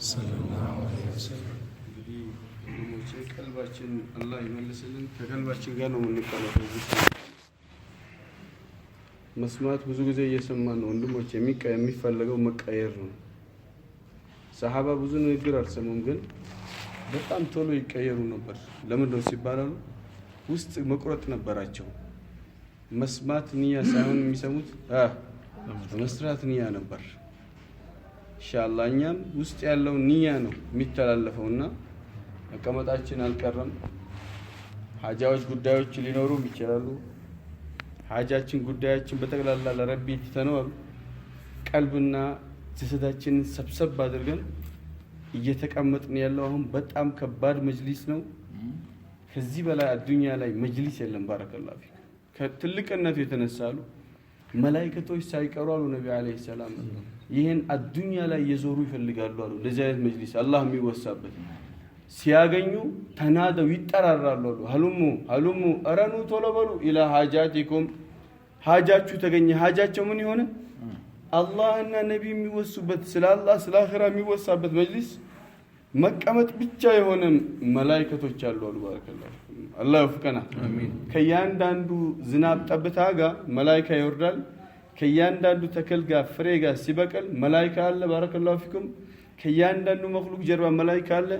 ሰለላሁ ዐለይሂ ወሰለም። እንግዲህ ወንድሞቼ ቀልባችን አላህ ይመልስልን። ከቀልባችን ጋር ነው የምንቀመጠው። መስማት ብዙ ጊዜ እየሰማን ነው ወንድሞቼ። የሚፈለገው መቀየር ነው። ሰሓባ ብዙ ንግግር አልሰሙም፣ ግን በጣም ቶሎ ይቀየሩ ነበር። ለምንድን ነው ሲባላሉ ውስጥ መቁረጥ ነበራቸው። መስማት ንያ ሳይሆን የሚሰሙት መስራት ንያ ነበር። ኢንሻአላህ እኛም ውስጥ ያለው ንያ ነው የሚተላለፈውና መቀመጣችን አልቀረም። ሀጃዎች ጉዳዮች ሊኖሩም ይችላሉ። ሀጃችን ጉዳያችን በጠቅላላ ለረቢ ትተነዋል። ቀልብና ጀሰዳችንን ሰብሰብ አድርገን እየተቀመጥን ያለው አሁን በጣም ከባድ መጅሊስ ነው። ከዚህ በላይ አዱንያ ላይ መጅሊስ የለም። بارك الله فيك። ከትልቅነቱ የተነሳ አሉ መላኢከቶች ሳይቀሩ አሉ ነቢ عليه السلام ይህን አዱንያ ላይ እየዞሩ ይፈልጋሉ አሉ። እንደዚህ አይነት መጅሊስ አላህ የሚወሳበት ሲያገኙ ተናደው ይጠራራሉ አሉ። هلموا هلموا፣ እረ ኑ ቶሎ በሉ፣ إلى حاجاتكم ሀጃችሁ ተገኘ። ሀጃቸው ምን የሆነ አላህና ነቢ የሚወሱበት ስለ አላህ ስለ አኺራ የሚወሳበት መጅሊስ መቀመጥ ብቻ የሆነ መላኢከቶች አሉ አሉ። بارك الله አላህ ይወፍቀና። ከእያንዳንዱ ዝናብ ጠብታ ጋር መላኢካ ይወርዳል። ከእያንዳንዱ ተክል ጋር ፍሬ ጋር ሲበቅል መላኢካ አለ። بارك الله فيكم። ከእያንዳንዱ መክሉቅ ጀርባ መላኢካ አለ።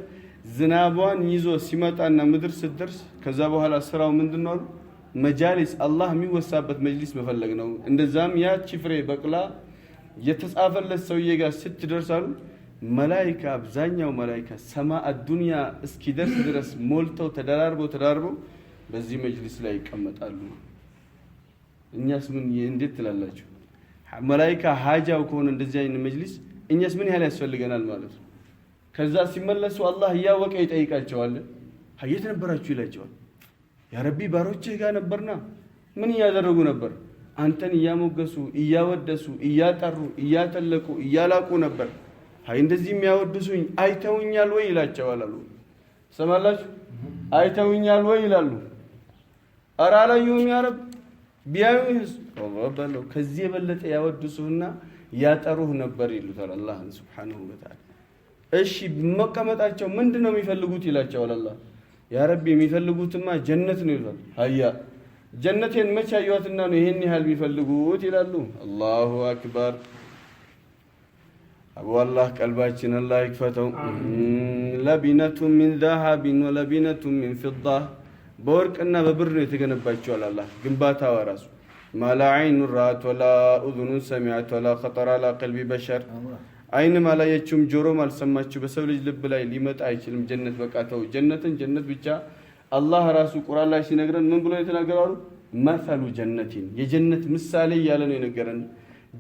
ዝናቧን ይዞ ሲመጣና ምድር ስትደርስ ከዛ በኋላ ስራው ምንድን ነው አሉ? መጃሊስ አላህ የሚወሳበት መጅሊስ መፈለግ ነው። እንደዛም ያቺ ፍሬ በቅላ የተጻፈለት ሰውዬ ጋር ስትደርስ አሉ መላኢካ አብዛኛው መላኢካ ሰማ አዱንያ እስኪደርስ ድረስ ሞልተው ተደራርበው ተደራርበው በዚህ መጅሊስ ላይ ይቀመጣሉ። እኛስ ምን እንዴት ትላላችሁ? መላኢካ ሀጃው ከሆነ እንደዚህ አይነት መጅሊስ እኛስ ምን ያህል ያስፈልገናል ማለት ነው። ከዛ ሲመለሱ አላህ እያወቀ ይጠይቃቸዋል። የት ነበራችሁ ይላቸዋል። ያ ረቢ ባሮችህ ጋር ነበርና። ምን እያደረጉ ነበር? አንተን እያሞገሱ እያወደሱ እያጠሩ እያተለቁ እያላቁ ነበር። አይ እንደዚህ የሚያወድሱኝ አይተውኛል ወይ ይላቸዋል አሉ። ሰማላችሁ? አይተውኛል ወይ ይላሉ። ኧረ አላዩህም ያ ረብ፣ ቢያዩህስ በለው ከዚህ የበለጠ ያወድሱህና ያጠሩህ ነበር ይሉታል አላህን سبحانه وتعالى። እሺ መቀመጣቸው ምንድን ነው የሚፈልጉት ይላቸዋል አላህ። ያ ረቢ የሚፈልጉትማ ጀነት ነው ይሉታል። ሀያ ጀነቴን መቼ አዩዋትና ነው ይሄን ያህል የሚፈልጉት ይላሉ። الله أكبر። አቡ አላህ ቀልባችን አላህ ይክፈተው። لبنة من ذهب ولبنة من فضة በወርቅና በብር ነው የተገነባቸዋል አላህ ግንባታዋ ራሱ። ما لا عين رأت ولا أذن سمعت ولا خطر على قلب بشر። አይንም አላየችውም ጆሮም አልሰማችው በሰው ልጅ ልብ ላይ ሊመጣ አይችልም። ጀነት በቃ ተው፣ ጀነትን ጀነት ብቻ አላህ ራሱ ቁርአን ላይ ሲነግረን ምን ብሎ የተናገረው አሉ? مثل جنة የጀነት ምሳሌ እያለ ነው የነገረን።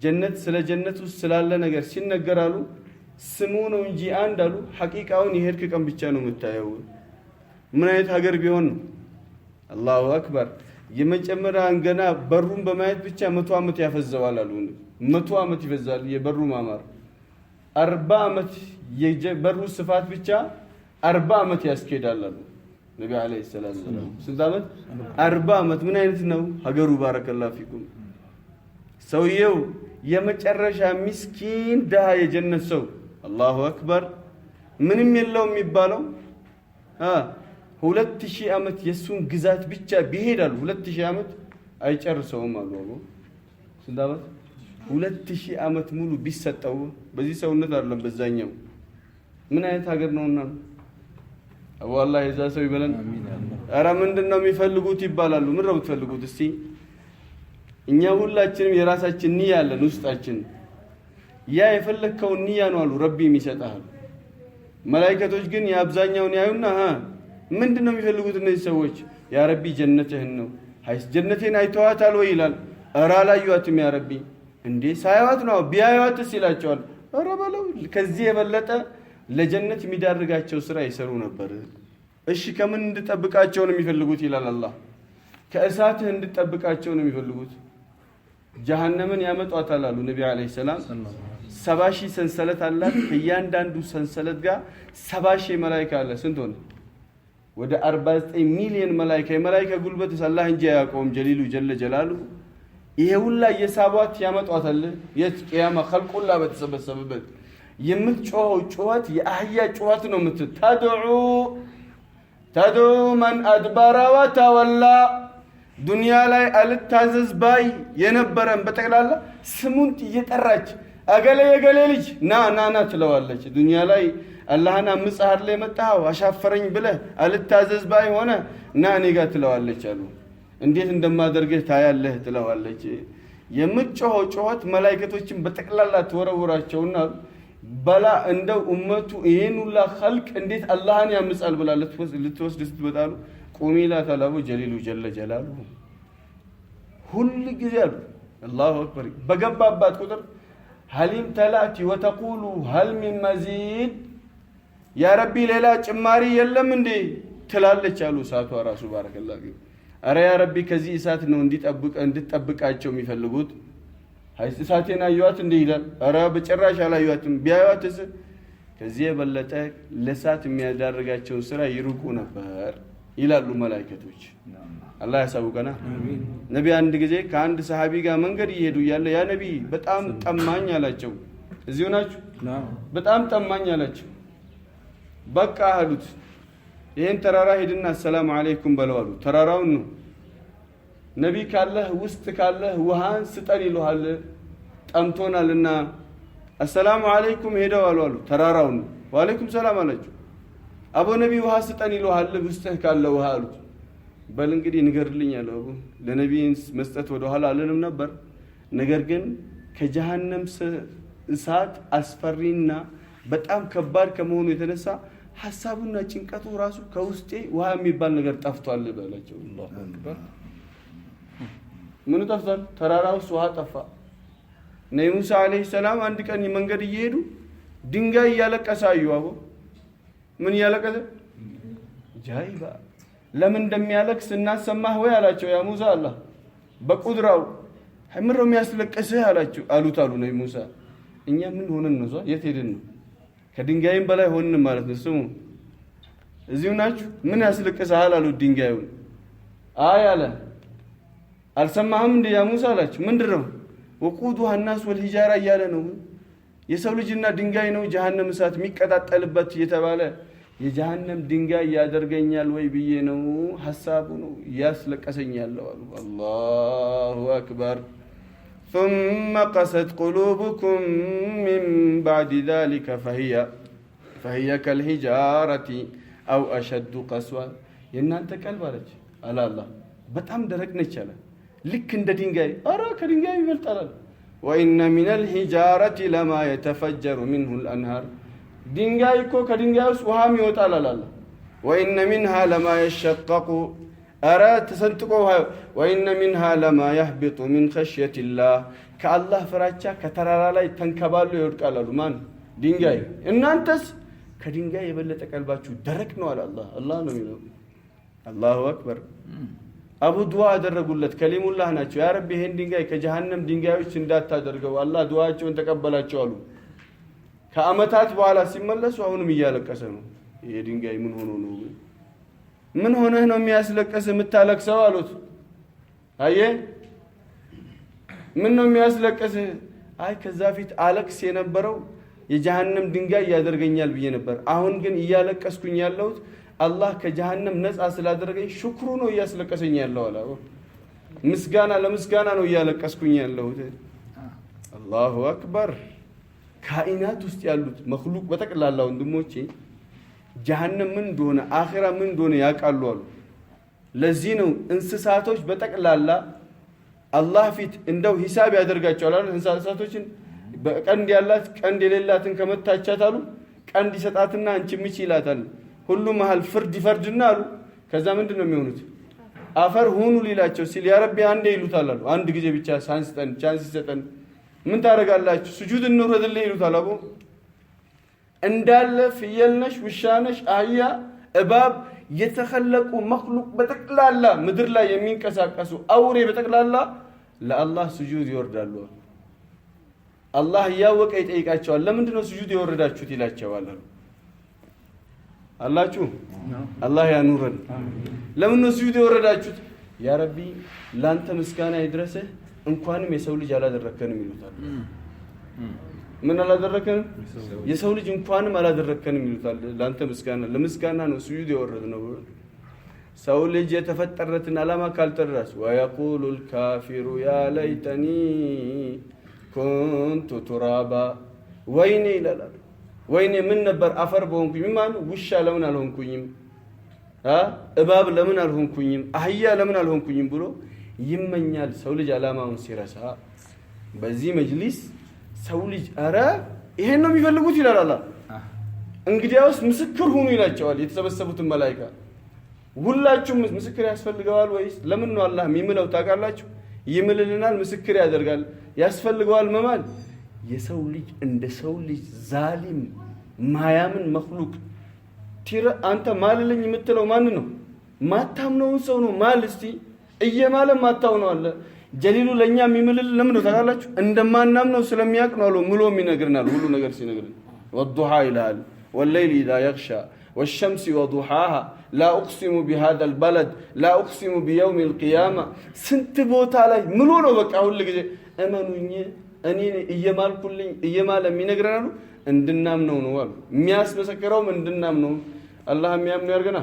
ጀነት ስለ ጀነት ውስጥ ስላለ ነገር ሲነገር አሉ ስሙ ነው እንጂ አንድ አሉ ሐቂቃውን የሄድክ ቀን ብቻ ነው የምታየው። ምን አይነት ሀገር ቢሆን ነው? الله أكبر። የመጨመሪያን ገና በሩን በማየት ብቻ 100 ዓመት ያፈዘዋል አሉ። 100 ዓመት ይፈዛል የበሩ ማማር። 40 ዓመት የበሩ ስፋት ብቻ 40 ዓመት ያስኬዳል አሉ ነቢ عليه السلام። ስንት ዓመት? 40 ዓመት። ምን አይነት ነው ሀገሩ? بارك الله فيكم። ሰውየው የመጨረሻ ሚስኪን ድሃ የጀነት ሰው الله أكبر ምንም የለውም የሚባለው 2000 ዓመት የእሱን ግዛት ብቻ ቢሄዳሉ 2000 ዓመት አይጨርሰውም አሉ። ስንት ዓመት? 2000 ዓመት ሙሉ ቢሰጠው በዚህ ሰውነት አይደለም በዛኛው። ምን አይነት ሀገር ነውና? አቡ አላህ የዛ ሰው ይበለን። ኧረ ምንድን ነው የሚፈልጉት ይባላሉ። ምን ነው የምትፈልጉት? እስቲ እኛ ሁላችንም የራሳችን ንያ አለን ውስጣችን። ያ የፈለግከውን ንያ ነው አሉ ረቢ የሚሰጥህ። መላኢከቶች ግን የአብዛኛውን ያዩና ምንድን ነው የሚፈልጉት እነዚህ ሰዎች? ያ ረቢ ጀነትህን ነው። ሀይስ ጀነቴን አይተዋታል ወይ ይላል። ኧረ አላዩዋትም ያ ረቢ። እንዴ ሳያዋት ነው ቢያዩዋትስ ይላቸዋል። ኧረ በለው ከዚህ የበለጠ ለጀነት የሚዳርጋቸው ስራ ይሰሩ ነበር። እሺ ከምን እንድጠብቃቸው ነው የሚፈልጉት ይላል አላህ። ከእሳትህ እንድጠብቃቸው ነው የሚፈልጉት። ጀሀነምን ያመጧታል አሉ ነቢ عليه السلام። 70 ሺህ ሰንሰለት አላት። ከእያንዳንዱ ሰንሰለት ጋር 70 ሺህ መላኢካ አለ። ስንት ሆነ? ወደ 49 ሚሊዮን መላኢካ። የመላኢካ ጉልበት አላህ እንጂ አያውቀውም። ጀሊሉ جل جلاله። ይሄ ሁላ እየሳቧት ያመጧታል። የት? ቅያማ ኸልቁላ በተሰበሰበበት የምትጮኸው ጩኸት የአህያ ጩኸት ነው። تدعو من أدبر وتولى ዱንያ ላይ አልታዘዝ ባይ የነበረን በጠቅላላ ስሙን እየጠራች አገሌ የገሌ ልጅ ና ና ና ትለዋለች። ዱንያ ላይ አላህን አምፀህ አይደል የመጣኸው አሻፈረኝ ብለህ አልታዘዝ ባይ ሆነ ና እኔ ጋር ትለዋለች አሉ። እንዴት እንደማደርግህ ታያለህ ትለዋለች። የምትጮኸው ጩኸት መላይከቶችን በጠቅላላ ትወረውራቸውና በላ እንደው ኡመቱ ይሄን ሁላ ኸልቅ እንዴት አላህን ያምጻል ብላ ልትወስድ ስትመጣሉ ቁሚ ይላታል አቡ ጀሊሉ ጀለ ጀላሉ። ሁል ጊዜ አሉ الله أكبر በገባባት ቁጥር هل امتلأت وتقول هل من مزيد يا ربي ሌላ ጭማሪ የለም እንዴ ትላለች አሉ። እሳቷ ራሱ بارك الله فيك። አረ يا ربي ከዚህ እሳት ነው እንድጠብቃቸው የሚፈልጉት። እሳቴን አዩዋት እንዴ ይላል። አረ በጭራሽ አላዩዋትም። ቢያዩዋትስ ከዚህ የበለጠ ለእሳት የሚያዳርጋቸውን ስራ ይርቁ ነበር ይላሉ መላእክቶች። አላህ ያሳውቀና። ነቢ አንድ ጊዜ ከአንድ ሰሃቢ ጋር መንገድ እየሄዱ እያለ ያ ነቢ በጣም ጠማኝ አላቸው። እዚሁ ናችሁ? በጣም ጠማኝ አላቸው። በቃ አሉት። ይሄን ተራራ ሄድና السلام عليكم በለው አሉ። ተራራውን ነው ነቢ ካለህ ውስጥ ካለህ ውሃን ስጠን ይሉሃል፣ ጠምቶናልና السلام عليكم ሄደው አሉ አሉ። ተራራውን ነው። وعليكم السلام አላቸው። አቦ ነቢ ውሃ ስጠን ይሉሃል ውስጥህ ካለ ውሃ አሉት። በል እንግዲህ ንገርልኝ አለው። አቡ ለነቢ መስጠት ወደ ኋላ አልልም ነበር፣ ነገር ግን ከጀሃነም እሳት አስፈሪና በጣም ከባድ ከመሆኑ የተነሳ ሐሳቡና ጭንቀቱ ራሱ ከውስጤ ውሃ የሚባል ነገር ጠፍቷል በላቸው። ምኑ ጠፍቷል? ተራራ ውስጥ ውሃ ጠፋ። ነቢ ሙሳ عليه السلام አንድ ቀን መንገድ እየሄዱ ድንጋይ እያለቀሰ አዩ። አቦ ምን እያለቀሰ? ጃይባ ለምን እንደሚያለቅስ እናሰማህ ወይ አላቸው። ያ ሙሳ አላህ በቁድራው ምን ነው የሚያስለቅስህ አላቸው አሉት አሉ ነቢ ሙሳ። እኛ ምን ሆነን ነው? የት ሄድን ነው? ከድንጋይም በላይ ሆንን ማለት ነው። ስሙ እዚሁ ናችሁ። ምን ያስለቅስሃል አሉት ድንጋዩን። አይ አለ አልሰማህም እንዴ ያ ሙሳ አላቸው። ምንድን ነው? وقودها الناس والحجارة እያለ ነው። የሰው ልጅና ድንጋይ ነው ጀሃነም እሳት የሚቀጣጠልበት እየተባለ የጀሃነም ድንጋይ ያደርገኛል ወይ ብዬ ነው ሐሳቡ ነው እያስለቀሰኝ ያለው አሉ። الله أكبر። ثم قست قلوبكم من بعد ذلك فهي كالحجارة أو أشد قسوة። የእናንተ ቀልብ አለች አለ አላህ በጣም ደረቅ ነች አለ። ልክ እንደ ድንጋይ። ኧረ ከድንጋይ ይበልጣል አለ። وإن من الحجارة لما يتفجر منه الأنهار። ድንጋይ እኮ ከድንጋይ ውስጥ ውሃም ይወጣል አለ አላህ። وإن منها لما يشقق ኧረ ተሰንጥቆ ውሃ። وإن منها لما يهبط من خشية الله። ከአላህ ፍራቻ ከተራራ ላይ ተንከባሎ ይወድቃል አሉ። ማን? ድንጋይ። እናንተስ ከድንጋይ የበለጠ ቀልባችሁ ደረቅ ነው አለ አላህ። አላህ ነው የሚለው። الله أكبر። አቡ ዱዓ አደረጉለት። ከሊሙላህ ናቸው። يا ربي ይሄን ድንጋይ ከጀሃነም ድንጋዮች እንዳታደርገው አላህ ዱዓቸውን ተቀበላቸው አሉ። ከአመታት በኋላ ሲመለሱ አሁንም እያለቀሰ ነው። ይሄ ድንጋይ ምን ሆኖ ነው? ምን ሆነህ ነው የሚያስለቅስ የምታለቅሰው አሉት። አየህ ምን ነው የሚያስለቅስህ? አይ ከዛ ፊት አለቅስ የነበረው የጀሃነም ድንጋይ ያደርገኛል ብዬ ነበር። አሁን ግን እያለቀስኩኝ ያለሁት አላህ ከጀሃነም ነፃ ስላደረገኝ ሽክሩ ነው እያስለቀሰኝ ያለው አለ። ምስጋና ለምስጋና ነው እያለቀስኩኝ ያለሁት። الله أكبر። ካኢናት ውስጥ ያሉት مخلوق በጠቅላላ ወንድሞቼ ጀሃነም ምን እንደሆነ አኺራ ምን እንደሆነ ያውቃሉ አሉ። ለዚህ ነው እንስሳቶች በጠቅላላ አላህ ፊት እንደው ሂሳብ ያደርጋቸዋል አሉ። እንስሳቶችን በቀንድ ያላት ቀንድ የሌላትን ከመታቻት አሉ ቀንድ ይሰጣትና አንቺ ምች ይላታል። ሁሉ መሃል ፍርድ ይፈርድና አሉ። ከዛ ምንድን ነው የሚሆኑት? አፈር ሁኑ ሊላቸው ሲል يا ربي አንዴ ይሉታል አሉ። አንድ ጊዜ ብቻ chance ስጠን፣ chance ይሰጠን። ምን ታደርጋላችሁ? ስጁድ እንውረድልህ ይሉታል አቡ። እንዳለ ፍየል ነሽ፣ ውሻ ነሽ፣ አህያ፣ እባብ የተኸለቁ مخلوق በጠቅላላ ምድር ላይ የሚንቀሳቀሱ አውሬ በጠቅላላ ለአላህ ስጁድ ይወርዳሉ። አላህ እያወቀ ይጠይቃቸዋል። ለምንድን ነው ስጁድ የወረዳችሁት ይላቸዋል አሉ። አላችሁ አላህ ያኑረን። ለምን ነው ስጁድ የወረዳችሁት? يا ربي ላንተ ምስጋና ይድረስህ እንኳንም የሰው ልጅ አላደረከንም ይሉታል። ምን አላደረከንም? የሰው ልጅ እንኳንም አላደረከንም ይሉታል። ለአንተ ምስጋና ለምስጋና ነው ስጁድ የወረድነው። ሰው ልጅ የተፈጠረትን ዓላማ ካልተረዳስ ويقول الكافر يا ليتني كنت ترابا ወይኔ ይላል። ወይኔ ምን ነበር አፈር በሆንኩኝ። ምን ማለት ውሻ ለምን አልሆንኩኝም? እባብ ለምን አልሆንኩኝም? አህያ ለምን አልሆንኩኝም ብሎ ይመኛል። ሰው ልጅ ዓላማውን ሲረሳ በዚህ መጅሊስ ሰው ልጅ ኧረ ይሄን ነው የሚፈልጉት ይላል አላህ። እንግዲያውስ ምስክር ሁኑ ይላቸዋል የተሰበሰቡትን መላኢካ። ሁላችሁም ምስክር ያስፈልገዋል ወይስ ለምን ነው አላህ የሚምለው ታውቃላችሁ? ይምልልናል፣ ምስክር ያደርጋል። ያስፈልገዋል መማል? የሰው ልጅ እንደ ሰው ልጅ ዛሊም ማያምን መክሉቅ አንተ ማልልኝ የምትለው ማን ነው? ማታምነውን ሰው ነው ማል። እስቲ እየማለ ማታው ነው አለ ጀሊሉ። ለኛ የሚምልል ለምን ነው ታውቃላችሁ? እንደማናምነው ስለሚያውቅ ነው አሉ ምሎ የሚነግርናል። ሁሉ ነገር ሲነግርን والضحى ይልሃል፣ والليل إذا يغشى والشمس وضحاها لا أقسم بهذا البلد لا أقسم بيوم القيامة። ስንት ቦታ ላይ ምሎ ነው በቃ ሁል ጊዜ እመኑኝ እኔ እየማልኩልኝ እየማለ የሚነግረን አሉ እንድናምነው ነው አሉ። የሚያስመሰክረውም እንድናምነው። አላህ የሚያምነው ያርገና።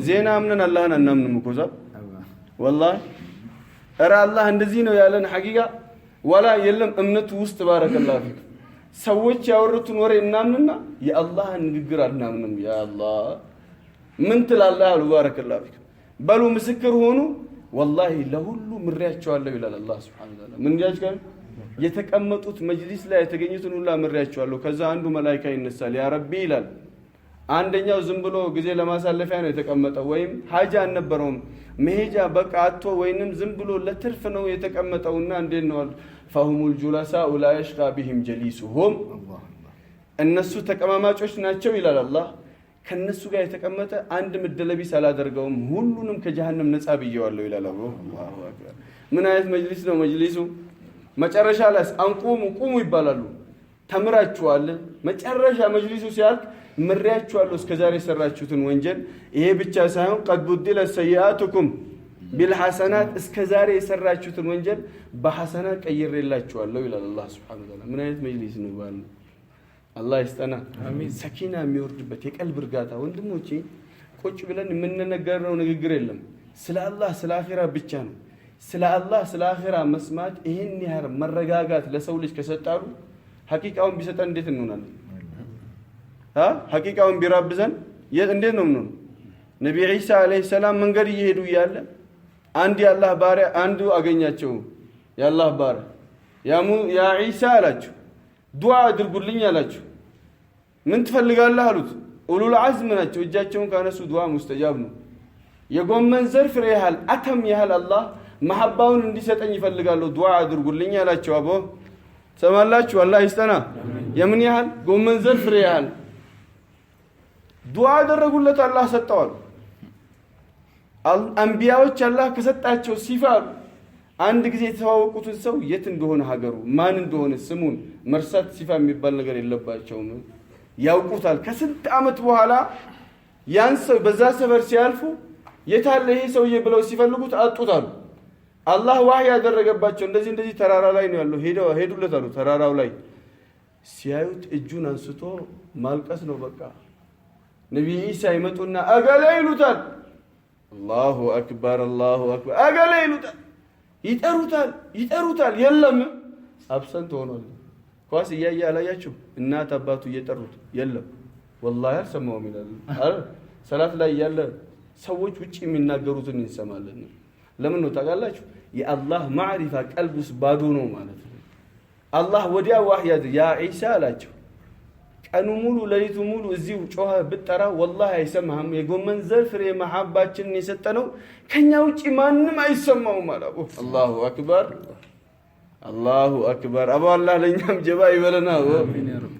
ዜና አምነን አላህን አናምንም እኮ ዛ ወላሂ። ኧረ አላህ እንደዚህ ነው ያለን ሐቂቃ ወላ የለም እምነቱ ውስጥ بارك الله فيك። ሰዎች ያወሩትን ወሬ እናምንና የአላህን ንግግር አናምንም። ያ አላህ ምን ትላለህ አሉ። بارك الله فيك። በሉ ምስክር ሆኑ። ወላሂ ለሁሉ ምሬያቸዋለሁ ይላል አላህ سبحانه وتعالى። ምን ያጅጋል የተቀመጡት መጅሊስ ላይ የተገኙትን ሁላ ምሬያቸዋለሁ። ከዛ አንዱ መላኢካ ይነሳል። يا ربي ይላል። አንደኛው ዝም ብሎ ጊዜ ለማሳለፊያ ነው የተቀመጠው፣ ወይም ሀጃ አልነበረውም መሄጃ በቃ አጥቶ ወይንም ዝም ብሎ ለትርፍ ነው የተቀመጠውና እንዴት ነው አሉ። فهم الجلساء لا يشقى بهم جليسهم፣ እነሱ ተቀማማጮች ናቸው ይላል አላህ። ከነሱ ጋር የተቀመጠ አንድ ምድለቢስ አላደርገውም፣ ሁሉንም ከጀሃነም ነፃ ብየዋለሁ ይላል። الله أكبر። ምን አይነት መጅሊስ ነው መጅሊሱ? መጨረሻ ላይ አንቁሙ ቁሙ ይባላሉ። ተምራችኋል። መጨረሻ መጅሊሱ ሲያልቅ ምሬያችኋለሁ እስከዛሬ የሰራችሁትን ወንጀል። ይሄ ብቻ ሳይሆን قد بدلت سيئاتكم بالحسنات፣ እስከዛሬ የሰራችሁትን ወንጀል በሐሰናት ቀይሬላችኋለሁ ይላል አላህ سبحانه وتعالى። ምን አይነት መጅሊስ ነው ባል አላህ ይስጠና። ሰኪና የሚወርድበት የቀልብ እርጋታ። ወንድሞቼ ቁጭ ብለን የምንነገረው ንግግር የለም። ስለ አላህ ስለ አኺራ ብቻ ነው። ስለ አላህ ስለ አኺራ መስማት ይህን ያህል መረጋጋት ለሰው ልጅ ከሰጣሉ ሐቂቃውን ቢሰጠን እንዴት እንሆናለን? ሐቂቃውን ቢራብዘን እንዴት ነው የምንሆነው? ነቢ ዒሳ ዓለይሂ ሰላም መንገድ እየሄዱ እያለ አንድ የአላህ ባሪያ አንዱ አገኛቸው። የአላህ ባሪያ ያ ዒሳ አላቸው፣ ዱዓ አድርጉልኝ አላቸው። ምን ትፈልጋለህ አሉት። ኡሉል ዐዝም ናቸው። እጃቸውን ካነሱ ዱዓ ሙስተጃብ ነው። የጎመን ዘር ፍሬ ያህል አተም ያህል አላህ መሐባውን እንዲሰጠኝ ይፈልጋለሁ፣ ዱዓ አድርጉልኝ አላቸው። አቦ ሰማላችሁ? አላህ ይስጠና። የምን ያህል ጎመን ዘር ፍሬ ያህል ዱዓ አደረጉለት፣ አላህ ሰጠዋል። አንቢያዎች አላህ ከሰጣቸው ሲፋ አንድ ጊዜ የተዋወቁትን ሰው የት እንደሆነ ሀገሩ ማን እንደሆነ ስሙን መርሳት ሲፋ የሚባል ነገር የለባቸውም፣ ያውቁታል። ከስንት ዓመት በኋላ ያን ሰው በዛ ሰፈር ሲያልፉ የታለ ይሄ ሰውዬ ብለው ሲፈልጉት አጡታሉ። አላህ ዋህይ ያደረገባቸው እንደዚህ እንደዚህ ተራራ ላይ ነው ያለው፣ ሄዱለት አሉ። ተራራው ላይ ሲያዩት እጁን አንስቶ ማልቀስ ነው በቃ። ነቢይ ኢሳ ይመጡና አገሌ ይሉታል። الله أكبر الله أكبر አገሌ ይሉታል። ይጠሩታል ይጠሩታል፣ የለም absent ሆኗል። ኳስ እያየ አላያችሁ? እናት አባቱ እየጠሩት የለም፣ ወላሂ አልሰማውም ይላል። ሰላት ላይ ያለ ሰዎች ውጭ የሚናገሩትን እንሰማለን። ለምን ነው ታውቃላችሁ? የአላህ ማዕሪፋ ቀልብ ውስጥ ባዶ ነው ማለት ነው። አላህ ወዲያ ዋህይ ያ ዒሳ አላቸው። ቀኑ ሙሉ ሌሊቱ ሙሉ እዚሁ ጮኸ ብጠራ ወላሂ አይሰማህም። የጎመን ዘር ፍሬ መሐባችንን የሰጠነው ከኛ ውጪ ማንም አይሰማውም አለ። الله أكبر الله أكبر። አቦ አላህ ለእኛም ጀባ ይበለና።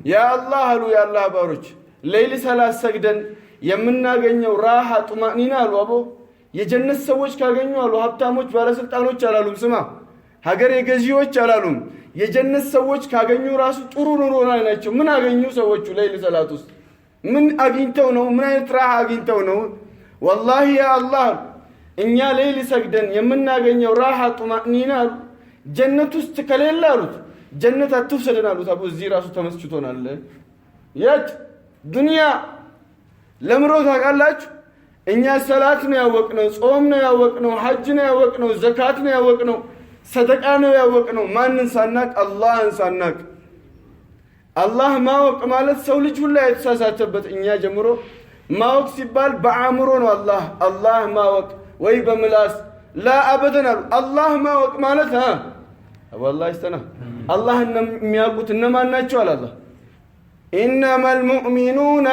ያ አላህ አሉ የአላህ ባሮች ሌሊት ሰላት ሰግደን የምናገኘው ራሃ ጡማኒና አሉ። አቦ የጀነት ሰዎች ካገኙ አሉ ሀብታሞች ባለስልጣኖች አላሉም። ስማ ሀገር የገዢዎች አላሉም። የጀነት ሰዎች ካገኙ ራሱ ጥሩ ኑሮ ላይ ናቸው። ምን አገኙ ሰዎቹ ሌሊት ሰላት ውስጥ ምን አግኝተው ነው? ምን አይነት ራሃ አግኝተው ነው? ወላሂ ያ አላህ እኛ ሌሊት ሰግደን የምናገኘው ራሃ ጡማኒና አሉ ጀነት ውስጥ ከሌለ አሉት ጀነት አትውሰደን አሉት። አቡ እዚህ ራሱ ተመስችቶናል። የት ዱንያ ለምሮ ታውቃላችሁ? እኛ ሰላት ነው ያወቅነው፣ ጾም ነው ያወቅነው፣ ሐጅ ነው ያወቅነው፣ ዘካት ነው ያወቅነው፣ ሰደቃ ነው ያወቅነው። ማንን ሳናቅ? አላህን ሳናቅ። አላህ ማወቅ ማለት ሰው ልጅ ሁላ የተሳሳተበት እኛ ጀምሮ ማወቅ ሲባል በአእምሮ ነው። አላህ ማወቅ ወይ በምላስ ላ አበደን አሉ። አላህ ማወቅ ማለት አላህ ይስተና አላህ የሚያውቁት እነማን ናቸው? አለ አላህ ኢነመል ሙእሚኑነ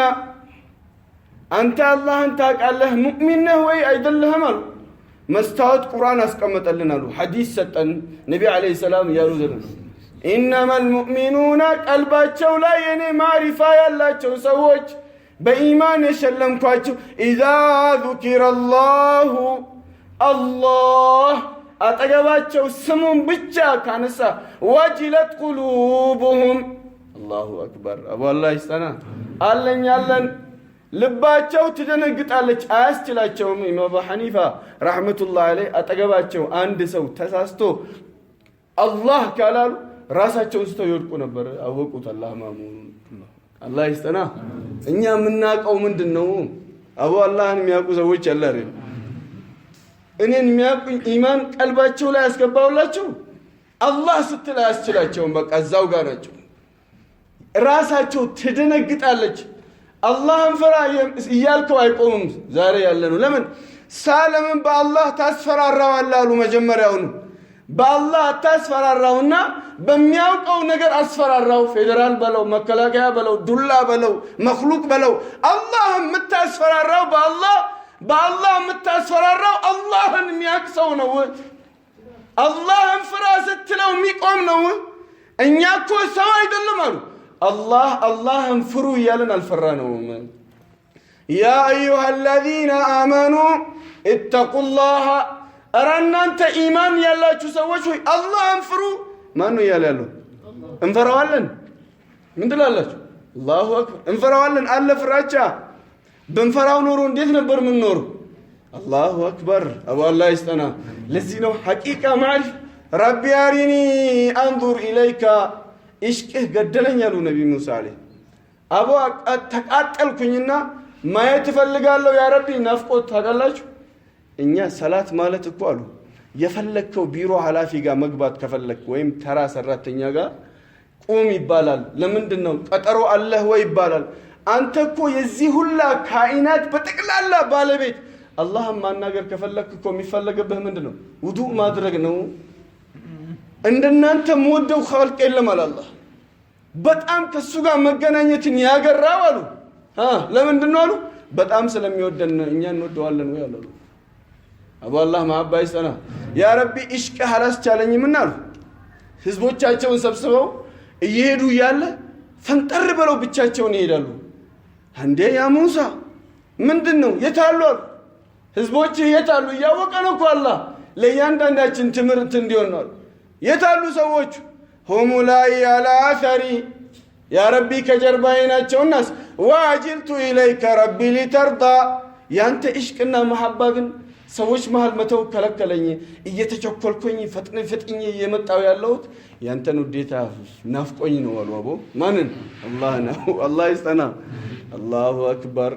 አንተ አላህን ታውቃለህ ሙእሚን ነህ ወይ አይደለህም አሉ። መስታወት ቁርአን አስቀመጠልን አሉ። ሐዲስ ሰጠን ነቢ ዓለይሂ ሰላም እያሉ ኢነመል ሙእሚኑነ ቀልባቸው ላይ የኔ ማሪፋ ያላቸው ሰዎች በኢማን የሸለምኳቸው ኢዛ ዙኪረ አላሁ አላህ አጠገባቸው ስሙን ብቻ ካነሳ ወጅለት ቁሉቡሁም። አላሁ አክበር። አቡ አላህ ይስጠና። አለኝ አለን ልባቸው ትደነግጣለች፣ አያስችላቸውም። ኢማም አቡ ሐኒፋ ረሕመቱላህ ዐለይህ አጠገባቸው አንድ ሰው ተሳስቶ አላህ ካላሉ ራሳቸውን ስተው ይወድቁ ነበር። አወቁት አላህ መሆኑን። አላህ ይስጠና። እኛ የምናውቀው ምንድን ነው? አቡ አላህን የሚያውቁ ሰዎች አለ አይደል? እኔን የሚያውቁኝ ኢማን ቀልባቸው ላይ ያስገባውላቸው አላህ ስትል አያስችላቸውም። በቃ እዛው ጋር ናቸው። ራሳቸው ትደነግጣለች። አላህን ፍራ እያልከው አይቆምም። ዛሬ ያለ ነው። ለምን ሳለምን በአላህ ታስፈራራዋለህ አሉ። መጀመሪያውኑ በአላህ አታስፈራራውና በሚያውቀው ነገር አስፈራራው። ፌዴራል በለው፣ መከላከያ በለው፣ ዱላ በለው፣ መክሉቅ በለው። አላህ የምታስፈራራው በአላህ የምታስፈራራው አላህን የሚያውቅ ሰው ነው። አላህን ፍራ ስትለው የሚቆም ነው። እኛ እኮ ሰው አይደለም አሉ። አላህን ፍሩ እያለን አልፈራነውም። ያ አዩሃ አለዚነ አመኑ እተቁላህ፣ ኧረ እናንተ ኢማን ያላችሁ ሰዎች ሆይ አላህን ፍሩ። ማን ነው እያለ ያለው? እንፈራዋለን። ምን ትላላችሁ? አላሁ አክበር። እንፈራዋለን አለ ፍራቻ። ብንፈራው ኖሮ እንዴት ነበር የምንኖረው? አላሁ አክበር። አቡ አላህ ይስጠና። ለዚህ ነው ሐቂቃ ማዕሪፍ ረቢ አሪኒ አንዙር ኢለይካ ኢሽቅህ ገደለኝ አሉ ነቢ ሙሳ ዐለይሂ። አቦ ተቃጠልኩኝና ማየት እፈልጋለሁ ያ ረቢ። ናፍቆት ታውቃላችሁ። እኛ ሰላት ማለት እኮ አሉ የፈለግከው ቢሮ ኃላፊ ጋር መግባት ከፈለግክ ወይም ተራ ሰራተኛ ጋር ቁም ይባላል። ለምንድን ነው ቀጠሮ አለህ ወይ ይባላል። አንተ እኮ የዚህ ሁላ ካኢናት በጠቅላላ ባለቤት አላህን ማናገር ከፈለግክ እኮ የሚፈለግብህ ምንድን ነው? ውዱእ ማድረግ ነው። እንደናንተ የምወደው ኸልቅ የለም አለ አላህ። በጣም ከሱ ጋር መገናኘትን ያገራው አሉ። ለምንድን ነው አሉ? በጣም ስለሚወደን እኛ እንወደዋለን ወይ አሉ። አቡ አላህ መሀባ ይስጠና። ያ ረቢ ኢሽቅህ አላስቻለኝምና አሉ። ህዝቦቻቸውን ሰብስበው እየሄዱ እያለ ፈንጠር ብለው ብቻቸውን ይሄዳሉ። እንዴ ያ ሙሳ ምንድን ነው የታሉ አሉ። ህዝቦችህ የታሉ? እያወቀ ነው እኮ አላህ ለእያንዳንዳችን ትምህርት እንዲሆን ነው አሉ። የታሉ ሰዎቹ? ሁሙ ላይ አላ አሰሪ ያ ረቢ ከጀርባዬ ናቸውናስ ወአጅልቱ ኢለይከ ረቢ ሊተርዳ። ያንተ ኢሽቅና መሐባ ግን ሰዎች መሃል መተው ከለከለኝ። እየተቸኮልኩኝ ፈጥኜ እየመጣሁ ያለሁት ያንተን ውዴታ ናፍቆኝ ነው አሉ። አቦ ማንን? አላህ ነው። አላህ ይስጠና። አላሁ አክበር።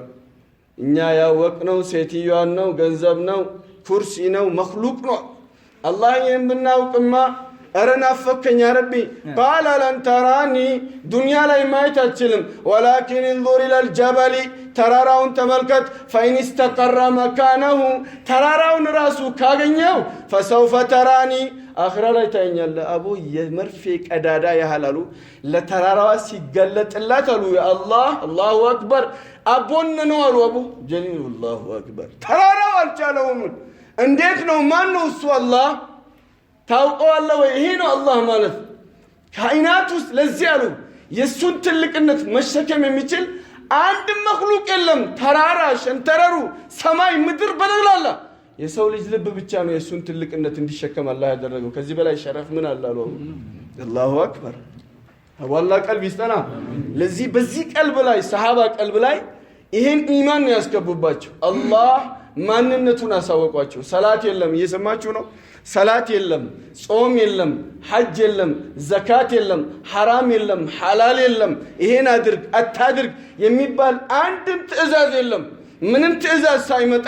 እኛ ያወቅነው ሴትዮዋን ነው፣ ገንዘብ ነው፣ ኩርሲ ነው፣ መክሉቅ ነው። አላህ ይህን ብናውቅማ ኧረ ናፈከኝ ያ ረቢ። ቃለ ለን ተራኒ ዱንያ ላይ ማየት አትችልም። ወላኪን እንዙር ኢለል ጀበሊ ተራራውን ተመልከት። ፈኢን ስተቀረ መካነሁ ተራራውን ራሱ ካገኘው ፈሰውፈ ተራኒ አኽራ ላይ ታየኛለህ። አቦ የመርፌ ቀዳዳ ያህል አሉ ለተራራዋ ሲገለጥላት አሉ የአላህ አላሁ አክበር አቦነነው አሉ። አቦ ጀሊሉ አላሁ አክበር። ተራራው አልቻለውም። እንዴት ነው? ማን ነው እሱ? አላህ ታውቀዋለህ ወይ? ይሄ ነው አላህ ማለት ካኢናት ውስጥ ለዚህ አሉ የእሱን ትልቅነት መሸከም የሚችል አንድ መክሉቅ የለም። ተራራ፣ ሸንተረሩ፣ ሰማይ፣ ምድር በጠቅላላ የሰው ልጅ ልብ ብቻ ነው የእሱን ትልቅነት እንዲሸከም አላህ ያደረገው። ከዚህ በላይ ሸረፍ ምን አለ አሉ። አላሁ አክበር። አላህ ቀልብ ይስጠና። ለዚህ በዚህ ቀልብ ላይ ሰሃባ ቀልብ ላይ ይሄን ኢማን ነው ያስገቡባቸው። አላህ ማንነቱን አሳወቋቸው። ሰላት የለም፣ እየሰማችሁ ነው። ሰላት የለም፣ ጾም የለም፣ ሐጅ የለም፣ ዘካት የለም፣ ሐራም የለም፣ ሐላል የለም፣ ይሄን አድርግ አታድርግ የሚባል አንድም ትዕዛዝ የለም። ምንም ትዕዛዝ ሳይመጣ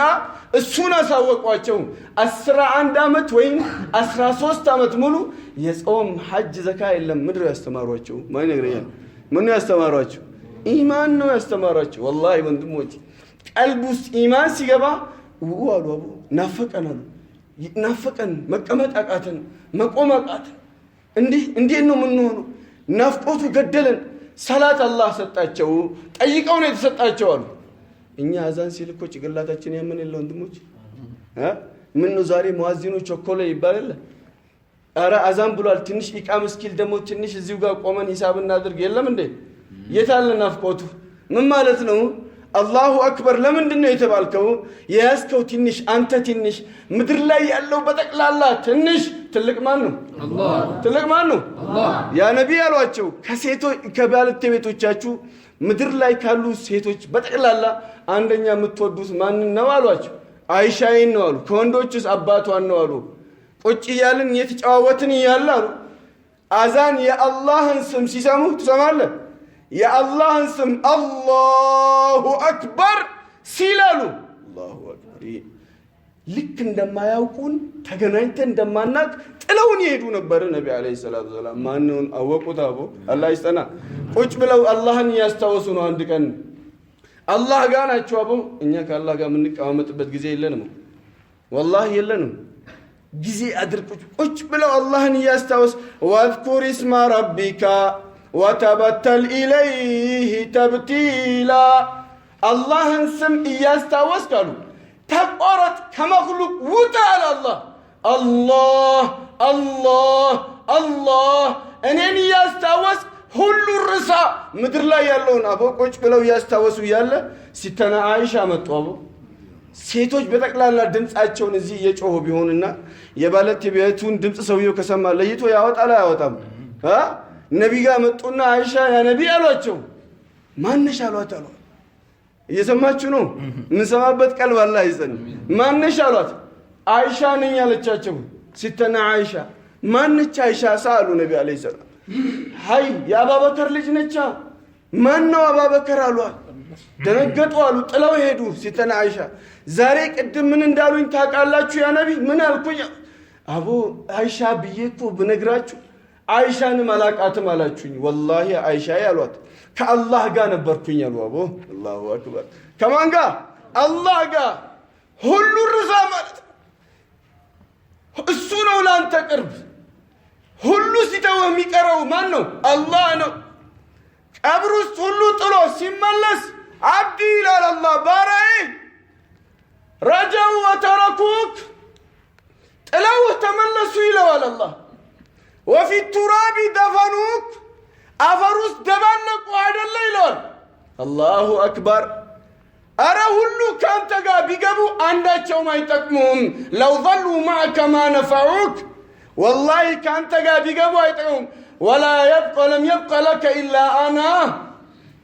እሱን አሳወቋቸው። 11 ዓመት ወይም 13 ዓመት ሙሉ የጾም ሐጅ ዘካ የለም። ምንድን ነው ያስተማሯቸው? ማን ይነግረኛል? ምን ነው ያስተማሯቸው? ኢማን ነው ያስተማሯቸው። ወላሂ ወንድሞች ቀልብ ውስጥ ኢማን ሲገባ ውኡ አሉ። አቡ ናፈቀን አሉ። ናፈቀን፣ መቀመጥ አቃተን፣ መቆም አቃተን። እንዲህ እንዴት ነው የምንሆነው? ናፍቆቱ ገደለን። ሰላት አላህ ሰጣቸው፣ ጠይቀው ነው የተሰጣቸው አሉ። እኛ አዛን ሲል እኮ ጭንቅላታችን ያመን የለ ወንድሞች እ ምን ነው ዛሬ ሙአዚኑ ቸኮለ ይባል የለ? ኧረ አዛን ብሏል፣ ትንሽ ኢቃም እስኪል ደግሞ ትንሽ እዚሁ ጋር ቆመን ሂሳብ እናድርግ የለም እንዴ? የታለ ናፍቆቱ? ምን ማለት ነው? አላሁ አክበር ለምንድን ነው የተባልከው? የያዝከው ትንሽ፣ አንተ ትንሽ፣ ምድር ላይ ያለው በጠቅላላ ትንሽ። ትልቅ ማን ነው? ትልቅ ማን ነው? ያ ነቢ አሏቸው፣ ከሴቶች ከባለቤቶቻችሁ ምድር ላይ ካሉ ሴቶች በጠቅላላ አንደኛ የምትወዱት ማንን ነው አሏቸው። አይሻዬን ነው አሉ። ከወንዶችስ አባቷን ነው አሉ። ቁጭ እያልን እየተጨዋወትን እያለ አሉ አዛን የአላህን ስም ሲሰሙ ትሰማለህ? የአላህን ስም አላሁ አክበር ሲላሉ አላሁ አክበር ልክ እንደማያውቁን ተገናኝተን እንደማናቅ ጥለውን ይሄዱ ነበር። ነቢ ዓለይሂ ሰላቱ ወሰላም ማንውን አወቁት? አቦ አላህ ይስጠና። ቁጭ ብለው አላህን እያስታወሱ ነው። አንድ ቀን አላህ ጋር ናቸው። አቦ እኛ ከአላህ ጋር የምንቀማመጥበት ጊዜ የለንም፣ ወላሂ የለንም። ጊዜ አድርግ ቁጭ ብለው አላህን እያስታወስ واذكر اسم ربك وتبتل إليه تبتيلا አላህን ስም እያስታወስክ አሉ ተቆረጥ፣ ከመክሉቅ ውጣ አለ አላህ። አላህ አላህ አላህ እኔን እያስታወስክ ሁሉ ርሳ። ምድር ላይ ያለውን አቦ ቁጭ ብለው እያስታወሱ እያለ ሲተና አይሻ መጡ። አቦ ሴቶች በጠቅላላ ድምፃቸውን እዚህ እየጮሁ ቢሆንና የባለቤቱን ድምፅ ሰውየው ከሰማ ለይቶ ያወጣል አያወጣም? ነቢ ጋር መጡና አይሻ ያ ነቢ አሏቸው። ማነሽ አሏት አሏት። እየሰማችሁ ነው? የምንሰማበት ቀልብ አላህ ይስጠን። ማነሽ አሏት። አይሻ ነኝ አለቻቸው። ሲተና አይሻ ማነች አይሻ ሳሉ ነቢ ዓለይሂ ሰላም። ሀይ የአባበከር ልጅ ነቻ። ማን ነው አባበከር አሏት። ደነገጡ አሉ። ጥለው ሄዱ። ሲተና አይሻ ዛሬ ቅድም ምን እንዳሉኝ ታውቃላችሁ? ያ ነቢ ምን አልኩኝ? አቦ አይሻ ብዬ እኮ ብነግራችሁ አይሻንም አላቃትም አላችሁኝ። ወላሂ አይሻ አሏት ከአላህ ጋር ነበርኩኝ አሉ። አቦ አላሁ አክበር። ከማን ጋር? አላህ ጋር። ሁሉ ርሳ ማለት እሱ ነው ለአንተ ቅርብ። ሁሉ ሲተው የሚቀረው ማን ነው? አላህ ነው። ቀብር ውስጥ ሁሉ ጥሎ ሲመለስ አብዲ ይላል አላህ፣ ባሪያዬ ረጀው ወተረኩክ ጥለውህ ተመለሱ ይለዋል አላህ። ወፊ ቱራቢ ደፈኑክ አፈር ውስጥ ደባለቁ አይደለ ይለዋል። አላሁ አክበር። አረ ሁሉ ከአንተ ጋር ቢገቡ አንዳቸውም አይጠቅሙም። ለው ظሉ ማዕከ ማ ነፈዑክ ወላሂ ከአንተ ጋር ቢገቡ አይጠቅሙም። ወላ የብቀ ለም የብቀ ለከ ኢላ አና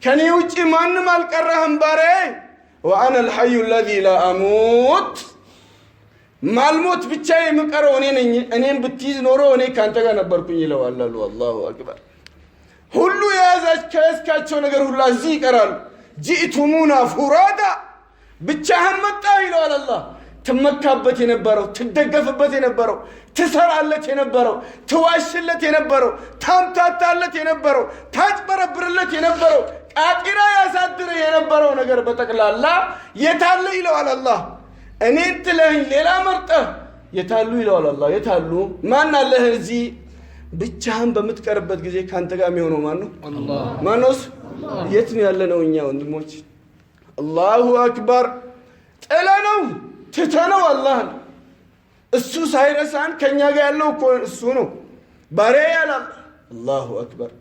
ከኔ ውጭ ማንም አልቀረህም ባሪያዬ። ወአነ አልሐዩ አለዚ ላ አሙት ማልሞት ብቻ የምቀረው እኔ ነኝ። እኔም ብትይዝ ኖሮ እኔ ከአንተ ጋር ነበርኩኝ ይለዋል አሉ። አላሁ አክበር። ሁሉ የያዛች ከያዝካቸው ነገር ሁላ እዚህ ይቀራሉ። ጂእቱሙና ፉራዳ ብቻህን መጣ ይለዋል አላህ። ትመካበት የነበረው ትደገፍበት የነበረው ትሰራለት የነበረው ትዋሽለት የነበረው ታምታታለት የነበረው ታጭበረብርለት የነበረው ቃጢራ ያሳድረ የነበረው ነገር በጠቅላላ የታለ ይለዋል አላህ። እኔን ትለህኝ ሌላ መርጠህ የታሉ ይለዋል አላህ። የታሉ ማን አለህ እዚህ? ብቻህን በምትቀርበት ጊዜ ከአንተ ጋር የሚሆነው ማን ነው? ማነውስ? የት ነው ያለነው እኛ ወንድሞች? አላሁ አክበር። ጥለነው ትተነው አላህን እሱ ሳይረሳን ከኛ ጋር ያለው እኮ እሱ ነው። ባሪያ ያለ አላሁ አክበር።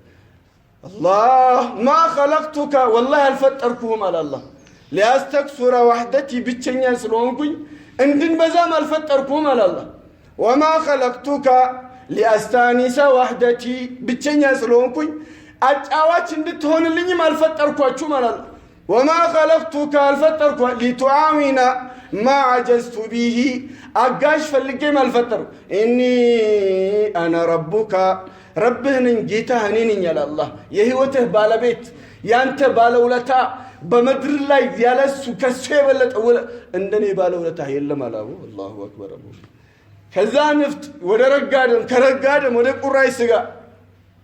አላህ ማ ኸለቅቱከ ወላሂ አልፈጠርኩህም አለ አላህ። ሊያስተክሱረ ዋሕደቲ ብቸኛ ስለሆንኩኝ እንድንበዛም አልፈጠርኩህም አለ አላህ። ወማ ኸለቅቱከ ሊአስታኒሰ ዋሕደቲ ብቸኛ ስለሆንኩኝ አጫዋች እንድትሆንልኝም አልፈጠርኳችሁም አለ አላህ። ወማ ኸለቅቱከ አልፈጠርኩ ሊቱዓዊነ ما عجزت به አጋዥ ፈልጌም አልፈጠሩ። إني أنا ربك ረብህ ነኝ፣ ጌታህ እኔ ነኝ አለ አላህ። የህይወትህ ባለቤት፣ ያንተ ባለውለታ፣ በምድር ላይ ያለሱ ከሱ የበለጠ እንደኔ ባለውለታ የለም አለ። አቡ الله أكبر። አቡ ከዛ ንፍጥ ወደ ረጋ ደም፣ ከረጋ ደም ወደ ቁራይ ስጋ፣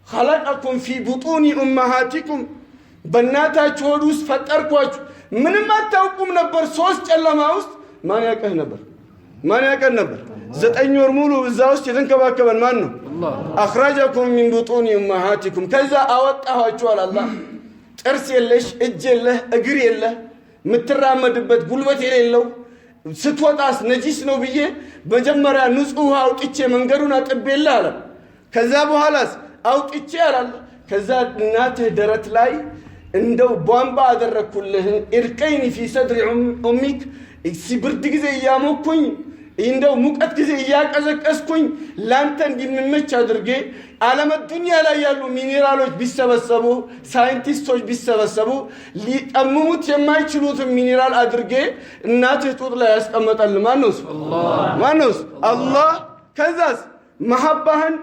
خلقكم في بطون أمهاتكم፣ በእናታችሁ ሆድ ውስጥ ፈጠርኳችሁ። ምንም አታውቁም ነበር። ሶስት ጨለማ ውስጥ ማን ያቀህ ነበር? ማን ያቀን ነበር? 9 ወር ሙሉ እዛ ውስጥ የተንከባከበን ማን ነው? أخرجكم من بطون أمهاتكم፣ ከዛ አወጣኋችሁ አለ አላህ። ጥርስ የለሽ፣ እጅ የለህ፣ እግር የለህ፣ የምትራመድበት ጉልበት የሌለው፣ ስትወጣስ ነጂስ ነው ብዬ መጀመሪያ ንጹህ ውሃ አውጥቼ መንገዱን አጥቤልህ አለ። ከዛ በኋላስ አውጥቼ አላለ። ከዛ እናትህ ደረት ላይ እንደው ቧንቧ አደረግኩልህ። عرقين في صدر أمك፣ ብርድ ጊዜ እያሞኩኝ፣ እንደው ሙቀት ጊዜ እያቀዘቀዝኩኝ፣ ላንተ እንዲመች አድርጌ። ዓለም ዱንያ ላይ ያሉ ሚኔራሎች ቢሰበሰቡ፣ ሳይንቲስቶች ቢሰበሰቡ ሊቀምሙት የማይችሉትን ሚኔራል አድርጌ እናትህ ጡት ላይ ያስቀመጠል ማን ነው? ማን ነው? አላህ። ከዛስ መሐባህን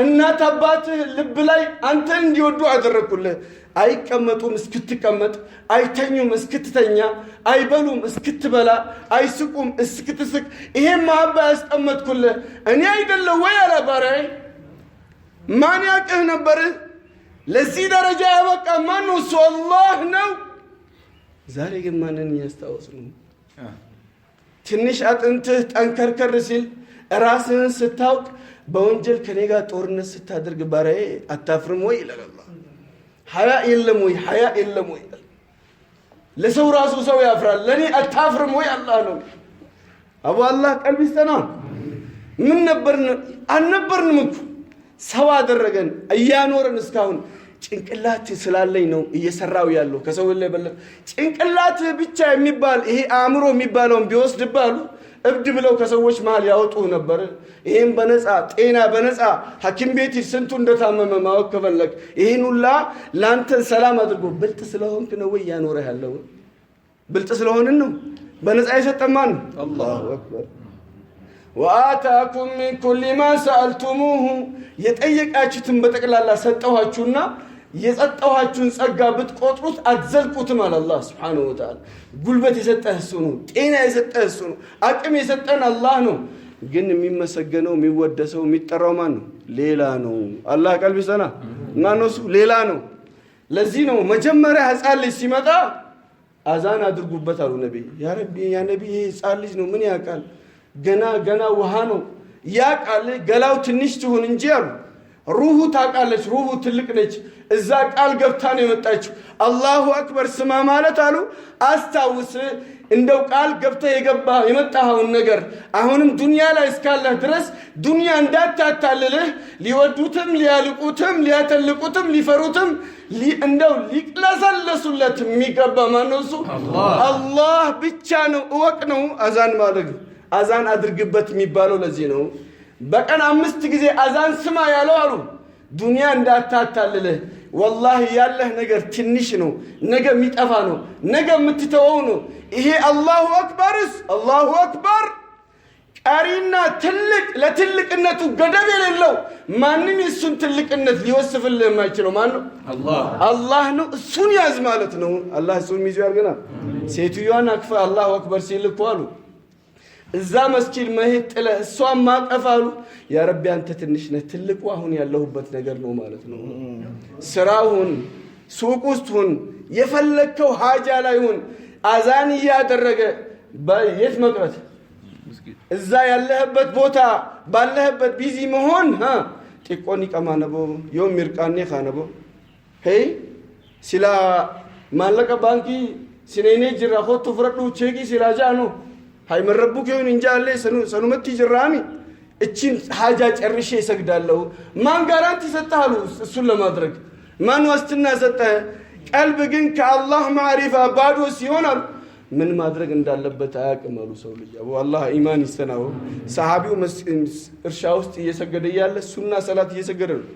እናት አባትህ ልብ ላይ አንተን እንዲወዱ አደረግኩልህ። አይቀመጡም እስክትቀመጥ፣ አይተኙም እስክትተኛ፣ አይበሉም እስክትበላ፣ አይስቁም እስክትስቅ። ይሄን መሐባ ያስቀመጥኩልህ እኔ አይደለሁ ወይ አለ ባሪያዬ። ማን ያቅህ ነበር? ለዚህ ደረጃ ያበቃ ማን ነው? እሱ አላህ ነው። ዛሬ ግን ማንን እያስታወስ ነው? ትንሽ አጥንትህ ጠንከርከር ሲል፣ ራስህን ስታውቅ፣ በወንጀል ከኔ ጋር ጦርነት ስታደርግ ባሪያዬ አታፍርም ወይ ይላል አላህ። ሀያ የለም ወይ? ሀያ የለም ወይ? ለሰው ራሱ ሰው ያፍራል። ለእኔ አታፍርም ወይ አላህ ነው። አቡ አላህ ቀልብ ይስጠና። ምን ነበርን? አልነበርንም እኮ፣ ሰው አደረገን እያኖረን እስካሁን። ጭንቅላት ስላለኝ ነው እየሰራው ያለው ከሰው ላይ በለጠ። ጭንቅላት ብቻ የሚባል ይሄ አእምሮ የሚባለውን ቢወስድብህ አሉ እብድ ብለው ከሰዎች መሃል ያወጡ ነበር። ይሄን በነፃ፣ ጤና በነፃ፣ ሐኪም ቤት ስንቱ እንደታመመ ማወቅ ከፈለግ፣ ይህን ሁላ ለአንተን ሰላም አድርጎ ብልጥ ስለሆንክ ነው ወይ እያኖረህ ያለው? ብልጥ ስለሆንን ነው በነፃ የሰጠን ማን ነው? الله أكبر። وآتاكم من كل ما سألتموه፣ የጠየቃችሁትን በጠቅላላ ሰጠኋችሁና የሰጠኋችሁን ጸጋ ብትቆጥሩት አትዘልቁትም አለ አላህ سبحانه وتعالى። ጉልበት የሰጠህ እሱ ነው። ጤና የሰጠህ እሱ ነው። አቅም የሰጠን አላህ ነው። ግን የሚመሰገነው፣ የሚወደሰው፣ የሚጠራው ማን ነው? ሌላ ነው። አላህ ቀልብ ይስጠና። ማን ነው እሱ? ሌላ ነው። ለዚህ ነው መጀመሪያ ህፃን ልጅ ሲመጣ አዛን አድርጉበት አሉ ነቢይ። يا ربي يا ነቢይ፣ ይሄ ህፃን ልጅ ነው፣ ምን ያውቃል? ገና ገና ውሃ ነው። ያውቃል፣ ገላው ትንሽ ትሁን እንጂ አሉ። ሩሁ ታውቃለች፣ ሩሁ ትልቅ ነች። እዛ ቃል ገብታ ነው የመጣችው። الله أكبر ስማ ማለት አሉ አስታውስ፣ እንደው ቃል ገብተህ የገባ የመጣኸውን ነገር አሁንም ዱንያ ላይ እስካለህ ድረስ ዱንያ እንዳታታልልህ፣ ሊወዱትም፣ ሊያልቁትም፣ ሊያተልቁትም፣ ሊፈሩትም፣ እንደው ሊቅለሰለሱለት የሚገባ ማነው? እሱ አላህ ብቻ ነው። እወቅ ነው አዛን ማለት፣ አዛን አድርግበት የሚባለው ለዚህ ነው። በቀን አምስት ጊዜ አዛን ስማ ያለው አሉ ዱንያ እንዳታታልልህ። ወላሂ ያለህ ነገር ትንሽ ነው፣ ነገ የሚጠፋ ነው፣ ነገ የምትተወው ነው። ይሄ الله أكبر ስ الله أكبر ቀሪና ትልቅ፣ ለትልቅነቱ ገደብ የሌለው፣ ማንም የእሱን ትልቅነት ሊወስፍልህ የማይችለው ማን ነው? አላህ ነው። እሱን ያዝ ማለት ነው። አላህ እሱን ሚይዙ ያድርገናል። ሴትዮዋን አቅፈ الله أكبر ሲል እኮ አሉ እዛ መስጂድ መሄድ ጥለህ እሷን ማቀፍ አሉ يا ربي አንተ ትንሽ ነህ፣ ትልቁ አሁን ያለሁበት ነገር ነው ማለት ነው። ስራ ሁን፣ ሱቅ ውስጥ ሁን፣ የፈለግከው ሀጃ ላይ ሁን፣ አዛን እያደረገ የት መቅረት፣ እዛ ያለህበት ቦታ ባለህበት busy መሆን xiqqoo ni qamaanabo yoo mirqaannee kaanabo hey silaa maallaqa baankii sineenee jirra, kottu fudhadhu cheekii silaa ja'anu hay መረቡ ከሆን እንጂ አለ ሰኑመቲ ጅራሚ እቺን ሀጃ ጨርሼ እሰግዳለሁ። ማን guarantee ሰጠህ አሉ እሱን ለማድረግ ማን ዋስትና ሰጠህ? ቀልብ ግን ከአላህ ማዕሪፋ ባዶ ሲሆን አሉ ምን ማድረግ እንዳለበት አያውቅም አሉ ሰው ልጅ። አቡ አላህ ኢማን ይስተናው። ሰሃቢው እርሻ ውስጥ እየሰገደ እያለ፣ ሱና ሰላት እየሰገደ ነው።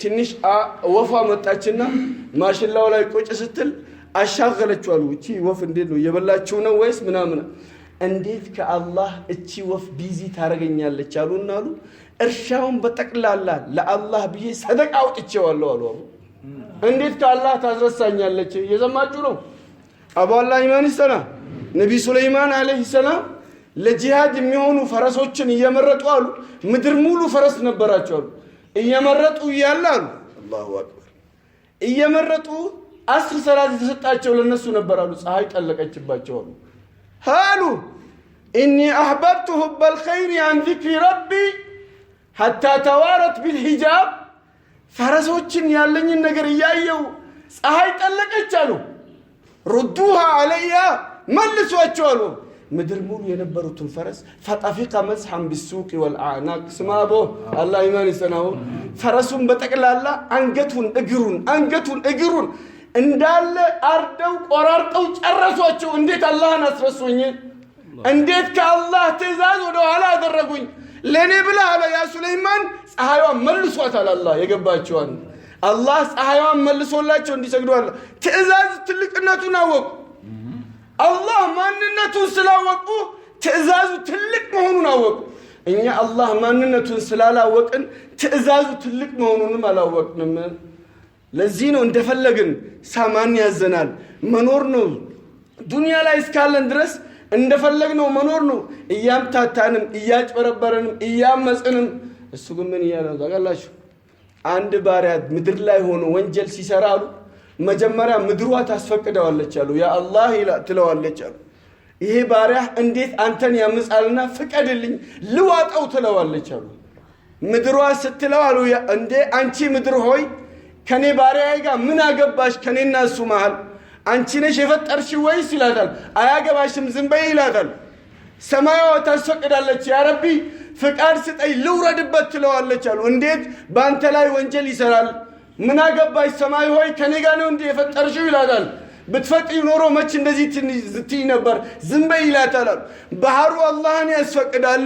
ትንሽ ወፏ መጣችና ማሽላው ላይ ቁጭ ስትል አሻገለችው አሉ። እቺ ወፍ እንዴት ነው፣ እየበላችው ነው ወይስ ምናምን? እንዴት ከአላህ እቺ ወፍ busy ታደርገኛለች አሉና አሉ እርሻውን በጠቅላላ ለአላህ ብዬ ሰደቃ አውጥቼዋለሁ አሉ። አቡ እንዴት ከአላህ ታስረሳኛለች? እየሰማችሁ ነው። አቡ አላህ ኢማን ይስጠና። ነቢ ሱለይማን عليه السلام ለጂሃድ የሚሆኑ ፈረሶችን እየመረጡ አሉ ምድር ሙሉ ፈረስ ነበራቸው አሉ። እየመረጡ እያለ አሉ الله أكبر እየመረጡ 10 ሰላት የተሰጣቸው ለነሱ ነበር አሉ። ፀሐይ ጠለቀችባቸው አሉ። አሉ إني أحببت حب الخير عن ذكر ربي حتى توارت بالحجاب። ፈረሶችን ያለኝን ነገር እያየው ፀሐይ ጠለቀች አሉ። ردوها علي መልሷቸው አሉ። ምድር ሙሉ የነበሩትን ፈረስ فطفق مسحا بالسوق والأعناق። ስማ አቦ አላህ ኢማን ይስጠናው። ፈረሱን በጠቅላላ አንገቱን እግሩን አንገቱን እግሩን እንዳለ አርደው ቆራርጠው ጨረሷቸው። እንዴት አላህን አስረሱኝ? እንዴት ከአላህ ትእዛዝ ወደ ኋላ አደረጉኝ? ለእኔ ብለህ አለ ያ ሱለይማን ፀሐይዋን መልሷታል። አላህ የገባቸዋን አላህ ፀሐይዋን መልሶላቸው እንዲሰግዱ አለ። ትእዛዝ ትልቅነቱን አወቁ። አላህ ማንነቱን ስላወቁ ትእዛዙ ትልቅ መሆኑን አወቁ። እኛ አላህ ማንነቱን ስላላወቅን ትእዛዙ ትልቅ መሆኑንም አላወቅንም። ለዚህ ነው እንደፈለግን ሳማን ያዘናል መኖር ነው። ዱንያ ላይ እስካለን ድረስ እንደፈለግነው መኖር ነው። እያምታታንም እያጭበረበረንም እያመፅንም። እሱ ግን ምን እያለ ነው ታውቃላችሁ? አንድ ባሪያ ምድር ላይ ሆኖ ወንጀል ሲሰራ አሉ መጀመሪያ ምድሯ ታስፈቅደዋለች አሉ። ያ አላህ ትለዋለች አሉ። ይሄ ባሪያ እንዴት አንተን ያምጻልና ፍቀድልኝ ልዋጠው ትለዋለች አሉ። ምድሯ ስትለው አሉ እንዴ አንቺ ምድር ሆይ ከኔ ባሪያዬ ጋር ምን አገባሽ? ከኔና እሱ መሃል አንቺ ነሽ የፈጠርሽው ወይስ ይላታል። አያገባሽም ዝም በይ ይላታል። ሰማያዋ ታስፈቅዳለች። ያ ረቢ ፍቃድ ስጠኝ ልውረድበት ትለዋለች አሉ። እንዴት በአንተ ላይ ወንጀል ይሰራል? ምን አገባሽ ሰማይ ሆይ ከኔ ጋር ነው እንዴ የፈጠርሽው ይላታል። ብትፈቅጂ ኖሮ መች እንደዚህ ትይ ነበር? ዝም በይ ይላታል አሉ። ባህሩ አላህን ያስፈቅዳል።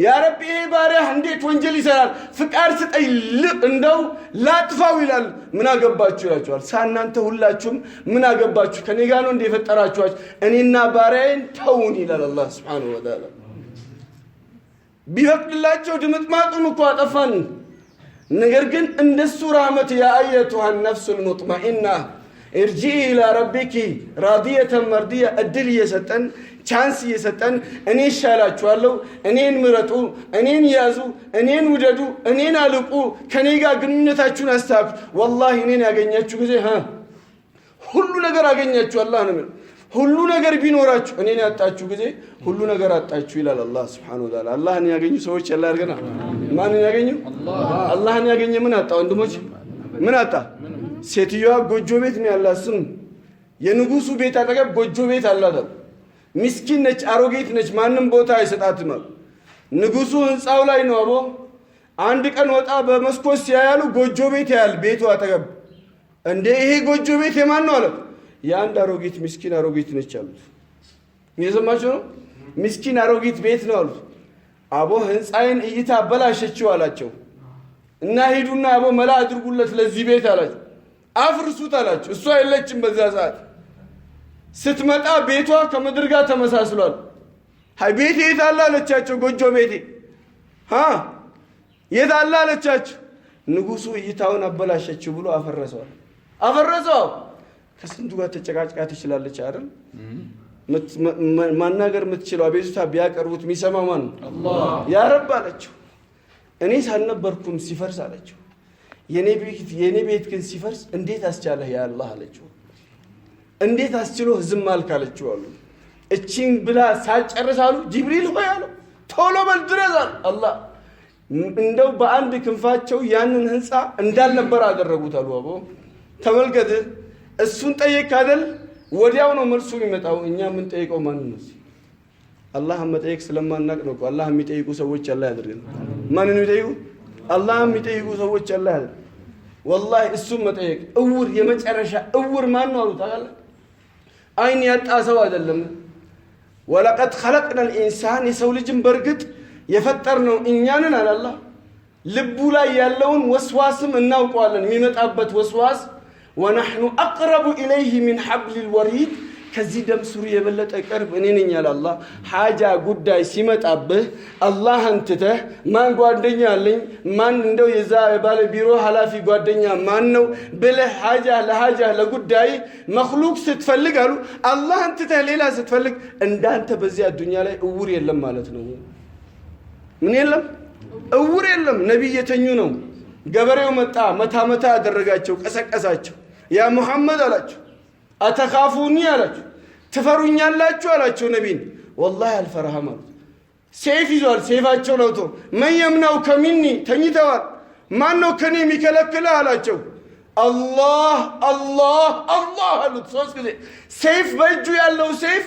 ያ ረቢ ይሄ ባሪያህ እንዴት ወንጀል ይሰራል? ፍቃድ ስጠኝ እንደው ላጥፋው ይላል። ምን አገባችሁ ይላችኋል። እናንተ ሁላችሁም ምን አገባችሁ? ከኔ ጋር ነው እንዴ የፈጠራችኋችሁ? እኔና ባሪያዬን ተውን ይላል አላህ سبحانه وتعالى። ቢፈቅድላቸው ድምጥማጡን እኮ አጠፋን። ነገር ግን እንደሱ ረህመት يا أيتها النفس المطمئنة ارجعي إلى ربك راضية مرضية እድል እየሰጠን chance እየሰጠን እኔ ይሻላችኋለሁ፣ እኔን ምረጡ፣ እኔን ያዙ፣ እኔን ውደዱ፣ እኔን አልቁ፣ ከኔ ጋር ግንኙነታችሁን አስተካክሉ። ወላሂ እኔን ያገኛችሁ ጊዜ ሁሉ ነገር አገኛችሁ። አላህ ነው ሁሉ ነገር ቢኖራችሁ እኔን ያጣችሁ ጊዜ ሁሉ ነገር አጣችሁ ይላል አላህ سبحانه وتعالى። አላህን ያገኙ ሰዎች ያላ ያድርገና። ማንን ያገኙ? አላህን ያገኘ ምን አጣ? ወንድሞች ምን አጣ? ሴትዮዋ ጎጆ ቤት ነው ያላት። ስም የንጉሱ ቤት አጠገብ ጎጆ ቤት አላት። ምስኪን ነች፣ አሮጌት ነች፣ ማንም ቦታ አይሰጣትም። ንጉሱ ህንፃው ላይ ነው አቦ። አንድ ቀን ወጣ በመስኮት ሲያያሉ ጎጆ ቤት ያያል ቤቱ አጠገብ። እንዴ ይሄ ጎጆ ቤት የማን ነው አለ። የአንድ አሮጊት ምስኪን አሮጊት ነች አሉት። እየሰማችሁ ነው? ምስኪን አሮጊት ቤት ነው አሉት። አቦ ህንፃዬን እይታ አበላሸችው አላቸው። እና ሂዱና አቦ መላ አድርጉለት ለዚህ ቤት አላቸው። አፍርሱት አላቸው። እሷ የለችም በዛ ሰዓት። ስትመጣ ቤቷ ከምድር ጋር ተመሳስሏል። አይ ቤቴ የት አለ አለቻቸው። ጎጆ ቤቴ የት አለ አለቻቸው። ንጉሱ እይታውን አበላሸችው ብሎ አፈረሰዋል። አፈረሰው። ከስንቱ ጋር ተጨቃጭቃ ትችላለች አይደል? ማናገር የምትችለው አቤቱታ ቢያቀርቡት የሚሰማ ማን ነው? ያ ረብ አለችው። እኔ ሳልነበርኩም ሲፈርስ አለችው። የኔ ቤት ግን ሲፈርስ እንዴት አስቻለህ ያ አላህ አለችው። እንዴት አስችሎህ ዝም አልክ አለችው አሉ። እቺን ብላ ሳጨርስ አሉ ጅብሪል ሆይ አሉ ቶሎ በል ድረስ አሉ። አላህ እንደው በአንድ ክንፋቸው ያንን ህንፃ እንዳልነበረ አደረጉት አሉ። አቦ ተመልከት፣ እሱን ጠየቅ አይደል ወዲያው ነው መልሱ የሚመጣው። እኛ የምንጠይቀው ማንን ነው? አላህን መጠየቅ ስለማናቅ ነው እኮ። አላህ የሚጠይቁ ሰዎች አላህ ያድርገን። ማንን የሚጠይቁ? አላህ የሚጠይቁ ሰዎች አላህ ያድርገን። ወላሂ እሱን መጠየቅ እውር፣ የመጨረሻ እውር ማን ነው አሉ ታውቃለህ? አይን ያጣ ሰው አይደለም። ወለቀድ ኸለቅና ልኢንሳን የሰው ልጅን በእርግጥ የፈጠርነው እኛንን አለ አላህ። ልቡ ላይ ያለውን ወስዋስም እናውቀዋለን፣ የሚመጣበት ወስዋስ። ወነሕኑ አቅረቡ ኢለይህ ሚን ሐብሊል ወሪድ ከዚህ ደም ስሩ የበለጠ ቅርብ እኔ ነኝ አለ አላህ። ሓጃ ጉዳይ ሲመጣብህ አላህን ትተህ ማን ጓደኛ አለኝ፣ ማን እንደው የዛ የባለ ቢሮ ኃላፊ ጓደኛ ማን ነው ብለህ ሓጃ ለሓጃ ለጉዳይ መክሉቅ ስትፈልግ አሉ አላህን ትተህ ሌላ ስትፈልግ እንዳንተ በዚያ ዱንያ ላይ እውር የለም ማለት ነው። ምን የለም? እውር የለም። ነቢይ የተኙ ነው። ገበሬው መጣ፣ መታ መታ አደረጋቸው፣ ቀሰቀሳቸው። ያ ሙሐመድ አላቸው፣ أتخافوني አላቸው፣ ትፈሩኛላችሁ አላቸው ነቢን። ወላሂ አልፈራህም አሉት። ሴፍ ይዟል፣ ሴፋቸውን አውጥቶ من يمنعك مني ተኝተዋል። ማን ነው ከኔ የሚከለክልህ አላቸው። አላህ አላህ አላህ አሉት 3 ጊዜ። ሴፍ በእጁ ያለው ሴፍ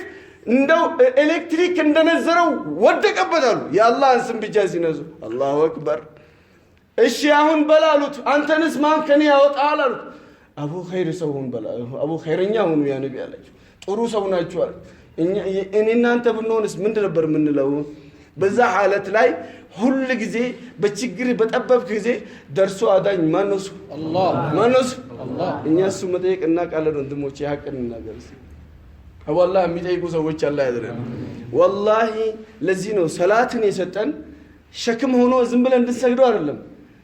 እንደው ኤሌክትሪክ እንደነዘረው ወደቀበት አሉ። የአላህን ስም ብቻ ሲነዙ አላሁ አክበር። እሺ አሁን በል አሉት። አንተንስ ማን ከኔ ያወጣል አሉት። አቡ ኸይር ሰው ሁን በል፣ አቡ ኸይረኛ ሁኑ ያ ነቢ አላቸው። ጥሩ ሰው ናችሁ አሉት። እኔ እናንተ ብንሆንስ ምንድን ነበር የምንለው? በዛ ሐለት ላይ ሁል ጊዜ በችግር በጠበብክ ጊዜ ደርሶ አዳኝ ማን ነው? እሱ አላህ። ማን ነው? እሱ አላህ። እኛ እሱ መጠየቅ እናውቃለን ወንድሞቼ፣ ሐቅን እንናገር እስኪ። ወላሂ የሚጠይቁ ሰዎች አላህ ያድረን። ወላሂ ለዚህ ነው ሰላትን የሰጠን ሸክም ሆኖ ዝም ብለን እንድንሰግደው አይደለም።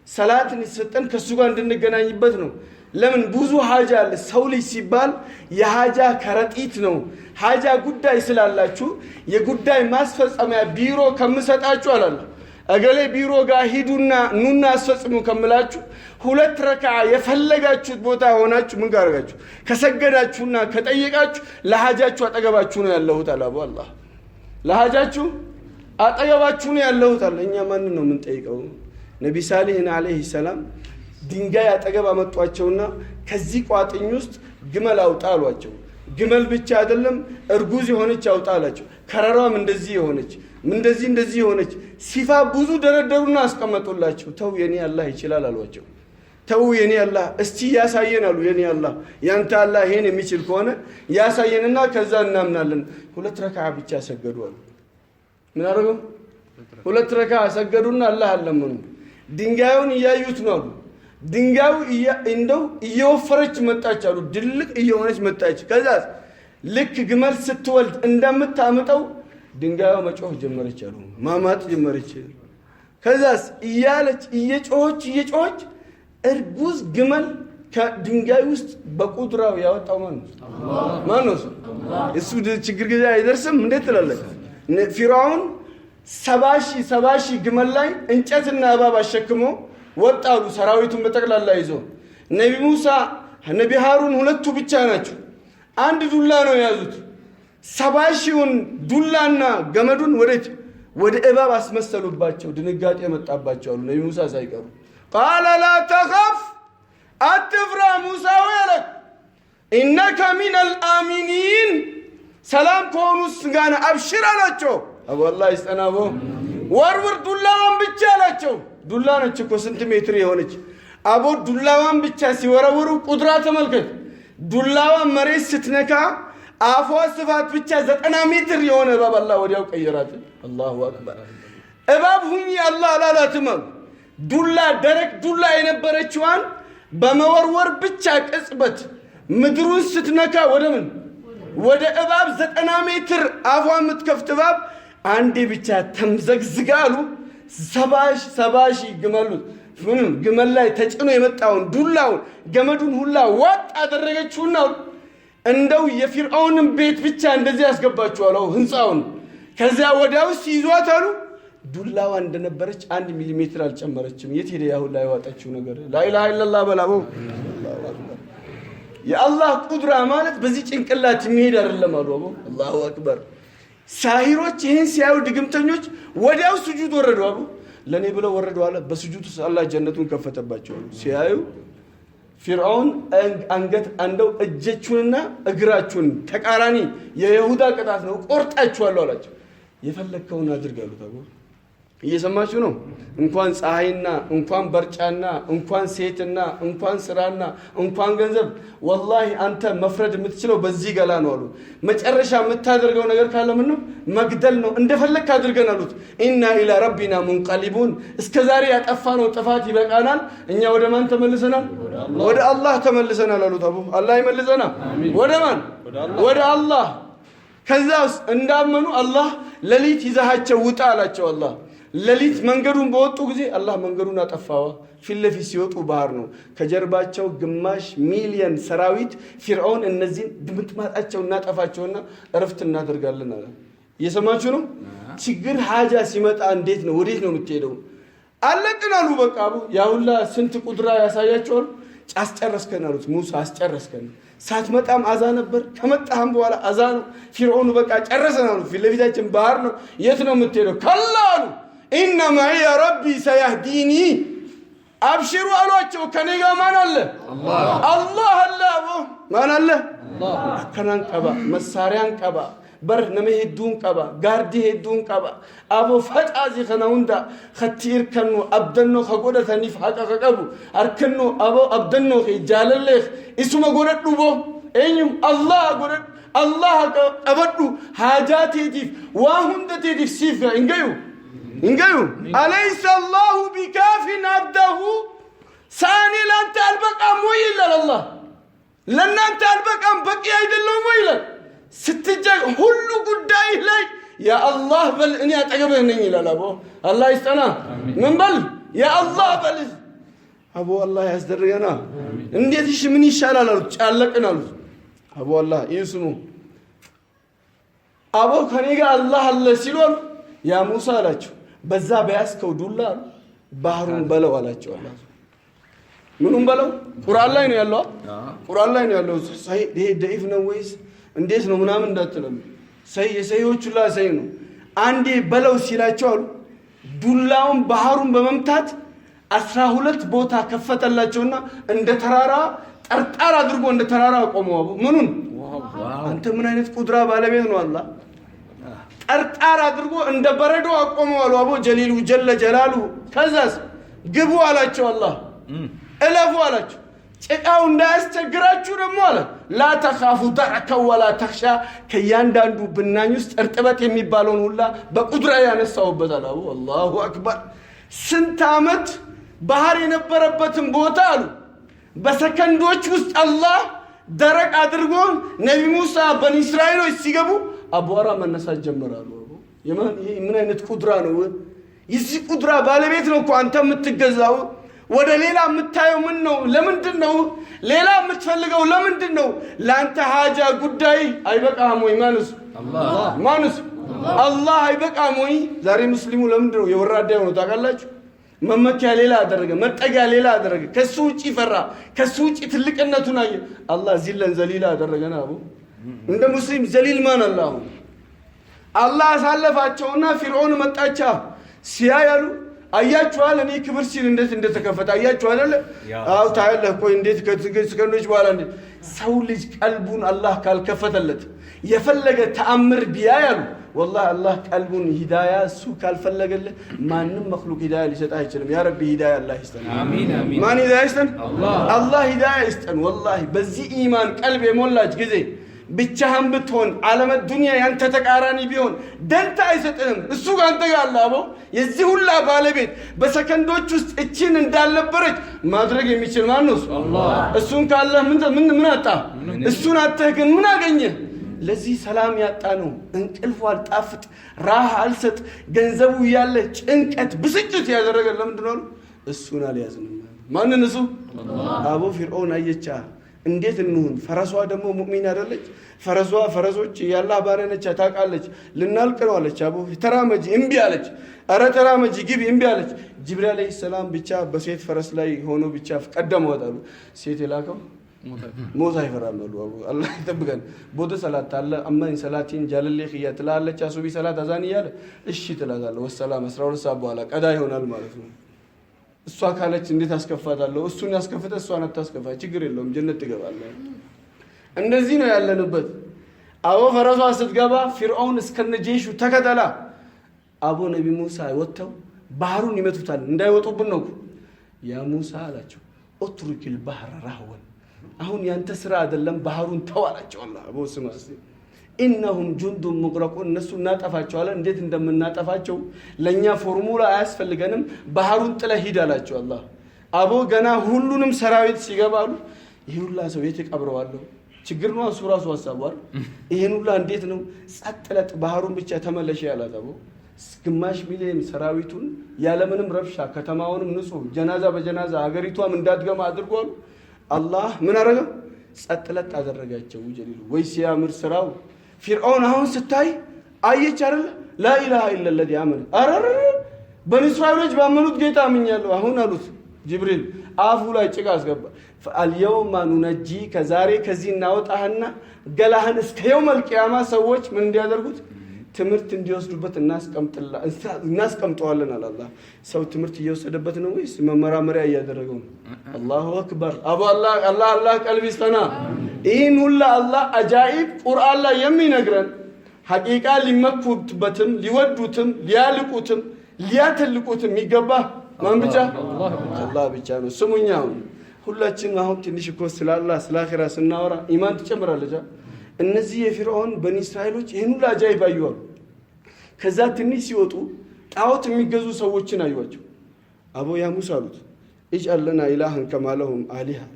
ሰላትን የሰጠን ከሱ ጋር እንድንገናኝበት ነው። ለምን ብዙ ሀጃ አለ። ሰው ልጅ ሲባል የሀጃ ከረጢት ነው። ሀጃ ጉዳይ ስላላችሁ የጉዳይ ማስፈጸሚያ ቢሮ ከምሰጣችሁ አላለሁ እገሌ ቢሮ ጋር ሂዱና ኑና አስፈጽሙ ከምላችሁ 2 ረካዓ የፈለጋችሁት ቦታ ሆናችሁ ምን ጋርጋችሁ ከሰገዳችሁና ከጠየቃችሁ ለሀጃችሁ አጠገባችሁ ነው ያለሁት አለ አቡ አላህ። ለሀጃችሁ አጠገባችሁ ነው ያለሁት አለ። እኛ ማንን ነው የምንጠይቀው? ነቢ ሳሊህን አለይሂ ሰላም ድንጋይ አጠገብ አመጧቸውና ከዚህ ቋጥኝ ውስጥ ግመል አውጣ አሏቸው። ግመል ብቻ አይደለም እርጉዝ የሆነች አውጣ አላቸው። ከረሯም እንደዚህ የሆነች እንደዚህ እንደዚህ የሆነች ሲፋ ብዙ ደረደሩና አስቀመጡላቸው። ተው የኔ አላህ ይችላል አሏቸው። ተው የኔ አላህ እስቲ ያሳየን አሉ። የኔ አላህ ያንተ አላህ ይሄን የሚችል ከሆነ ያሳየንና ከዛ እናምናለን። 2 ረካዓ ብቻ ሰገዱ አሉ። ምን አደረጉ? 2 ረካዓ ሰገዱና አላህ አለመኑ። ድንጋዩን እያዩት ነው አሉ። ድንጋዩ እንደው እየወፈረች መጣች አሉ። ድልቅ እየሆነች መጣች። ከዛ ልክ ግመል ስትወልድ እንደምታምጠው ድንጋዩ መጮህ ጀመረች አሉ። ማማጥ ጀመረች። ከዛስ እያለች እየጮኸች እየጮኸች እርጉዝ ግመል ከድንጋይ ውስጥ በቁድራው ያወጣው ማን ነው? ማን ነው እሱ? እሱ ችግር ጊዜ አይደርስም እንዴት ትላለህ? ፊርዓውን 70,000 ግመል ላይ እንጨትና እባብ አሸክሞ ወጣሉ። ሰራዊቱን በጠቅላላ ይዞ ነቢ ሙሳ ነቢ ሃሩን ሁለቱ ብቻ ናቸው። አንድ ዱላ ነው የያዙት። 70,000ውን ዱላና ገመዱን ወደ እባብ አስመሰሉባቸው። ድንጋጤ መጣባቸው አሉ ነቢ ሙሳ ሳይቀሩ። ቃለ ላ ተኸፍ አትፍራ ሙሳ ሆይ አለ። ኢነከ ሚነል አሚኒን ሰላም ከሆኑስ ጋር አብሽር አላቸው። አቡ አላህ ይስጠናቦ። ወርውር ዱላዋን ብቻ አላቸው። ዱላ ነች እኮ ስንት ሜትር የሆነች አቦ። ዱላዋን ብቻ ሲወረውሩ ቁድራ ተመልከት። ዱላዋን መሬት ስትነካ አፏ ስፋት ብቻ 90 ሜትር የሆነ እባብ አላህ ወዲያው ቀየራት። አላሁ አክበር። እባብ ሁኚ አላህ አላላትም አሉ። ዱላ ደረቅ ዱላ የነበረችዋን በመወርወር ብቻ ቅጽበት ምድሩን ስትነካ ወደ ምን ወደ እባብ 90 ሜትር አፏ የምትከፍት እባብ አንዴ ብቻ ተምዘግዝጋ አሉ። 70,000 ግመሉ ምንም ግመል ላይ ተጭኖ የመጣውን ዱላውን ገመዱን ሁላ ዋጥ አደረገችውና እንደው የፊርዓውንን ቤት ብቻ እንደዚህ ያስገባችኋል አሉ ህንጻውን። ከዚያ ወዲያው ሲይዟት አሉ ዱላዋ እንደነበረች 1 ሚሊ ሜትር አልጨመረችም። የት ሄደ ያ ሁላ የዋጠችው ነገር? ላኢላሃ ኢለላህ በላው። አላሁ አክበር። የአላህ ቁድራ ማለት በዚህ ጭንቅላት የሚሄድ አይደለም አሉ አቡ። አላሁ አክበር። ሳሂሮች ይሄን ሲያዩ ድግምተኞች ወዲያው ስጁድ ወረዱ አቡ። ለኔ ብለው ወረዱ አለ። በስጁድ ውስጥ አላህ ጀነቱን ከፈተባቸው አሉ። ሲያዩ ፊርዓውን አንገት አንደው እጃችሁንና እግራችሁን ተቃራኒ የይሁዳ ቅጣት ነው ቆርጣችኋለሁ አላቸው። የፈለከውን አድርግ አሉት አቡ። እየሰማችሁ ነው? እንኳን ፀሐይና እንኳን በርጫና እንኳን ሴትና እንኳን ስራና እንኳን ገንዘብ ወላሂ አንተ መፍረድ የምትችለው በዚህ ገላ ነው አሉ። መጨረሻ የምታደርገው ነገር ካለ ምን ነው? መግደል ነው። እንደፈለክ አድርገን አሉት። ኢና ኢላ ረቢና ሙንቀሊቡን። እስከዛሬ ያጠፋነው ጥፋት ይበቃናል። እኛ ወደ ማን ተመልሰናል? ወደ አላህ ተመልሰናል አሉት። አቡ አላህ ይመልሰና። ወደ ማን? ወደ አላህ። ከዛስ እንዳመኑ አላህ ሌሊት ይዛሃቸው ውጣ አላቸው። አላህ ሌሊት መንገዱን በወጡ ጊዜ አላህ መንገዱን አጠፋዋ። ፊት ለፊት ሲወጡ ባህር ነው። ከጀርባቸው 500,000 ሰራዊት ፊርዖን እነዚህን ድምጥማጣቸው እናጠፋቸውና እረፍት እናደርጋለን አለ። እየሰማችሁ ነው? ችግር ሀጃ ሲመጣ እንዴት ነው? ወዴት ነው የምትሄደው? አለቅን አሉ። በቃ አቡ ያ ሁላ ስንት ቁድራ ያሳያቸዋል። አስጨረስከን አሉት። ሙሳ አስጨረስከን፣ ሳትመጣም አዛ ነበር፣ ከመጣህም በኋላ አዛ ነው። ፊርዖኑ በቃ ጨረሰን አሉ። ፊት ለፊታችን ባህር ነው። የት ነው የምትሄደው? كلا አሉ። إن معي ربي سيهدين፣ አብሽሩ አሏቸው። ከኔ ጋር ማን አለ? አላህ አለ። አቦ ማን አለ? Akkanaan qaba, መሳሪያን qaba bar, nama hedduun qaba, gaardii hedduun qaba. Aboo facaasi kana hunda katti irkannu abdannoo ka godhataniif haqa ka qabu harkannu aboo abdannoo kee jaalallee isuma godhadhu boo eenyu Allah godhadhu, Allah qabadhu, haajaa teetiif waa hunda teetiif siif hin gayu, hin gayu. أليس الله بكاف عبده፣ ሳኔ ለአንተ አልበቃም ወይ ይላል አላህ። ለእናንተ አልበቃም፣ በቂ አይደለሁም ወይ ይላል። ስትጀ ሁሉ ጉዳይ ላይ ያ አላህ በል፣ እኔ አጠገብህ ነኝ ይላል። አቦ አላህ ይስጠና። ምን በል? ያ አላህ በል። አቦ አላህ ያስደርገና። እንዴት እሺ ምን ይሻላል አሉት። ጫለቅን አሉት። አቦ አላህ ይህ ስሙ፣ አቦ ከኔ ጋር አላህ አለ ሲሉ አሉ ያ ሙሳ አላቸው። በዛ በያዝከው ዱላ አሉ ባህሩን በለው አላቸው። አላህ ምኑን በለው? ቁርአን ላይ ነው ያለው። ቁርአን ላይ ነው ያለው። ይሄ ደኢፍ ነው ወይስ እንዴት ነው ምናምን እንዳትለሉ። የሰሂዎቹ ላይ ሰሂ ነው። አንዴ በለው ሲላቸው አሉ ዱላውን ባህሩን በመምታት 12 ቦታ ከፈተላቸውና እንደ ተራራ ጠርጣር አድርጎ እንደ ተራራ ቆመው። አቡ ምኑን አንተ ምን አይነት ቁድራ ባለቤት ነው አላህ። ጠርጣር አድርጎ እንደ በረዶ አቆመው አሉ አቦ ጀሊሉ جل جلاله። ከዛስ ግቡ አላቸው አላህ፣ እለፉ አላቸው። ጭቃው እንዳያስቸግራችሁ ደግሞ አለ لا تخاف دركا ولا تخشى፣ ከእያንዳንዱ ብናኝ ውስጥ እርጥበት የሚባለውን ሁላ በቁድራ ያነሳውበታል። አቡ الله أكبر። ስንት ዓመት ባህር የነበረበትን ቦታ አሉ በሰከንዶች ውስጥ አላህ ደረቅ አድርጎ ነቢ ሙሳ በኒ እስራኤሎች ሲገቡ አቧራ መነሳት ጀመራሉ። ይሄ ምን አይነት ቁድራ ነው? የዚህ ቁድራ ባለቤት ነው እኮ አንተ የምትገዛው። ወደ ሌላ የምታየው ምን ነው? ለምንድን ነው ሌላ የምትፈልገው? ለምንድን ነው? ለአንተ ሀጃ ጉዳይ አይበቃህም ወይ? ማንስ ማንስ አላህ አይበቃም ወይ? ዛሬ ሙስሊሙ ለምንድን ነው የወራዳ የሆነው ታውቃላችሁ? መመኪያ ሌላ አደረገ፣ መጠጊያ ሌላ አደረገ። ከሱ ውጭ ፈራ፣ ከሱ ውጭ ትልቅነቱን አየ። አላህ ذلا ذليلا አደረገና አቡ እንደ ሙስሊም ዘሊል ማን አለ አሁን? አላህ አሳለፋቸውና ፊርዖን መጣቻ ሲያያሉ አያችኋል። እኔ ክብር ሲል እንዴት እንደተከፈተ አያችሁ አይደለ? አዎ ታያለህ። ቆይ እንዴት ከሰከንዶች በኋላ እንዴት ሰው ልጅ ቀልቡን አላህ ካልከፈተለት የፈለገ ተአምር ቢያያሉ ወላሂ አላህ ቀልቡን ሂዳያ እሱ ካልፈለገልህ ማንም መክሉቅ ሂዳያ ሊሰጥ አይችልም። ያ ረቢ ሂዳያ አላህ ይስጠን። ማን ሂዳያ ይስጠን? አላህ ሂዳያ ይስጠን። ወላሂ በዚህ ኢማን ቀልብ የሞላች ጊዜ ብቻህን ብትሆን ዓለም ዱንያ ያንተ ተቃራኒ ቢሆን ደንታ አይሰጥህም። እሱ ከአንተ ጋር አለ። አቦ የዚህ ሁላ ባለቤት በሰከንዶች ውስጥ እችን እንዳልነበረች ማድረግ የሚችል ማን ነው? እሱ እሱን ካለህ ምን ምን ምን አጣ? እሱን አጥተህ ግን ምን አገኘህ? ለዚህ ሰላም ያጣ ነው። እንቅልፉ አልጣፍጥ፣ ራህ አልሰጥ፣ ገንዘቡ እያለ ጭንቀት፣ ብስጭት ያደረገ ለምንድን ነው? እሱን አልያዝንም። ማንን? እሱ አቦ ፊርዖን አየቻ እንዴት እንሁን? ፈረሷ ደግሞ ሙእሚን አይደለች። ፈረሷ ፈረሶች የአላህ ባሪያ ነች፣ ታውቃለች። ልናልቅ ነው አለች። አቦ ተራመጂ እምቢ አለች። ኧረ ተራመጂ ግቢ እምቢ አለች። ጅብሪል ዓለይሂ ሰላም ብቻ በሴት ፈረስ ላይ ሆኖ ብቻ ቀደመዋት አሉ። ሴት የላከው ሞት አይፈራም አሉ። አቡ አላህ ይጠብቀን። booda ሰላት አለ አማኝ ሰላቲን ጃለሌ ክያ ትላለች። አሱቢ ሰላት አዛን እያለ እሺ ትላታለህ። ወሰላም 12 ሰዓት በኋላ ቀዳ ይሆናል ማለት ነው። እሷ ካለች እንዴት አስከፋታለሁ? እሱን ያስከፍተ እሷን አታስከፋ፣ ችግር የለውም ጀነት ትገባለህ። እንደዚህ ነው ያለንበት። አቦ ፈረሷ ስትገባ ፊርዖን እስከነ ጄሹ ተከተላ። አቦ ነቢ ሙሳ ወጥተው ባህሩን ይመቱታል፣ እንዳይወጡብን ነው። ያ ሙሳ አላቸው اترك البحر رهوا፣ አሁን ያንተ ስራ አይደለም፣ ባህሩን ተው አላቸው። አላህ አቦ ስማ እስቲ إنهم جند مغرقون፣ እነሱ እናጠፋቸዋለን። እንዴት እንደምናጠፋቸው ለእኛ ፎርሙላ አያስፈልገንም። ባህሩን ጥለህ ሂድ አላቸው አላህ። አቦ ገና ሁሉንም ሰራዊት ሲገባሉ ይህ ሁላ ሰው የት እቀብረዋለሁ? ችግር ነው እሱ ራሱ ሐሳቡ አይደል? ይሄን ሁላ እንዴት ነው ጸጥ ለጥ ባህሩን ብቻ ተመለሽ ያላት አቦ ግማሽ ሚሊዮን ሰራዊቱን ያለምንም ረብሻ ከተማውንም ንጹህ ጀናዛ በጀናዛ ሀገሪቷም እንዳትገማ አድርጓል። አላህ ምን አደረገ? ጸጥ ለጥ አደረጋቸው። ጀሊሉ ወይ ሲያምር ስራው። ፊርዓውን አሁን ስታይ አየች አይደል? لا إله إلا الذي آمن አረረ በኒ እስራኤሎች ባመኑት ጌታ አምኛለሁ አሁን አሉት። ጅብሪል አፉ ላይ ጭቃ አስገባ። اليوم ننجيك ዛሬ ከዚህ እናወጣህና ገላህን እስከ يوم القيامة ሰዎች ምን እንዲያደርጉት ትምህርት እንዲወስዱበት እናስቀምጠዋለን አለ አላህ። ሰው ትምህርት እየወሰደበት ነው ወይስ መመራመሪያ እያደረገው ነው? الله أكبر። አቡ አላህ አላህ አላህ ቀልብ ይስጠና። ይህን ሁላ አላህ አጃኢብ ቁርአን ላይ የሚነግረን ሐቂቃ ሊመኩበትም ሊወዱትም ሊያልቁትም ሊያተልቁትም የሚገባ ማን ብቻ? አላህ ብቻ ነው። ስሙኛ አሁን ሁላችንም አሁን ትንሽ እኮ ስለ አላህ ስለ አኺራ ስናወራ ኢማን ትጨምራለች። እነዚህ የፊርዓውን በኒ እስራኤሎች ይህን ሁሉ አጃኢብ አዩ አሉ። ከዛ ትንሽ ሲወጡ ጣዖት የሚገዙ ሰዎችን አዩዋቸው። አቦ ያ ሙሳ አሉት፣ اجعل لنا إلها كما لهم آلهة፣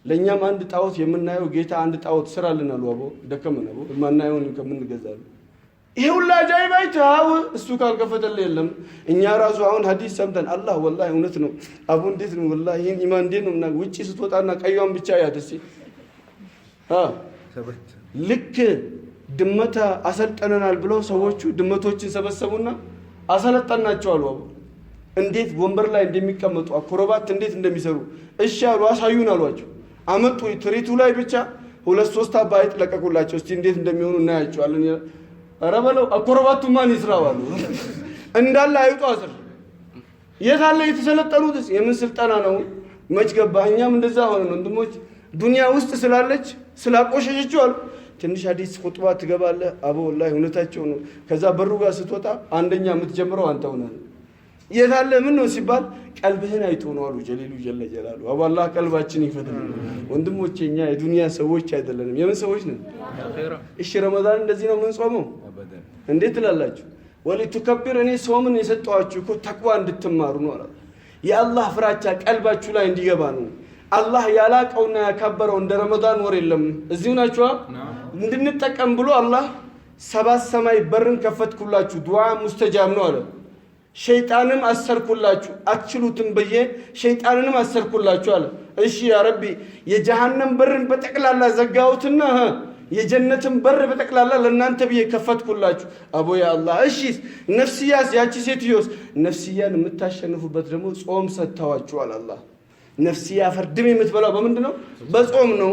ለእኛም አንድ ጣዖት የምናየው ጌታ አንድ ጣዖት ስራልን አሉ። አቦ ደከመን፣ አቦ የማናየውን ከምንገዛሉ። ይሄ ሁሉ አጃኢብ አይተኸው እሱ ካልከፈተልህ የለም። እኛ ራሱ አሁን ሐዲስ ሰምተን አላህ ወላሂ እውነት ነው አቡ እንዴት ነው ወላሂ ይሄን ኢማን እንዴት ነው ምናምን ውጪ ስትወጣና ቀዩን ብቻ ያት እስኪ ልክ ድመታ አሰልጠነናል ብለው ሰዎቹ ድመቶችን ሰበሰቡና አሰለጠናቸው አሉ። አቡ እንዴት ወንበር ላይ እንደሚቀመጡ አክሮባት እንዴት እንደሚሰሩ እሺ አሉ። አሳዩን አሏቸው። አመጡ። ትርኢቱ ላይ ብቻ ሁለት ሶስት አባይጥ ለቀቁላቸው። እስቲ እንዴት እንደሚሆኑ እናያቸዋለን። ኧረ በለው አክሮባቱ ማን ይስራው አሉ። እንዳለ አይጡ አስር የት አለ የተሰለጠኑትስ? የምን ስልጠና ነው? መች ገባ? እኛም እንደዛ ሆነን ወንድሞች ዱንያ ውስጥ ስላለች ስላቆሸሸችው አሉ። ትንሽ አዲስ ኹጥባ ትገባለህ። አቦ ወላሂ እውነታቸው ነው። ከዛ በሩ ጋር ስትወጣ አንደኛ የምትጀምረው አንተ ሆነህ ነው። የት አለ ምን ነው ሲባል ቀልብህን አይቶ ነው አሉ ጀሊሉ ጀለ ጀላሉ። አቦ አላህ ቀልባችን ይፈትልን። ወንድሞቼ እኛ የዱንያ ሰዎች አይደለንም። የምን ሰዎች ነን? እሺ ረመዳን እንደዚህ ነው የምንጾመው እንዴት ትላላችሁ? ولتكبروا እኔ ጾምን የሰጠኋችሁ እኮ ተቅዋ እንድትማሩ ነው አለ። የአላህ ፍራቻ ቀልባችሁ ላይ እንዲገባ ነው። አላህ ያላቀውና ያከበረው እንደ ረመዳን ወር የለም። እዚሁ ናችኋ። እንድንጠቀም ብሎ አላህ ሰባት ሰማይ በርን ከፈትኩላችሁ፣ ዱዓ ሙስተጃብ ነው አለ። ሸይጣንም አሰርኩላችሁ፣ አትችሉትም ብዬ ሸይጣንንም አሰርኩላችሁ አለ። እሺ ያ ረቢ የጀሃነም በርን በጠቅላላ ዘጋሁትና የጀነትን በር በጠቅላላ ለእናንተ ብዬ ከፈትኩላችሁ። አቦ ያ አላህ። እሺ ነፍስያስ፣ ያቺ ሴትዮስ ነፍስያን የምታሸንፉበት ደግሞ ጾም ሰጥተዋችኋል አላህ። ነፍስያ ፈርድም የምትበላው በምንድን ነው? በጾም ነው።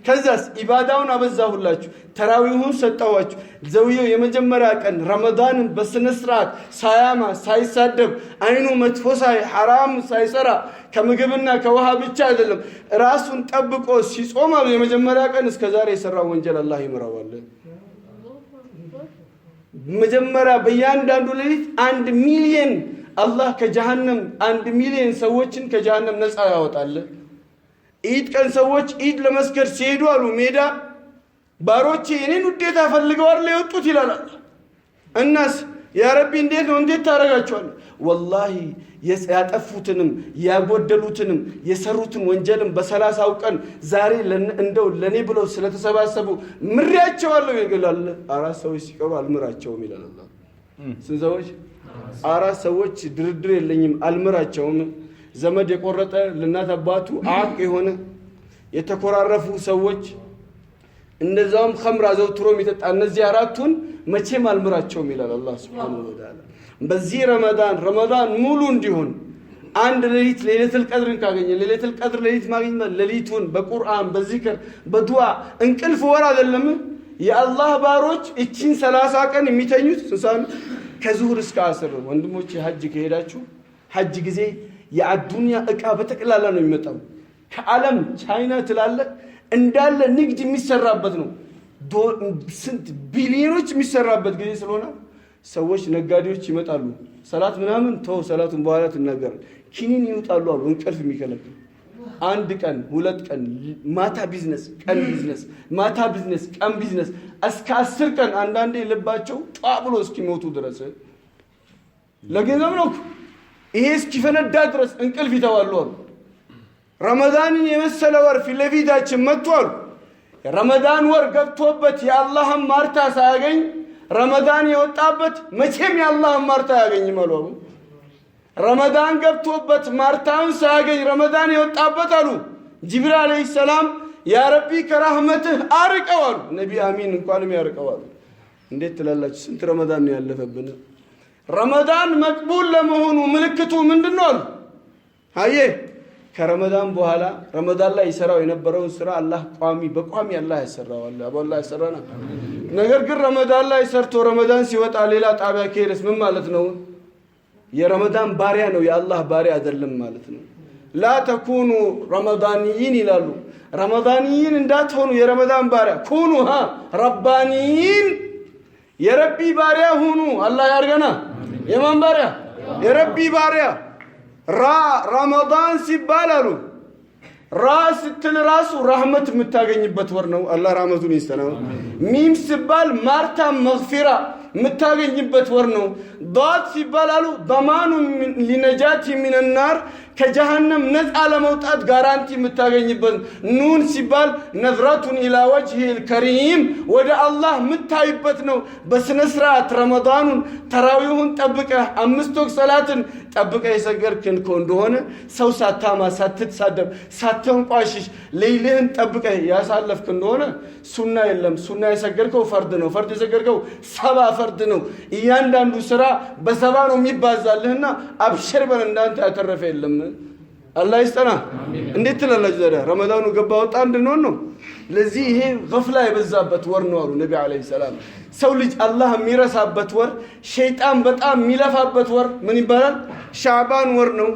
ከዛስ ኢባዳውን አበዛሁላችሁ፣ ተራዊሁን ሰጠኋችሁ። ዘውየው የመጀመሪያ ቀን ረመዳንን በስነ ስርዓት ሳያማ ሳይሳደብ አይኑ መጥፎ ሳይ ሐራም ሳይሰራ ከምግብና ከውሃ ብቻ አይደለም ራሱን ጠብቆ ሲጾም አሉ የመጀመሪያ ቀን እስከ ዛሬ የሰራው ወንጀል አላህ ይምረዋል። መጀመሪያ በእያንዳንዱ ሌሊት 1 ሚሊዮን አላህ ከጀሃነም 1 ሚሊዮን ሰዎችን ከጀሃነም ነፃ ያወጣል። ኢድ ቀን ሰዎች ኢድ ለመስገድ ሲሄዱ አሉ ሜዳ ባሮቼ የኔን ውዴታ ፈልገው አይደል የወጡት ይላል አላህ። እናስ ያ ረቢ እንዴት ነው እንዴት ታደርጋቸዋለህ? ወላሂ ያጠፉትንም ያጎደሉትንም የሰሩትን ወንጀልም በ30ው ቀን ዛሬ እንደው ለኔ ብለው ስለተሰባሰቡ ምሬያቸዋለሁ ይላል። 4 ሰዎች ሲቀሩ አልምራቸውም ይላል አላህ። ስንት ሰዎች? 4 ሰዎች ድርድር የለኝም አልምራቸውም። ዘመድ የቆረጠ ለእናት አባቱ አቅ የሆነ የተኮራረፉ ሰዎች እንደዛውም ኸምር አዘውትሮ የሚጠጣ እነዚህ 4ቱን መቼም አልምራቸውም ይላል አላህ ሱብሓነሁ ወተዓላ። በዚህ ረመዳን ሙሉ እንዲሆን አንድ ሌሊት ሌሊቱል ቀድርን ካገኘ ሌሊቱል ቀድር ሌሊት ማግኘት ሌሊቱን በቁርአን በዚክር በዱዓ እንቅልፍ ወር አይደለም። የአላህ ባሮች እቺን 30 ቀን የሚተኙት ስንት ሰዓት ነው? ከዙሁር እስከ አስር። ወንድሞቼ ሐጅ ከሄዳችሁ ሐጅ ጊዜ የአዱንያ እቃ በጠቅላላ ነው የሚመጣው። ከዓለም ቻይና ትላለ እንዳለ ንግድ የሚሰራበት ነው። ስንት ቢሊዮኖች የሚሰራበት ጊዜ ስለሆነ ሰዎች ነጋዴዎች ይመጣሉ። ሰላት ምናምን ተው፣ ሰላቱን በኋላ ትናገራለህ። ኪኒን ይውጣሉ አሉ እንቅልፍ የሚከለክል 1 ቀን 2 ቀን ማታ ቢዝነስ ቀን ቢዝነስ ማታ ቢዝነስ ቀን ቢዝነስ እስከ 10 ቀን አንዳንዴ ልባቸው ጧ ብሎ እስኪሞቱ ድረስ ለገንዘብ ነው እኮ ይሄ እስኪፈነዳ ድረስ እንቅልፍ ይተዋሉ አሉ። ረመዳንን የመሰለ ወር ፊት ለፊታችን መጥቷል። ረመዳን ወር ገብቶበት የአላህን ማርታ ሳያገኝ ረመዳን የወጣበት መቼም የአላህን ማርታ አያገኝም አሉ። ረመዳን ገብቶበት ማርታውን ሳያገኝ ረመዳን የወጣበት አሉ ጅብሪል عليه السلام يا ربي ከራህመትህ አርቀው አሉ። ነቢ አሚን እንኳንም ያርቀው አሉ። እንዴት ትላላችሁ? ስንት ረመዳን ነው ያለፈብን? ረመዳን መቅቡል ለመሆኑ ምልክቱ ምንድን ነው አሉ። አየ ከረመዳን በኋላ ረመዳን ላይ ይሰራው የነበረውን ስራ አላህ ቋሚ በቋሚ አላህ ያሰራዋል። አቦ አላህ ያሰራና። ነገር ግን ረመዳን ላይ ሰርቶ ረመዳን ሲወጣ ሌላ ጣቢያ ከሄደስ ምን ማለት ነው? የረመዳን ባሪያ ነው፣ የአላህ ባሪያ አይደለም ማለት ነው። لا تكونوا رمضانيين ይላሉ። ረመዳንይን እንዳትሆኑ የረመዳን ባሪያ كونوا ربانيين፣ የረቢ ባሪያ ሁኑ። አላህ ያርገና። የማን ባሪያ? የረቢ ባሪያ። ረመዳን ሲባል አሉ ራ ስትል ራሱ ራህመት የምታገኝበት ወር ነው። አላህ ራህመቱን ይስጠና። ሚም ሲባል ማርታ መግፊራ የምታገኝበት ወር ነው። ዳት ሲባል አሉ ضمان لنجاة من النار ከጀሃነም ነፃ ለመውጣት guarantee የምታገኝበት። ኑን ሲባል نظرة إلى وجهه الكريم ወደ አላህ የምታይበት ነው። በስነ ስርዓት ረመዳኑን ተራዊሁን ጠብቀህ አምስት ወቅት ሰላትን ጠብቀህ የሰገድክን እንደሆነ ሰው ሳታማ፣ ሳትሳደብ፣ ሳትንቋሽሽ ሌይልህን ጠብቀህ ያሳለፍክ እንደሆነ ሱና የለም። ሱና የሰገድከው ፈርድ ነው። ፈርድ የሰገድከው 70 ፈርድ ነው። እያንዳንዱ ስራ በ70 ነው የሚባዛልህና አብሽር በል፣ እንዳንተ ያተረፈ የለም። አላህ ይስጠና። እንዴት ትላላችሁ ታዲያ? ረመዳኑ ገባ ወጣ እንድንሆን ነው። ለዚህ ይሄ ገፍላ የበዛበት ወር ነው አሉ ነቢ عليه السلام። ሰው ልጅ አላህ የሚረሳበት ወር፣ ሸይጣን በጣም የሚለፋበት ወር ምን ይባላል? ሻዕባን ወር ነው።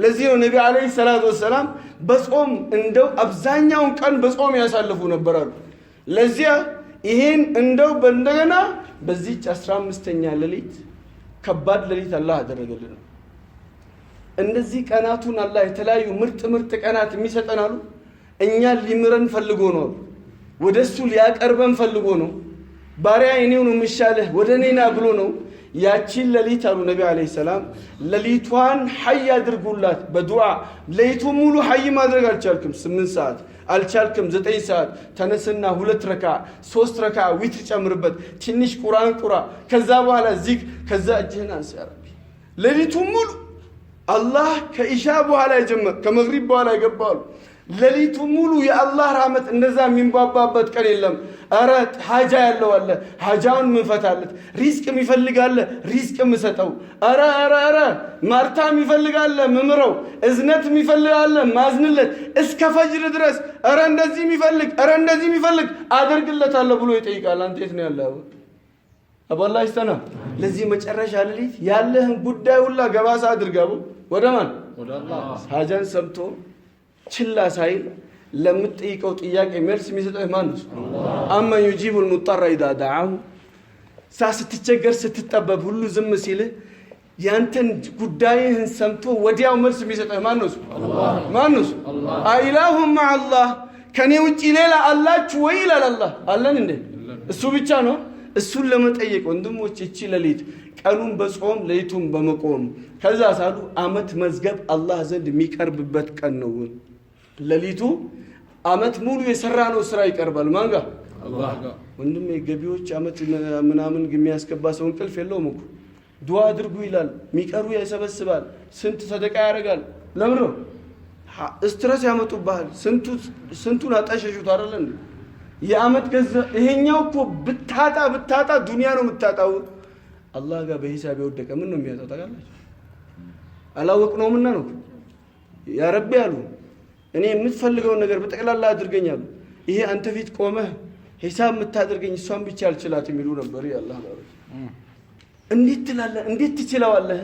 ለዚህ ነው ነቢ عليه الصلاة والسلام በጾም እንደው አብዛኛውን ቀን በጾም ያሳልፉ ነበር አሉ። ለዚያ ይሄን እንደው እንደገና በዚህች 15ኛ ሌሊት ከባድ ሌሊት አላህ አደረገልን። እንደዚህ ቀናቱን አላህ የተለያዩ ምርጥ ምርጥ ቀናት የሚሰጠን አሉ እኛን ሊምረን ፈልጎ ነው አሉ። ወደ እሱ ሊያቀርበን ፈልጎ ነው። ባሪያ እኔው ነው የምሻልህ ወደ እኔ ና ብሎ ነው። ያቺን ሌሊት አሉ ነቢ عليه السلام ሌሊቷን ሐይ አድርጉላት በዱዓ። ሌሊቱ ሙሉ ሐይ ማድረግ አልቻልክም፣ 8 ሰዓት አልቻልክም፣ 9 ሰዓት ተነስና 2 ረካ 3 ረካ ዊትር ጨምርበት፣ ትንሽ ቁርአን ቁራ፣ ከዛ በኋላ ዚክር፣ ከዛ እጅህን አንሳ يا ربي። ሌሊቱ ሙሉ አላህ ከኢሻ በኋላ የጀመረ ከመግሪብ በኋላ የገባሉ ሌሊቱ ሙሉ የአላህ ራህመት እንደዛ የሚንቧባበት ቀን የለም። ኧረ ሀጃ ያለው አለ፣ ሀጃውን ምንፈታለት፣ ሪዝቅ የሚፈልግ አለ፣ ሪዝቅ የምሰጠው። ኧረ ኧረ ኧረ ማርታ የሚፈልግ አለ፣ ምምረው፣ እዝነት የሚፈልግ አለ፣ ማዝንለት እስከ ፈጅር ድረስ። ኧረ እንደዚህ የሚፈልግ ኧረ እንደዚህ የሚፈልግ አደርግለታለሁ ብሎ ይጠይቃል። አንተ የት ነው ያለኸው? አባላ ይስተና። ለዚህ መጨረሻ ሌሊት ያለህን ጉዳይ ሁላ ገባሳ አድርጋቡ ወደ ማን? ወደ አላህ። ሀጃን ሰምቶ ችላ ሳይል ለምትጠይቀው ጥያቄ መልስ የሚሰጥህ ማን ነው? أمن يجيب المضطر إذا دعاه። ስትቸገር ስትጠበብ ሁሉ ዝም ሲልህ ያንተን ጉዳይህን ሰምቶ ወዲያው መልስ የሚሰጥህ ማን ነው? ማን ነው? أإله مع الله ከኔ ውጪ ሌላ አላችሁ ወይ ይላል አላህ። አለን እንዴ? እሱ ብቻ ነው። እሱን ለመጠየቅ ወንድሞች እቺ ሌሊት ቀኑን በጾም ሌሊቱን በመቆም ከዛ ሳሉ አመት መዝገብ አላህ ዘንድ የሚቀርብበት ቀን ነው። ሌሊቱ አመት ሙሉ የሰራነው ስራ ይቀርባል። ማን ጋር? አላህ ጋር። ወንድሜ ገቢዎች አመት ምናምን የሚያስገባ ሰው እንቅልፍ የለውም እኮ። ዱዓ አድርጉ ይላል፣ የሚቀሩ ይሰበስባል፣ ስንት ሰደቃ ያደርጋል። ለምን ነው stress ያመጡብሃል? ስንቱን አጠሸሹት አይደል እንዴ? የአመት ገንዘብ ይሄኛው እኮ ብታጣ ብታጣ ዱንያ ነው የምታጣው። አላህ ጋር በሂሳብ የወደቀ ምን ነው የሚያጣው ታውቃላችሁ? አላወቅነውምና ነው። يا ربي አሉ እኔ የምትፈልገውን ነገር በጠቅላላ አድርገኝ አሉ። ይሄ አንተ ፊት ቆመህ ሂሳብ የምታደርገኝ እሷን ብቻ አልችላትም ይሉ ነበር። የአላህ ባሮች እንዴት ትላለህ? እንዴት ትችለዋለህ?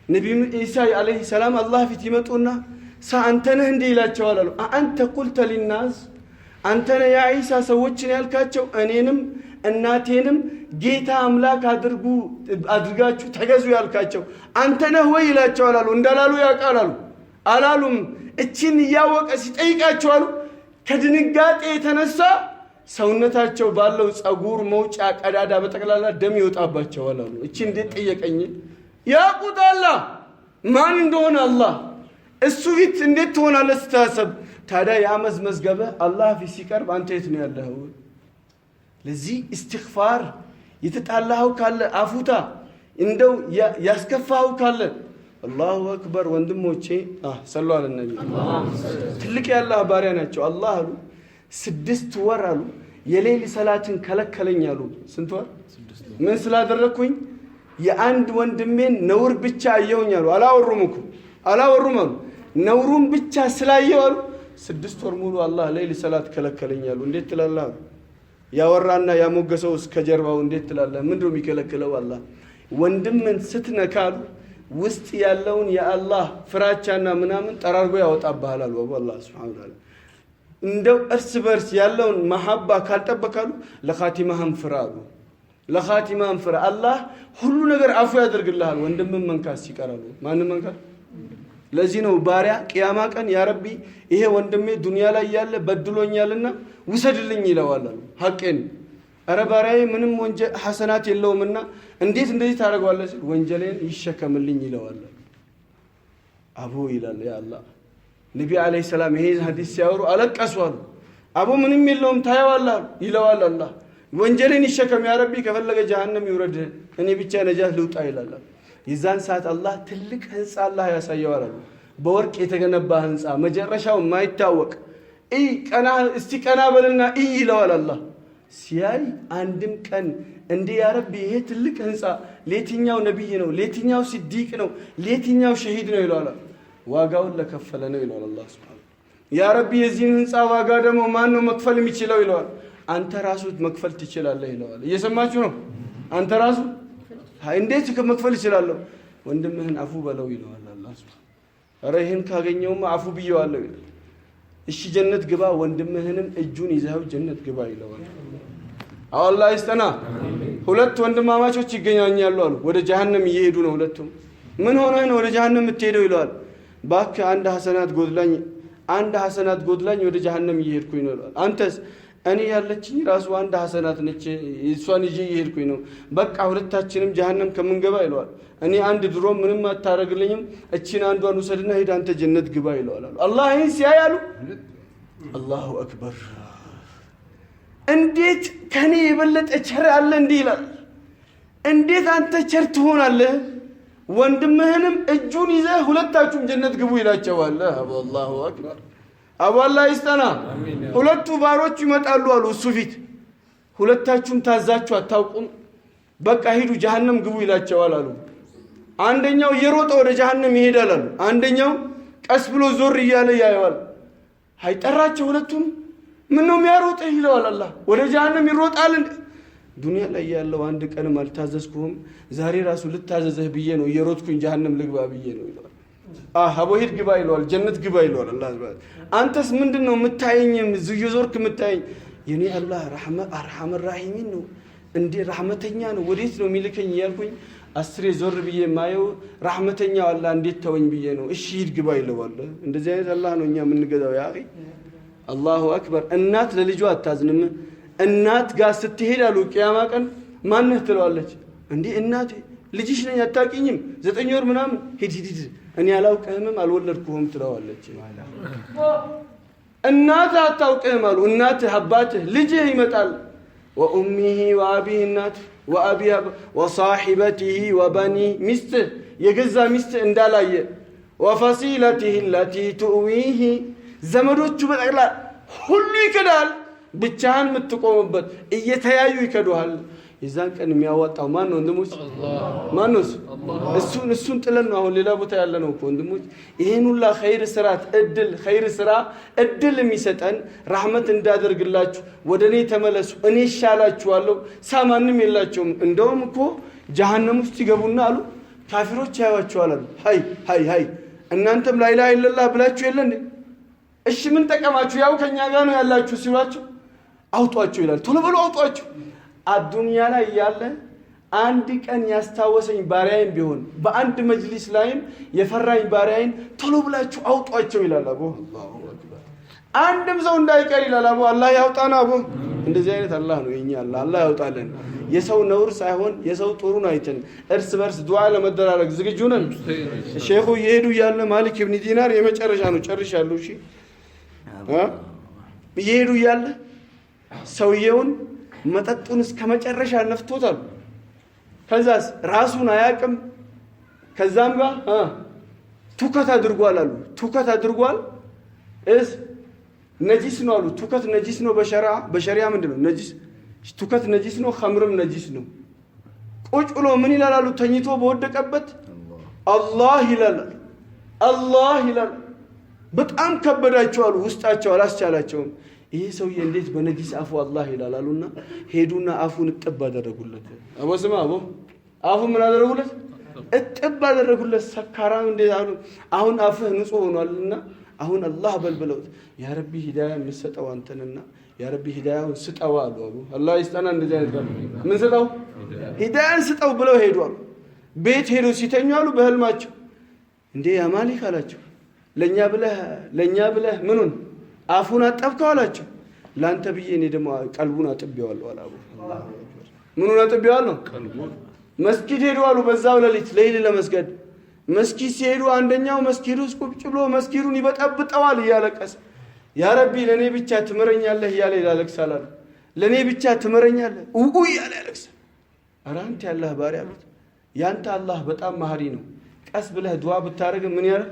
ነቢ ኢሳ عليه السلام አላህ ፊት ይመጡና አንተ ነህ እንዴ ይላቸዋል አሉ። أأنت قلت للناس አንተ ነህ يا ዒሳ ሰዎችን ያልካቸው እኔንም እናቴንም ጌታ አምላክ አድርጋችሁ ተገዙ ያልካቸው አንተ ነህ ወይ ይላቸዋል አሉ። እንዳላሉ ያውቃል አሉ። አላሉም። እቺን እያወቀ ሲጠይቃቸው አሉ ከድንጋጤ የተነሳ ሰውነታቸው ባለው ጸጉር መውጫ ቀዳዳ በጠቅላላ ደም ይወጣባቸዋል አሉ። እቺ እንዴት ጠየቀኝ? ያውቁታል ማን እንደሆነ አላህ። እሱ ፊት እንዴት ትሆናለህ ስታሰብ? ታዲያ የአመፅ መዝገብህ አላህ ፊት ሲቀርብ አንተ የት ነው ያለኸው? ለዚህ እስትግፋር የተጣላኸው ካለ አፉታ፣ እንደው ያስከፋኸው ካለ አላሁ አክበር። ወንድሞቼ ሰሉ አለ ነቢ፣ ትልቅ የአላህ ባሪያ ናቸው። አላህ አሉ 6 ወር አሉ የሌሊት ሰላትን ከለከለኝ አሉ። ስንት ወር? ምን ስላደረግኩኝ? የአንድ ወንድሜን ነውር ብቻ አየሁኝ አሉ። አላወሩም እኮ አላወሩም አሉ። ነውሩን ብቻ ስላየው አሉ 6 ወር ሙሉ አላህ ሌሊት ሰላት ከለከለኝ አሉ። እንዴት ትላለህ አሉ። ያወራና ያሞገሰው እስከ ጀርባው እንዴት ትላለህ? ምንድነው የሚከለክለው አላህ? ወንድምን ስትነካ አሉ ውስጥ ያለውን የአላህ ፍራቻና ምናምን ጠራርጎ ያወጣብሃል አሉ አላህ ሱብሓነሁ ወተዓላ። እንደው እርስ በርስ ያለውን መሐባ ካልጠበካሉ ለኻቲማህም ፍራ አሉ። ለኻቲማህም ፍራ። አላህ ሁሉ ነገር አፉ ያደርግልሃል። ወንድምን መንካት ሲቀራሉ ማንም መንካት። ለዚህ ነው ባሪያ ቅያማ ቀን ያ ረቢ ይሄ ወንድሜ ዱንያ ላይ ያለ በድሎኛልና ውሰድልኝ ይለዋል አሉ ሐቄን። ኧረ ባሪያዬ ምንም ወንጀል ሐሰናት የለውምና እንዴት እንደዚህ ታደርገዋለህ ሲል ወንጀሌን ይሸከምልኝ ይለዋል አሉ። አቦ ይላል ያ አላህ። ነቢ አለይሂ ሰላም ይሄ ሐዲስ ሲያወሩ አለቀሱ አሉ። አቦ ምንም የለውም ታየዋለህ አሉ ይለዋል አላህ። ወንጀሌን ይሸከም ያ ረቢ ከፈለገ ጀሃነም ይውረድ እኔ ብቻ ነጃት ልውጣ ይላል አሉ። የዛን ሰዓት አላህ ትልቅ ህንፃ አላህ ያሳየዋል አሉ። በወርቅ የተገነባ ህንፃ መጨረሻው የማይታወቅ እይ ቀና እስቲ ቀና በልና እይ ይለዋል አላህ። ሲያይ አንድም ቀን እንዴ ያ ረቢ ይሄ ትልቅ ህንፃ ለየትኛው ነብይ ነው? ለየትኛው ሲዲቅ ነው? ለየትኛው ሸሂድ ነው ይለዋል። ዋጋውን ለከፈለ ነው ይለዋል አላህ ሱብሓነሁ። ያ ረቢ የዚህን ህንፃ ዋጋ ደግሞ ማን ነው መክፈል የሚችለው ይለዋል። አንተ ራሱ መክፈል ትችላለህ ይለዋል። እየሰማችሁ ነው? አንተ ራሱ እንዴት መክፈል እችላለሁ? ወንድምህን አፉ በለው ይለዋል አላህ ሱብሓነሁ። ኧረ ይሄን ካገኘውማ አፉ ብየዋለሁ ይላል። እሺ ጀነት ግባ፣ ወንድምህንም እጁን ይዘኸው ጀነት ግባ ይለዋል። አላህ ይስጠና። ሁለት ወንድማማቾች ይገናኛሉ አሉ። ወደ ጀሃነም እየሄዱ ነው ሁለቱም። ምን ሆነህ ነው ወደ ጀሃነም የምትሄደው ይለዋል። እባክህ አንድ ሐሰናት ጎድላኝ፣ አንድ ሐሰናት ጎድላኝ ወደ ጀሃነም እየሄድኩኝ ነው ይለዋል። አንተስ? እኔ ያለችኝ ራሱ አንድ ሐሰናት ነች፣ እሷን ይዤ እየሄድኩኝ ነው። በቃ ሁለታችንም ጀሃነም ከምንገባ ይለዋል። እኔ አንድ ድሮ ምንም አታረግልኝም፣ እቺን አንዷን ውሰድና ሂድ አንተ ጀነት ግባ ይለዋል አሉ። አላህ ይሄን ሲያይ አሉ አላሁ አክበር፣ እንዴት ከኔ የበለጠ ቸር አለ እንዲህ ይላል። እንዴት አንተ ቸር ትሆናለህ? ወንድምህንም እጁን ይዘህ ሁለታችሁም ጀነት ግቡ ይላቸዋል። አላሁ አክበር። አቡ አላህ ይስጠና። ሁለቱ ባሮች ይመጣሉ አሉ እሱ ፊት። ሁለታችሁም ታዛችሁ አታውቁም፣ በቃ ሂዱ ጀሃነም ግቡ ይላቸዋል አሉ። አንደኛው እየሮጠ ወደ ጀሃነም ይሄዳል አሉ። አንደኛው ቀስ ብሎ ዞር እያለ ያየዋል። አይጠራቸው ሁለቱም ምን ነው የሚያሮጥህ ይለዋል አላህ። ወደ ጀሃነም ይሮጣል እንዴ? ዱንያ ላይ ያለው አንድ ቀንም አልታዘዝኩህም፣ ዛሬ ራሱ ልታዘዝህ ብዬ ነው እየሮጥኩኝ ጀሃነም ልግባ ብዬ ነው ይለዋል። አቦ ሂድ ግባ ይለዋል፣ ጀነት ግባ ይለዋል አላህ። አንተስ ምንድነው የምታየኝ? እየዞርክ የምታየኝ? የኔ አላህ አርሐመ ራሂሚን ነው እንዴ፣ ረህመተኛ ነው፣ ወዴት ነው የሚልከኝ እያልኩኝ አስሬ ዞር ብዬ የማየው ረህመተኛው አላህ እንዴት ተወኝ ብዬ ነው። እሺ ሂድ ግባ ይለዋል። እንደዚህ አይነት አላህ ነው እኛ የምንገዛው። ያ አኺ አላሁ አክበር። እናት ለልጇ አታዝንም። እናት ጋር ስትሄድ አሉ ቂያማ ቀን ማነህ ትለዋለች። እንዴ እናቴ ልጅሽ ነኝ አታውቂኝም? 9 ወር ምናምን ሂድ ሂድ ሂድ እኔ አላውቅህምም አልወለድኩህም ትለዋለች። እናትህ አታውቅህም አሉ። እናትህ አባትህ ልጅህ ይመጣል። ወኡሚሂ ወአቢህ እናት ወአቢህ ወሳሒበቲሂ ወበኒ ሚስትህ የገዛ ሚስትህ እንዳላየ ወፈሲለቲሂ አለቲ ትኡዊሂ ዘመዶቹ በጠቅላላ ሁሉ ይከዳል። ብቻህን የምትቆምበት እየተያዩ ይከዱሃል። የዛን ቀን የሚያዋጣው ማን ነው ወንድሞች? ማን ነው? እሱን ጥለን ነው አሁን ሌላ ቦታ ያለ ነው እኮ ወንድሞች። ይሄን ሁላ ኸይር ስራት እድል ኸይር ስራ እድል የሚሰጠን ረህመት እንዳደርግላችሁ ወደ እኔ ተመለሱ እኔ እሻላችኋለሁ ሳማንም የላቸውም። እንደውም እኮ ጀሃነም ውስጥ ይገቡና አሉ ካፊሮች ያዩዋቸዋል አሉ ሃይ ሃይ ሃይ እናንተም ላ ኢላሃ ኢለላህ ብላችሁ የለ እንዴ? እሺ ምን ጠቀማችሁ? ያው ከኛ ጋር ነው ያላችሁ ሲሏቸው አውጧቸው ይላል። ቶሎ በሉ አውጧቸው። አዱንያ ላይ ያለ አንድ ቀን ያስታወሰኝ ባሪያዬም ቢሆን በአንድ መጅሊስ ላይም የፈራኝ ባሪያዬን ቶሎ ብላችሁ አውጧቸው ይላል አቦ። አላሁ አክበር። አንድም ሰው እንዳይቀር ይላል አቦ። አላህ ያውጣና አቦ። እንደዚህ አይነት አላህ ነው የኛ አላህ። አላህ ያውጣልን። የሰው ነውር ሳይሆን የሰው ጥሩን አይተን እርስ በርስ ዱዓ ለመደራረግ ዝግጁ ነን። ሼኹ እየሄዱ ያለ ማሊክ ኢብን ዲናር የመጨረሻ ነው። ጨርሻለሁ። እሺ እየሄዱ እያለ ሰውየውን መጠጡን እስከ መጨረሻ ነፍቶታል። ከዛስ ራሱን አያውቅም። ከዛም ጋር ትውከት አድርጓል አሉ። ትውከት አድርጓል እስ ነጂስ ነው አሉ። ትውከት ነጂስ ነው በሸሪዓ ምንድን ነው ነጂስ? ትውከት ነጂስ ነው፣ ኸምርም ነጂስ ነው። ቁጭ ብሎ ምን ይላል አሉ። ተኝቶ በወደቀበት አላህ ይላል፣ አላህ ይላል። በጣም ከበዳቸው አሉ። ውስጣቸው አላስቻላቸውም። ይሄ ሰውዬ እንዴት በነጂስ አፉ አላህ ይላል አሉና ሄዱና አፉን እጥብ አደረጉለት። አቦ ስማ አቦ፣ አፉን ምን አደረጉለት? እጥብ አደረጉለት። ሰካራም እንዴት አሉ። አሁን አፍህ ንጹህ ሆኗልና አሁን አላህ በል ብለውት፣ ያ ረቢ ሂዳያ የምትሰጠው አንተንና ያ ረቢ ሂዳያውን ስጠው አሉ። አቡ አላህ ይስጠና። እንደዚህ አይነት ጋር ምን ስጠው? ሂዳያን ስጠው ብለው ሄዱ አሉ። ቤት ሄዱ ሲተኙ አሉ በህልማቸው፣ እንዴ ያ ማሊክ አላቸው፣ ለኛ ብለህ ምኑን አፉን አጠብከው አላቸው። ለአንተ ብዬ እኔ ደግሞ ቀልቡን አጥቤዋለሁ አለ። አቡ ምኑን አጥቤዋለሁ? መስጊድ ሄዱ አሉ። በዛው ሌሊት ሌሊት ለመስገድ መስጊድ ሲሄዱ አንደኛው መስጊድ ውስጥ ቁጭ ብሎ መስጊዱን ይበጠብጠዋል እያለቀሰ፣ ያ ረቢ ለእኔ ብቻ ትምረኛለህ እያለ ያለቅሳል አሉ። ለእኔ ብቻ ትምረኛለህ ውኡ እያለ ያለቅሳል። ኧረ አንተ ያለህ ባሪያ አሉት። ያንተ አላህ በጣም መሀሪ ነው። ቀስ ብለህ ዱዓ ብታደርግ ምን ያረ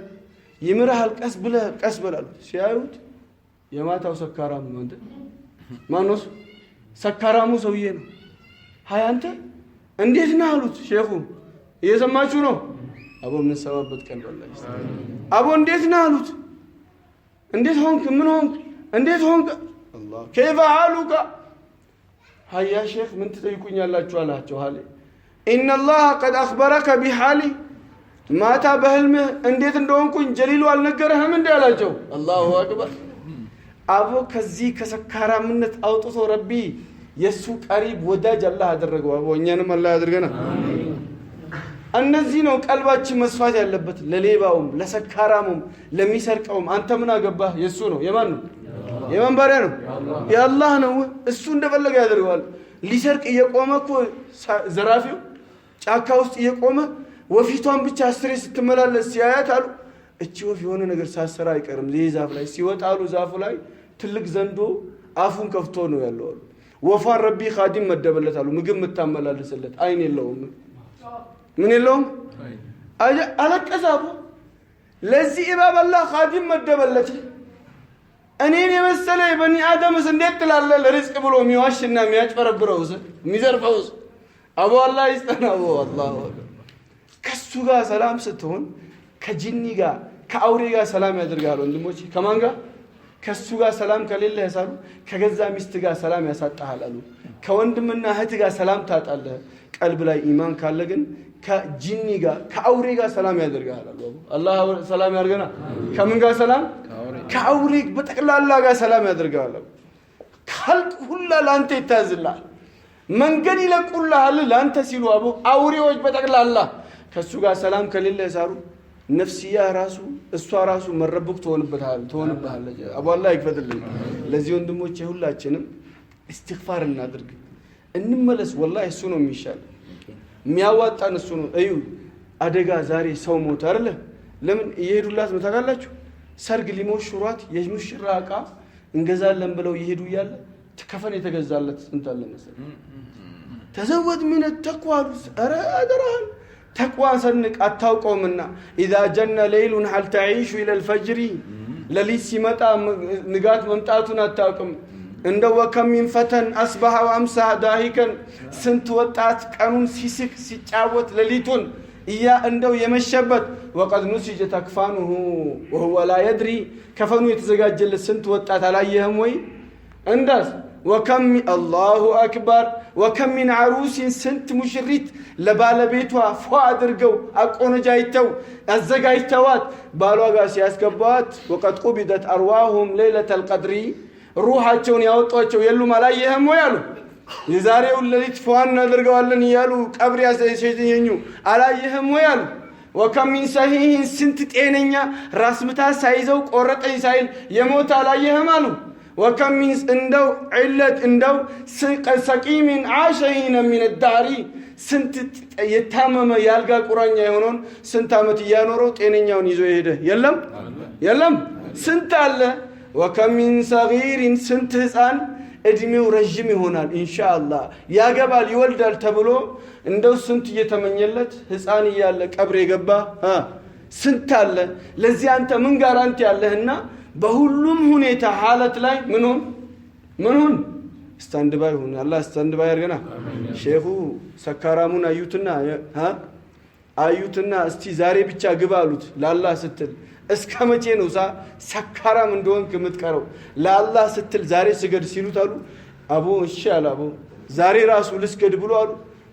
ይምርሃል። ቀስ ብለህ ቀስ በል አሉት። ሲያዩት የማታው ሰካራም ነው። አንተ ማነው? ሰካራሙ ሰውዬ ነው። ሀይ አንተ እንዴት ነህ አሉት። ሼኹ እየሰማችሁ ነው። አቦ የምንሰማበት ቀን በላ። አቦ እንዴት ነህ አሉት። እንዴት ሆንክ? ምን ሆንክ? እንዴት ሆንክ? አላህ كيف حالك? ሀያ ሼክ ምን ትጠይቁኛላችሁ አላቸው። ሀሌ إن الله قد أخبرك بحالي፣ ማታ በህልምህ እንዴት እንደሆንኩኝ ጀሊሉ አልነገረህም እንዴ አላቸው። الله أكبر። አቦ ከዚህ ከሰካራምነት አውጥቶ ረቢ የእሱ ቀሪብ ወዳጅ አላህ አደረገው። አቦ እኛንም አላህ ያድርገና። እነዚህ ነው ቀልባችን መስፋት ያለበት። ለሌባውም፣ ለሰካራሙም፣ ለሚሰርቀውም አንተ ምን አገባህ? የእሱ ነው። የማን ነው? የማን ባሪያ ነው? የአላህ ነው። እሱ እንደፈለገ ያደርገዋል። ሊሰርቅ እየቆመ እኮ ዘራፊው ጫካ ውስጥ እየቆመ ወፊቷን ብቻ አስሬ ስትመላለስ ሲያያት አሉ እቺ ወፍ የሆነ ነገር ሳሰራ አይቀርም። ይህ ዛፍ ላይ ሲወጣ አሉ ዛፉ ላይ ትልቅ ዘንዶ አፉን ከፍቶ ነው ያለው አሉ። ወፏን ረቢ ካዲም መደበለት አሉ። ምግብ የምታመላልስለት አይን የለውም፣ ምን የለውም። አለቀሰ አቡ። ለዚህ እባብ አላህ ካዲም መደበለት። እኔን የመሰለ የበኒ አደምስ እንዴት ትላለህ? ለሪዝቅ ብሎ የሚዋሽና የሚያጭበረብረውስ የሚዘርፈውስ? አቦ አላህ ይስጠን። አቦ አላሁ ከሱ ጋር ሰላም ስትሆን ከጂኒ ጋር ከአውሬ ጋር ሰላም ያደርጋል። ወንድሞች ከማን ጋር? ከሱ ጋር ሰላም ከሌለ ያሳሉ ከገዛ ሚስት ጋር ሰላም ያሳጣሃል አሉ። ከወንድምና እህት ጋር ሰላም ታጣለህ። ቀልብ ላይ ኢማን ካለ ግን ከጂኒ ጋር ከአውሬ ጋር ሰላም ያደርግሃል አሉ። አላህ ሰላም ያድርገና። ከምን ጋር ሰላም? ከአውሬ በጠቅላላ ጋር ሰላም ያደርግሃል አሉ። ኸልቅ ሁላ ለአንተ ይታዝልሃል። መንገድ ይለቁልሃል ለአንተ ሲሉ አቦ አውሬዎች በጠቅላላ። ከእሱ ጋር ሰላም ከሌለ ሳሩ ነፍስያ ራሱ እሷ ራሱ መረብክ ትሆንብሃለች። አቦ አላህ ይክፈትልን። ለዚህ ወንድሞቼ ሁላችንም እስትግፋር እናድርግ፣ እንመለስ። ወላሂ እሱ ነው የሚሻል፣ የሚያዋጣን እሱ ነው። እዩ አደጋ ዛሬ ሰው ሞተ አይደለ? ለምን እየሄዱላት ነው ታውቃላችሁ? ሰርግ ሊሞሽሯት የሙሽራ እቃ እንገዛለን ብለው እየሄዱ እያለ ከፈን የተገዛለት ስንት አለ መሰለህ? تزود من التقوى አሉት። ኧረ አደራህን ተቅዋ ሰንቅ አታውቀውምና። إذا جن ليل هل تعيش إلى الفجر፣ ሌሊት ሲመጣ ንጋት መምጣቱን አታውቅም። እንደ وكم من فتى أصبح وأمسى ضاحكا፣ ስንት ወጣት ቀኑን ሲስቅ ሲጫወት ሌሊቱን እያ እንደው የመሸበት وقد نسجت أكفانه وهو لا يدري፣ ከፈኑ የተዘጋጀለት ስንት ወጣት አላየህም ወይ? እንዳስ وكم الله أكبر وكم من عروس፣ ስንት ሙሽሪት ለባለቤቷ ፏ አድርገው አቆነጃጅተው አዘጋጅተዋት ባሏ ጋር ሲያስገቧት وقد قبضت أرواحهم ليلة القدر፣ ሩሃቸውን ያወጧቸው የሉም አላየህም ወይ አሉ። የዛሬውን ሌሊት ፏ እናደርገዋለን እያሉ ቀብር ያሸኙ አላየህም ወይ አሉ። وكم من صحيح፣ ስንት ጤነኛ ራስ ምታት ሳይዘው ቆረጠኝ ሳይል የሞተ አላየህም አሉ። وكم من እንደው علة እንደው سقيم عاش حينا من الدهر፣ ስንት የታመመ የአልጋ ቁራኛ የሆነውን ስንት ዓመት እያኖረው ጤነኛውን ይዞ የሄደ የለም የለም፣ ስንት አለ። وكم من صغير ስንት ህፃን እድሜው ረዥም ይሆናል ኢንሻአላህ ያገባል ይወልዳል ተብሎ እንደው ስንት እየተመኘለት ህፃን እያለ ቀብር የገባ ስንት አለ። ለዚህ አንተ ምን guarantee ያለህና በሁሉም ሁኔታ ሐለት ላይ ምን ሁን ምን ሁን stand by ሁን። አላህ stand by ያርገና። ሼኹ ሰካራሙን አዩትና አዩትና እስቲ ዛሬ ብቻ ግባ አሉት። ለአላህ ስትል እስከ መቼ ነው ሰካራም እንደሆንክ የምትቀረው? ለአላህ ስትል ዛሬ ስገድ ሲሉት አሉ አቦ እሺ አለ። አቦ ዛሬ ራሱ ልስገድ ብሎ አሉ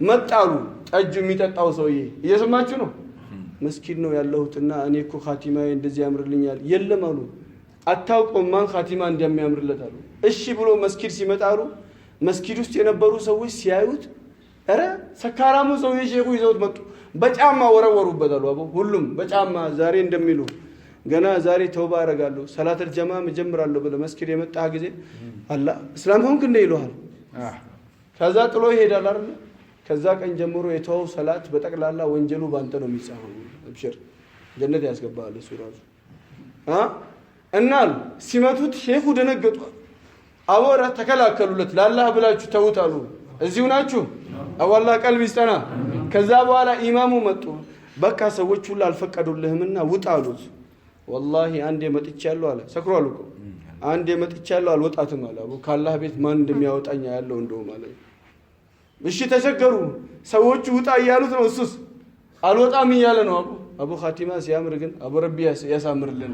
መጣሉ። ጠጁ የሚጠጣው ሰውዬ እየሰማችሁ ነው። መስጊድ ነው ያለሁትና እኔ እኮ ኻቲማዬ እንደዚህ ያምርልኛል። የለም አሉ አታውቀውም ማን ኻቲማ እንደሚያምርለት አሉ። እሺ ብሎ መስጊድ ሲመጣ አሉ መስጊድ ውስጥ የነበሩ ሰዎች ሲያዩት ኧረ ሰካራሙ ሰውዬ ሼኹ ይዘውት መጡ። በጫማ ወረወሩበት አሉ። አቦ ሁሉም በጫማ ዛሬ እንደሚሉ ገና ዛሬ ተውባ አደርጋለሁ ሰላተል ጀማ እጀምራለሁ ብለህ መስጊድ የመጣህ ጊዜ አላህ እስላም ሆንክ እንደ ይሉሃል። ከዛ ጥሎ ይሄዳል አይደል? ከዛ ቀን ጀምሮ የተወው ሰላት በጠቅላላ ወንጀሉ ባንተ ነው የሚጻፈው። አብሽር ጀነት ያስገባሃል እሱ ራሱ እና አሉ ሲመቱት ሼኹ ደነገጡ። አወራ ተከላከሉለት። ለአላህ ብላችሁ ተውት አሉ። እዚሁ ናችሁ? አዋላ ቀልብ ይስጠና። ከዛ በኋላ ኢማሙ መጡ። በቃ ሰዎች ሁሉ አልፈቀዱልህምና ውጣ አሉት። ወላሂ አንዴ መጥቻለሁ አለ። ሰክሯል እኮ። አንዴ መጥቻለሁ አልወጣትም አለ። አቡ ካላህ ቤት ማን እንደሚያወጣኝ ያለው እንደውም አለ። እሺ ተቸገሩ ሰዎቹ ውጣ እያሉት ነው፣ እሱስ አልወጣም እያለ ነው። አቡ ኻቲማ ሲያምር ግን አቡ ረቢ ያሳምርልን።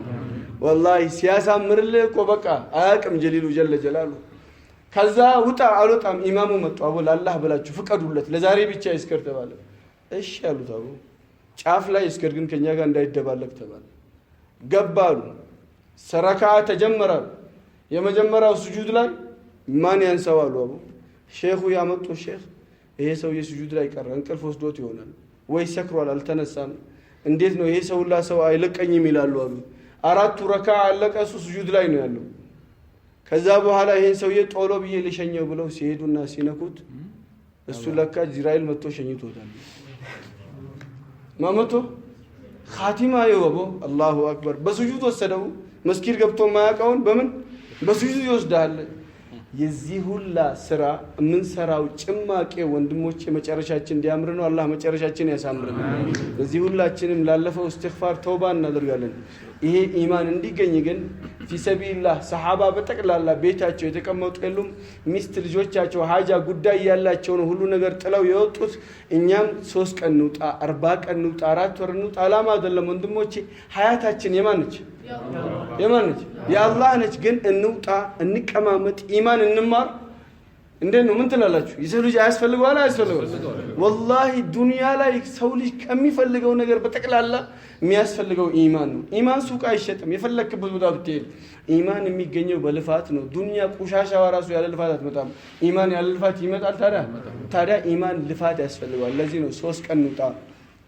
ወላሂ ሲያሳምርልህ እኮ በቃ አያውቅም ጀሊሉ ጀለ ጀላሉ። ከዛ ውጣ አልወጣም። ኢማሙ መጡ። አቡ ለአላህ ብላችሁ ፍቀዱለት ለዛሬ ብቻ ይስከር ተባለ። እሺ አሉት። አቡ ጫፍ ላይ ይስከር ግን ከኛ ጋር እንዳይደባለቅ ተባለ። ገባሉ። ሰረካ ተጀመረ። የመጀመሪያው ስጁድ ላይ ማን ያንሰዋሉ? አቡ ሼኹ ያመጡ ሼኽ ይሄ ሰውዬ ስጁድ ላይ ቀረ፣ እንቅልፍ ወስዶት ይሆናል ወይ ሰክሯል፣ አልተነሳም። እንዴት ነው ይሄ ሰው ሁላ ሰው አይለቀኝም ይላሉ አሉ። አራቱ ረካ አለቀ፣ እሱ ስጁድ ላይ ነው ያለው። ከዛ በኋላ ይሄን ሰውዬ ጦሎ ብዬ ልሸኘው ብለው ሲሄዱና ሲነኩት እሱ ለካ ጅራኤል መጥቶ ሸኝቶታል። ማመቶ ኻቲማ ይወቦ አላሁ አክበር። በስጁድ ወሰደው። መስጊድ ገብቶ ማያውቀውን በምን በስጁድ ይወስዳል። የዚህ ሁላ ስራ የምንሰራው ጭማቄ ወንድሞቼ መጨረሻችን እንዲያምር ነው። አላህ መጨረሻችን ያሳምርልን። ለዚህ ሁላችንም ላለፈው እስትግፋር ተውባ እናደርጋለን። ይሄ ኢማን እንዲገኝ ግን ፊሰቢልላህ ሰሓባ በጠቅላላ ቤታቸው የተቀመጡ የሉም። ሚስት ልጆቻቸው ሀጃ ጉዳይ ያላቸው ነው ሁሉ ነገር ጥለው የወጡት። እኛም 3 ቀን እንውጣ፣ 40 ቀን እንውጣ፣ 4 ወር እንውጣ አላማ አይደለም ወንድሞቼ። ሀያታችን የማን ነች? የማን ነች? የአላህ ነች። ግን እንውጣ፣ እንቀማመጥ፣ ኢማን እንማር። እንዴት ነው? ምን ትላላችሁ? የሰው ልጅ አያስፈልገዋል? አያስፈልገዋል? ወላሂ ዱንያ ላይ ሰው ልጅ ከሚፈልገው ነገር በጠቅላላ የሚያስፈልገው ኢማን ነው። ኢማን ሱቅ አይሸጥም። የፈለክበት ቦታ ብትሄድ ኢማን የሚገኘው በልፋት ነው። ዱንያ ቆሻሻዋ ራሱ ያለ ልፋት አትመጣም። ኢማን ያለ ልፋት ይመጣል? ታዲያ ኢማን ልፋት ያስፈልገዋል። ለዚህ ነው 3 ቀን እንውጣ፣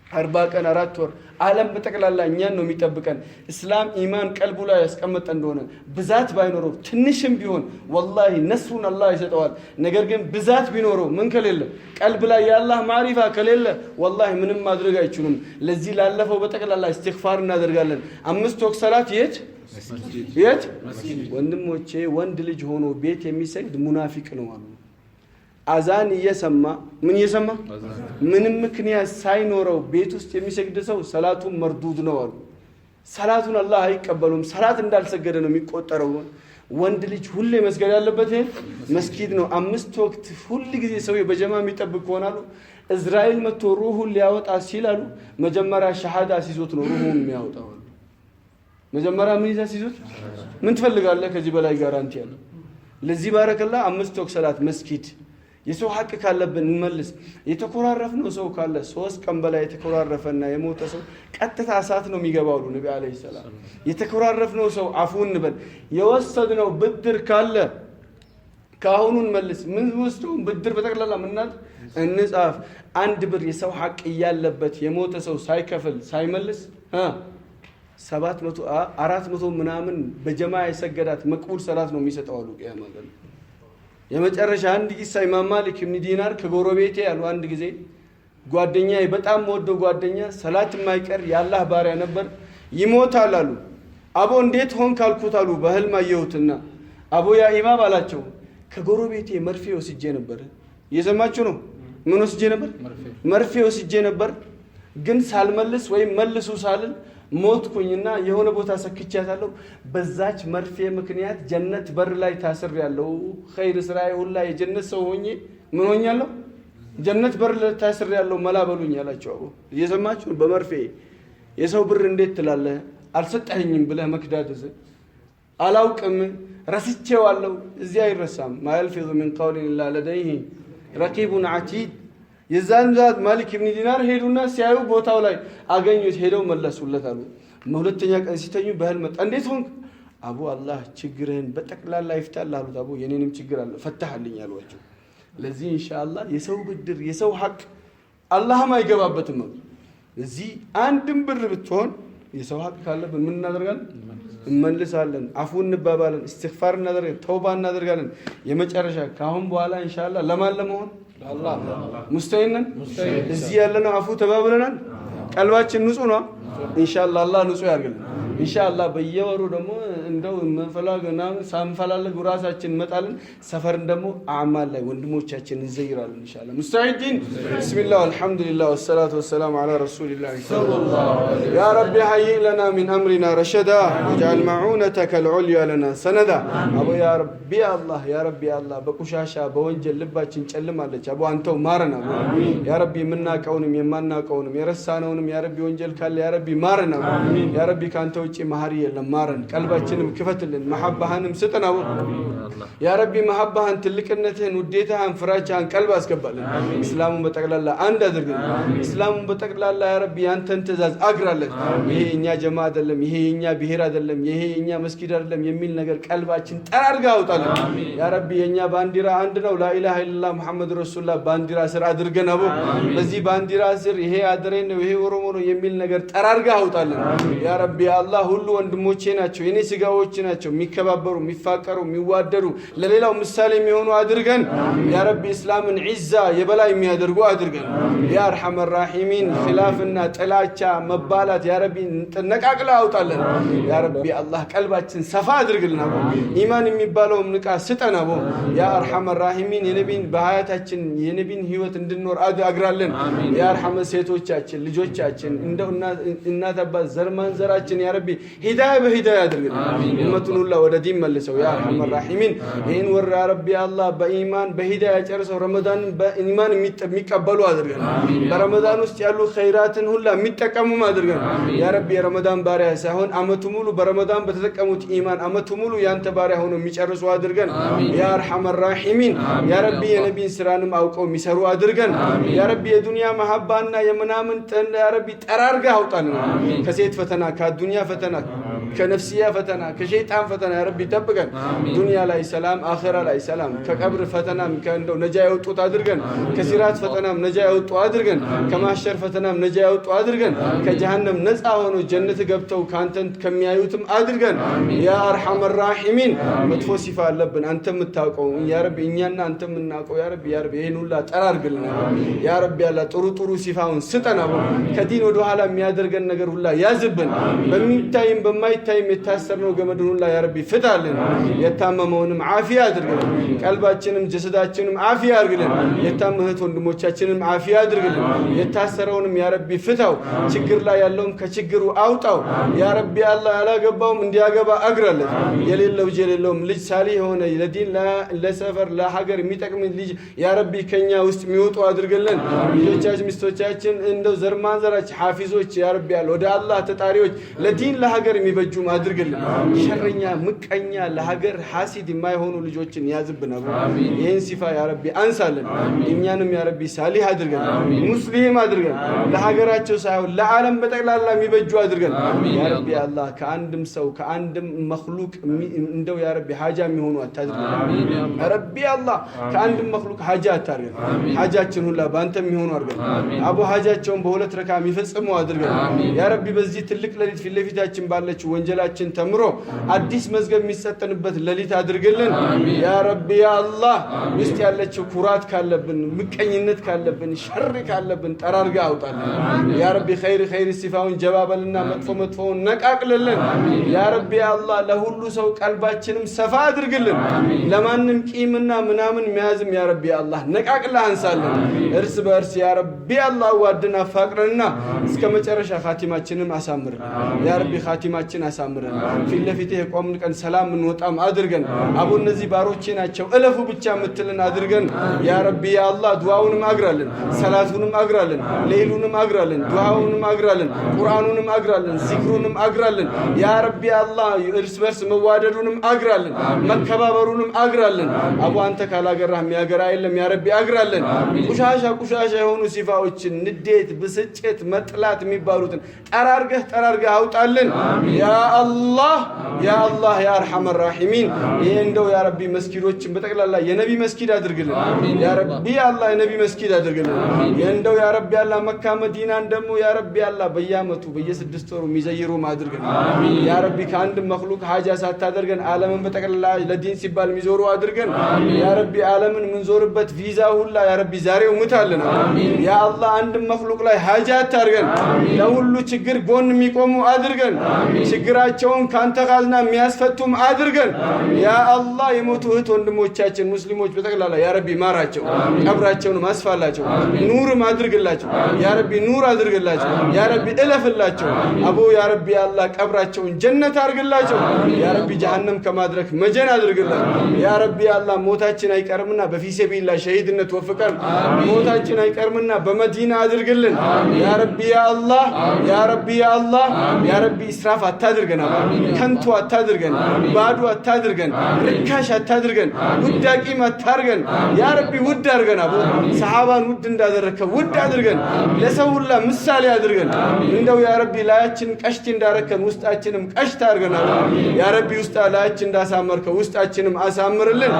40 ቀን 4 ወር ዓለም በጠቅላላ እኛን ነው የሚጠብቀን። እስላም ኢማን ቀልቡ ላይ ያስቀመጠ እንደሆነ ብዛት ባይኖረው ትንሽም ቢሆን ወላሂ ነስሩን አላህ ይሰጠዋል። ነገር ግን ብዛት ቢኖረው ምን ከሌለ ቀልብ ላይ የአላህ ማሪፋ ከሌለ ወላሂ ምንም ማድረግ አይችሉም። ለዚህ ላለፈው በጠቅላላ እስትግፋር እናደርጋለን። 5 ወቅት ሰላት የት የት ወንድሞቼ፣ ወንድ ልጅ ሆኖ ቤት የሚሰግድ ሙናፊቅ ነው አሉ። አዛን እየሰማ ምን እየሰማ ምንም ምክንያት ሳይኖረው ቤት ውስጥ የሚሰግድ ሰው ሰላቱ መርዱድ ነው አሉ። ሰላቱን አላህ አይቀበሉም። ሰላት እንዳልሰገደ ነው የሚቆጠረው። ወንድ ልጅ ሁሌ መስገድ ያለበት መስጊድ ነው። 5 ወቅት ሁል ጊዜ ሰው በጀማ የሚጠብቅ ከሆነ አሉ እስራኤል መጥቶ ሩሁን ሊያወጣ ሲል አሉ መጀመሪያ ሸሃዳ ሲዞት ነው ሩሁን የሚያወጣው አሉ። መጀመሪያ ምን ይዛ ሲዞት ምን ትፈልጋለህ ከዚህ በላይ guarantee ያለው? ለዚህ ባረከላ 5 ወቅት ሰላት መስጊድ። የሰው ሐቅ ካለብን እንመልስ። የተኮራረፍነው ሰው ካለ 3 ቀን በላይ የተኮራረፈና የሞተ ሰው ቀጥታ እሳት ነው የሚገባው አሉ ነብይ አለይሂ ሰላም። የተኮራረፍነው ሰው አፉ እንበል። የወሰድነው ብድር ካለ ካሁኑ እንመልስ። ምን ወስደው ብድር በጠቅላላ ምናት እንጻፍ። 1 ብር የሰው ሐቅ እያለበት የሞተ ሰው ሳይከፍል ሳይመልስ 700 400 ምናምን በጀማ የሰገዳት መቅቡል ሰላት ነው የሚሰጠው አሉ ቂያማ ቀን። የመጨረሻ አንድ ጊዜ ኢማም ማሊክ ኢብኑ ዲናር ከጎረቤቴ ያሉ አንድ ጊዜ ጓደኛዬ በጣም ወደው ጓደኛ ሰላት የማይቀር የአላህ ባሪያ ነበር፣ ይሞታል አሉ። አቦ እንዴት ሆንክ አልኩት አሉ። በህልም አየሁትና አቦ ያ ኢማም አላቸው፣ ከጎረቤቴ መርፌ ወስጄ ነበር። እየሰማችሁ ነው? ምን ወስጄ ነበር? መርፌ ወስጄ ነበር፣ ግን ሳልመልስ ወይም መልሱ ሳልል ሞትኩኝና የሆነ ቦታ ሰክቻታለሁ። በዛች መርፌ ምክንያት ጀነት በር ላይ ታስሬያለሁ። ኸይር ስራዬ ሁላ የጀነት ሰው ሆኜ ምን ሆኛለሁ? ጀነት በር ላይ ታስሬያለሁ። መላ በሉኝ አላቸው። አቦ እየሰማችሁ፣ በመርፌ የሰው ብር እንዴት ትላለህ? አልሰጠኸኝም ብለህ መክዳት አላውቅም፣ ረስቼዋለሁ። እዚህ አይረሳም። ما يلفظ من قول إلا لديه رقيب عتيد። የዛን ዛት ማሊክ ኢብን ዲናር ሄዱና ሲያዩ ቦታው ላይ አገኙት። ሄደው መለሱለት አሉ። ሁለተኛ ቀን ሲተኙ በህልም መጣ። እንዴት ሆንክ? አቡ አላህ ችግርህን በጠቅላላ ይፍታል አሉት። አቡ የኔንም ችግር አለ ፈታህልኝ አሏቸው። ለዚህ ኢንሻአላህ የሰው ብድር የሰው ሐቅ አላህም አይገባበትም አሉ። እዚህ አንድም ብር ብትሆን የሰው ሐቅ ካለብን ምን እናደርጋለን? እንመልሳለን። አፉ እንባባለን፣ እስትግፋር እናደርጋለን፣ ተውባ እናደርጋለን። የመጨረሻ ከአሁን በኋላ ኢንሻአላህ ለማን ለመሆን ሙስተሂን ነን። እዚህ ያለነው አፉ ተባብለናል። ቀልባችን ንጹህ ነው። ኢንሻአላህ አላህ ንጹህ ያድርግልን። ኢንሻአላህ በየወሩ ደግሞ እንደው መፈላግ ምናምን ሳንፈላልግ ራሳችን እንመጣለን። ሰፈርን ደግሞ አዕማል ላይ ወንድሞቻችን እንዘይራለን። ኢንሻአላህ مستعدين። بسم الله الحمد لله والصلاة والسلام على رسول الله። يا رب هيئ لنا من أمرنا رشدا واجعل معونتك العليا لنا سندا። አቦ يا ربي አላህ يا ربي አላህ፣ በቆሻሻ በወንጀል ልባችን ጨልማለች። አቦ አንተው ማረን። አቦ يا ربي የምናውቀውንም የማናውቀውንም የረሳነውንም يا ربي ወንጀል ካለ يا ربي ማረን። አቦ يا ربي ከአንተ ውጭ መሀሪ የለም፣ ማረን። ቀልባችንም ክፈትልን፣ መሐባህንም ስጠን። አቦ يا ربي መሐባህን፣ ትልቅነትህን፣ ውዴታህን፣ ፍራቻህን ቀልብ አስገባልን። እስላሙን በጠቅላላ አንድ አድርግልን። እስላሙን በጠቅላላ يا ربي ያንተን ትእዛዝ አግራለን። ይሄ የኛ ጀማ አይደለም፣ ይሄ የኛ ብሔር አይደለም፣ ይሄ የኛ መስጊድ አይደለም የሚል ነገር ቀልባችን ጠራርጋ አውጣልን። يا ربي የኛ ባንዲራ አንድ ነው። لا إله إلا الله محمد رسول الله ባንዲራ ስር አድርገን አቦ በዚህ ባንዲራ ስር ይሄ አድሬ ነው፣ ይሄ ኦሮሞ ነው የሚል ነገር ጠራርጋ አውጣልን። يا ربي አላህ ሁሉ ወንድሞቼ ናቸው፣ የኔ ስጋዎች ናቸው። የሚከባበሩ፣ የሚፋቀሩ፣ የሚዋደዱ፣ ለሌላው ምሳሌ የሚሆኑ አድርገን። يا ربي እስላምን ዒዛ የበላይ የሚያደርጉ አድርገን። يا أرحم الراحمين ኺላፍና ጥላቻ መባላት يا ربي ነቃቅላ አውጣለን። يا ربي አላህ ቀልባችን ሰፋ አድርግልን። አቦ ኢማን የሚባለውም ንቃ ስጠን። አቦ يا أرحم الراحمين የነቢን በሀያታችን የነቢን ህይወት እንድንኖር አግራለን። يا أرحم ሴቶቻችን፣ ልጆቻችን፣ እንደው እናት አባት ዘር ማንዘራችን يا ربي ሂዳያ በሂዳያ አድርግልን። ኡመቱን ሁላ ወደ ዲን መልሰው يا أرحم الراحمين። ይህን ወር يا ربي አላህ በኢማን በሂዳያ ጨርሰው ረመዳንን በኢማን የሚቀበሉ አድርገን። በረመዳን ውስጥ ያሉ ኸይራትን ሁላ የሚጠቀሙም አድርገን። يا ربي የረመዳን ባሪያ ሳይሆን አመቱ ሙሉ በረመዳን በተጠቀሙት ኢማን አመቱ ሙሉ ያንተ ባሪያ ሆነው የሚጨርሱ አድርገን። يا أرحم الراحمين يا ربي የነቢን ስራንም አውቀው የሚሰሩ አድርገን። يا ربي የዱንያ መሀባና የምናምን يا ربي ጠራርገህ አውጣን። ከሴት ፈተና፣ ከዱንያ ፈተና፣ ከነፍስያ ፈተና፣ ከሸይጣን ፈተና يا ربي ጠብቀን። ዱንያ ላይ ሰላም፣ አኺራ ላይ ሰላም፣ ከቀብር ፈተናም ከእንደው ነጃ የወጡት አድርገን። ከሲራት ፈተናም ነጃ የወጡ አድርገን። ከማሸር ፈተናም ነጃ የወጡ አድርገን። ከጀሃነም ነፃ ሆኖ ጀነት ገብተው ከአንተን ከሚያዩትም አድርገን። يا أرحم الراحمين መጥፎ ሲፋ አለብን አንተ የምታውቀው يا ربي፣ እኛና አንተ የምናውቀው يا ربي፣ يا ربي ይህን ሁላ ጠራርግልን። يا ربي ያላ ጥሩ ጥሩ ሲፋውን ስጠን። አቦ ከዲን ወደ ኋላ የሚያደርገን ነገር ሁላ ያዝብን። በሚታይም በማይታይም የታሰርነው ገመድን ሁላ يا ربي ፍታልን። የታመመውንም ዓፊያ አድርግልን። ቀልባችንም ጀሰዳችንም ዓፊያ አድርግልን። የታመሙ እህት ወንድሞቻችንም ዓፊያ አድርግልን። የታሰረውንም يا ربي ፍታው። ችግር ላይ ያለውም ከችግሩ አውጣው። يا ربي አላህ ያላገባውም እንዲያገባ አግራለት። የሌለው ልጅ የሌለውም ልጅ ሳሊህ የሆነ ለዲን ለሰፈር ለሀገር የሚጠቅም ልጅ يا ربي ከኛ ውስጥ የሚወጡ አድርግልን። ልጆቻችን፣ ሚስቶቻችን፣ እንደው ዘር ማንዘራችን ሐፊዞች يا ربي ያለ ወደ አላህ ተጣሪዎች ለዲን ለሀገር የሚበጁም አድርግልን። ሸረኛ፣ ምቀኛ፣ ለሀገር ሐሲድ የማይሆኑ ልጆችን ያዝብን። አቡ ይህን ሲፋ يا ربي አንሳለን። እኛንም يا ربي ሳሊህ አድርገን፣ ሙስሊም አድርገን፣ ለሀገራቸው ሳይሆን ለዓለም በጠቅላላ የሚበጁ አድርገን። يا ربي አላህ ከአንድም ሰው ከአንድም መክሉቅ እንደው يا ربي ሀጃ የሚሆኑ አታድርገን። يا ربي አላህ ከአንድም መክሉቅ ሀጃ አታድርገን። ሀጃችን ሁላ በአንተ የሚሆኑ አድርገን። አቡ ሀጃቸውን በሁለት ረካ የሚፈጽሙ አድርገን። يا ربي በዚህ ትልቅ ሌሊት ፊት ለፊታችን ባለችው ወንጀላችን ተምሮ አዲስ መዝገብ የሚሰጠንበት ሌሊት አድርግልን። يا ربي يا الله፣ ውስጥ ያለችው ኩራት ካለብን፣ ምቀኝነት ካለብን፣ ሸር ካለብን ጠራርጋ አውጣልን። يا ربي ኸይር ኸይር ሲፋውን ጀባበልና መጥፎ መጥፎውን ነቃቅልልን። يا ربي يا الله፣ ለሁሉ ሰው ቀልባችንም ሰፋ አድርግልን። ለማንም ቂምና ምናምን መያዝም يا ربي يا الله ነቃቅላ አንሳለን። እርስ በእርስ يا ربي يا الله ዋድን አፋቅረንና እስከ መጨረሻ ኻቲማችንም አሳምርን። يا ربي ኻቲማችን አሳምረን። ፊት ለፊትህ የቆምን ቀን ሰላም እንወጣም አድርገን። አቦ እነዚህ ባሮቼ ናቸው እለፉ ብቻ የምትልን አድርገን። يا ربي يا الله፣ ዱዓውንም አግራልን፣ ሰላቱንም አግራልን፣ ሌይሉንም አግራልን፣ ዱዓውንም አግራልን፣ ቁርአኑንም አግራልን፣ ዚክሩንም አግራልን። يا ربي يا الله፣ እርስ በርስ መዋደዱንም አግራልን፣ መከባበሩንም አግራልን። አቦ አንተ ካላገራህ የሚያገራ የለም። يا ربي አግራልን። ቁሻሻ ቁሻሻ የሆኑ ሲፋዎችን ንዴት፣ ብስጭት፣ መጥላት የሚባሉትን ጠራርገህ ጠራርገህ አውጣልን። يا الله يا الله يا أرحم الراحمين። ይሄ እንደው يا ربي መስጊዶችን በጠቅላላ የነቢ መስጊድ አድርግልን። يا ربي يا الله የነቢ መስጊድ አድርግልን። እንደው يا ربي يا الله መካ መዲናን ደግሞ يا ربي يا الله በየአመቱ በየ6 ወሩ የሚዘይሩም አድርገን። يا ربي ከአንድ መክሉቅ ሀጃ ሳታደርገን ዓለምን በጠቅላላ ለዲን ሲባል የሚዞሩ አድርገን። يا ربي ዓለምን የምንዞርበት ቪዛ ሁላ يا ربي ዛሬው ምታልን። يا الله አንድ መክሉቅ ላይ ሀጃ አታርገን። ለሁሉ ችግር ጎን የሚቆሙ አድርገን። ችግራቸውን ካንተ ካዝና የሚያስፈቱም አድርገን። يا الله የሞቱ እህት ወንድሞቻችን ሙስሊሞች በጠቅላላ يا ربي ማራቸው፣ ቀብራቸውን አስፋላቸው፣ ኑርም አድርግላቸው። يا ربي ኑር አድርግላቸው። يا ربي እለፍላቸው። አቦ يا ربي يا الله ቀብራቸውን ጀነት አድርግላቸው። يا ربي ጀሃነም ከማድረግ መጀን አድርግላቸው። يا ربي يا الله ሞታችን አይቀርምና በ في سبيل الله ሸሂድነት ወፍቀን። ሞታችን አይቀርምና በመዲና አድርግልን። يا ربي يا الله، يا ربي يا الله، يا ربي ኢስራፍ አታድርገን፣ ከንቱ አታድርገን፣ ባዶ አታድርገን፣ ርካሽ አታድርገን፣ ውዳቂም አታርገን። يا ربي ውድ አድርገን። አቦ ሰሓባን ውድ እንዳደረግከው ውድ አድርገን፣ ለሰው ሁላ ምሳሌ አድርገን። እንደው يا ربي ላያችን ቀሽት እንዳረከን ውስጣችንም ቀሽት አድርገን። አቦ يا ربي ውስጥ ላያችን እንዳሳመርከው ውስጣችንም አሳምርልን።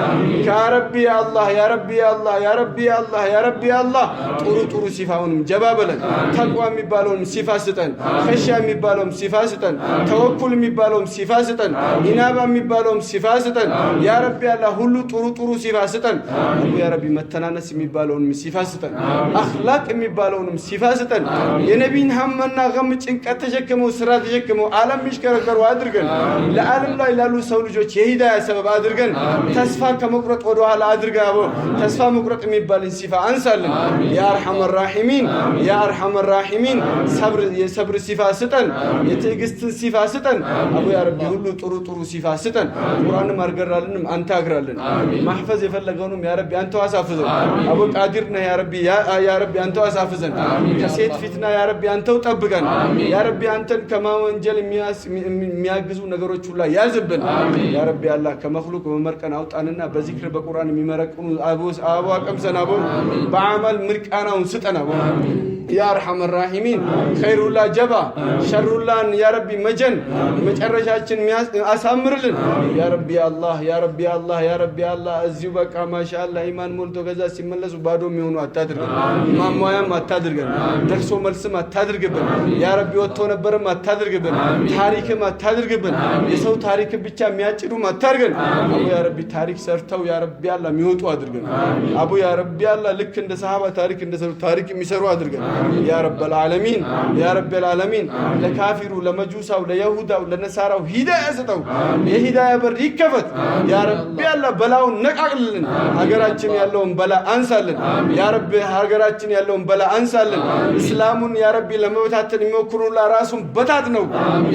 يا ربي يا الله، يا ربي يا الله، يا ربي يا الله، يا ربي يا الله፣ ጥሩ ጥሩ ሲፋውንም ጀባ በለን። ተቅዋ የሚባለውንም ሲፋ ስጠን። ኸሽያ የሚባለውም ሲፋ ስጠን። ተወኩል የሚባለውም ሲፋ ስጠን። ኢናባ የሚባለውም ሲፋ ስጠን። يا ربي يا الله ሁሉ ጥሩ ጥሩ ሲፋ ስጠን። አቡ يا ربي መተናነስ የሚባለውንም ሲፋ ስጠን። አኽላቅ የሚባለውንም ሲፋ ስጠን። የነቢን ሀመና ገም ጭንቀት ተሸክመው ስራ ተሸክመው ዓለም የሚሽከረከሩ አድርገን። ለዓለም ላይ ላሉ ሰው ልጆች የሂዳያ ሰበብ አድርገን። ተስፋ ከመቁረጥ ወደኋላ አድርገ አቦ ተስፋ መቁረጥ የሚባልን ሲፋ አንሳልን። يا أرحم الراحمين، يا أرحم الراحمين፣ የሰብር ሲፋ ስጠን። የትዕግስትን ሲፋ ስጠን። አቦ يا ربي ሁሉ ጥሩ ጥሩ ሲፋ ስጠን። ቁርአንም አርገራልንም አንተ አግራልን። ማሕፈዝ የፈለገውንም يا ربي አንተው አሳፍዘው። አቦ ቃዲር ነህ يا ربي، يا ربي አንተው አሳፍዘን። ከሴት ፊትና يا ربي አንተው ጠብቀን። يا ربي አንተን ከማወንጀል የሚያግዙ ነገሮች ሁላ ያዝብን። يا ربي አላህ ከመክሉቅ መመርቀን አውጣንና በዚክር በቁርአን የሚመረቅኑ አቦ አቀምሰን። አቦ በአመል ምርቃናውን ስጠን። አቦ يا أرحم الراحمين፣ ኸይሩላ ጀባ ሸሩላን يا ربي መጀን መጨረሻችን አሳምርልን። يا ربي አላህ، يا ربي አላህ، يا ربي አላህ፣ እዚሁ በቃ ማሻአላህ ኢማን ሞልቶ ከዛ ሲመለሱ ባዶ የሚሆኑ አታድርገን። ማሟያም አታድርገን። ደርሶ መልስም አታድርግብን። يا ربي ወጥቶ ነበርም አታድርግብን። ታሪክም አታድርግብን። የሰው ታሪክ ብቻ የሚያጭዱም አታድርገን። አቦ يا ربي ታሪክ ሰርተው يا ربي አላህ የሚወጡ አድርገን። አቦ يا ربي አላህ ልክ እንደ ሰሃባ ታሪክ እንደሰሩ ታሪክ የሚሰሩ አድርገን። يا رب العالمين، يا رب العالمين፣ ለካፊሩ፣ ለመጁሳው፣ ለየሁዳው፣ ለነሳራው ሂዳያ ስጠው። የሂዳያ በር ይከፈት። يا ربي አላህ በላውን ነቃቅልልን። ሀገራችን ያለውን በላ አንሳልን። يا ربي ሀገራችን ያለውን በላ አንሳልን። እስላሙን يا ربي ለመበታተን የሚሞክሩ ራሱን በታት ነው።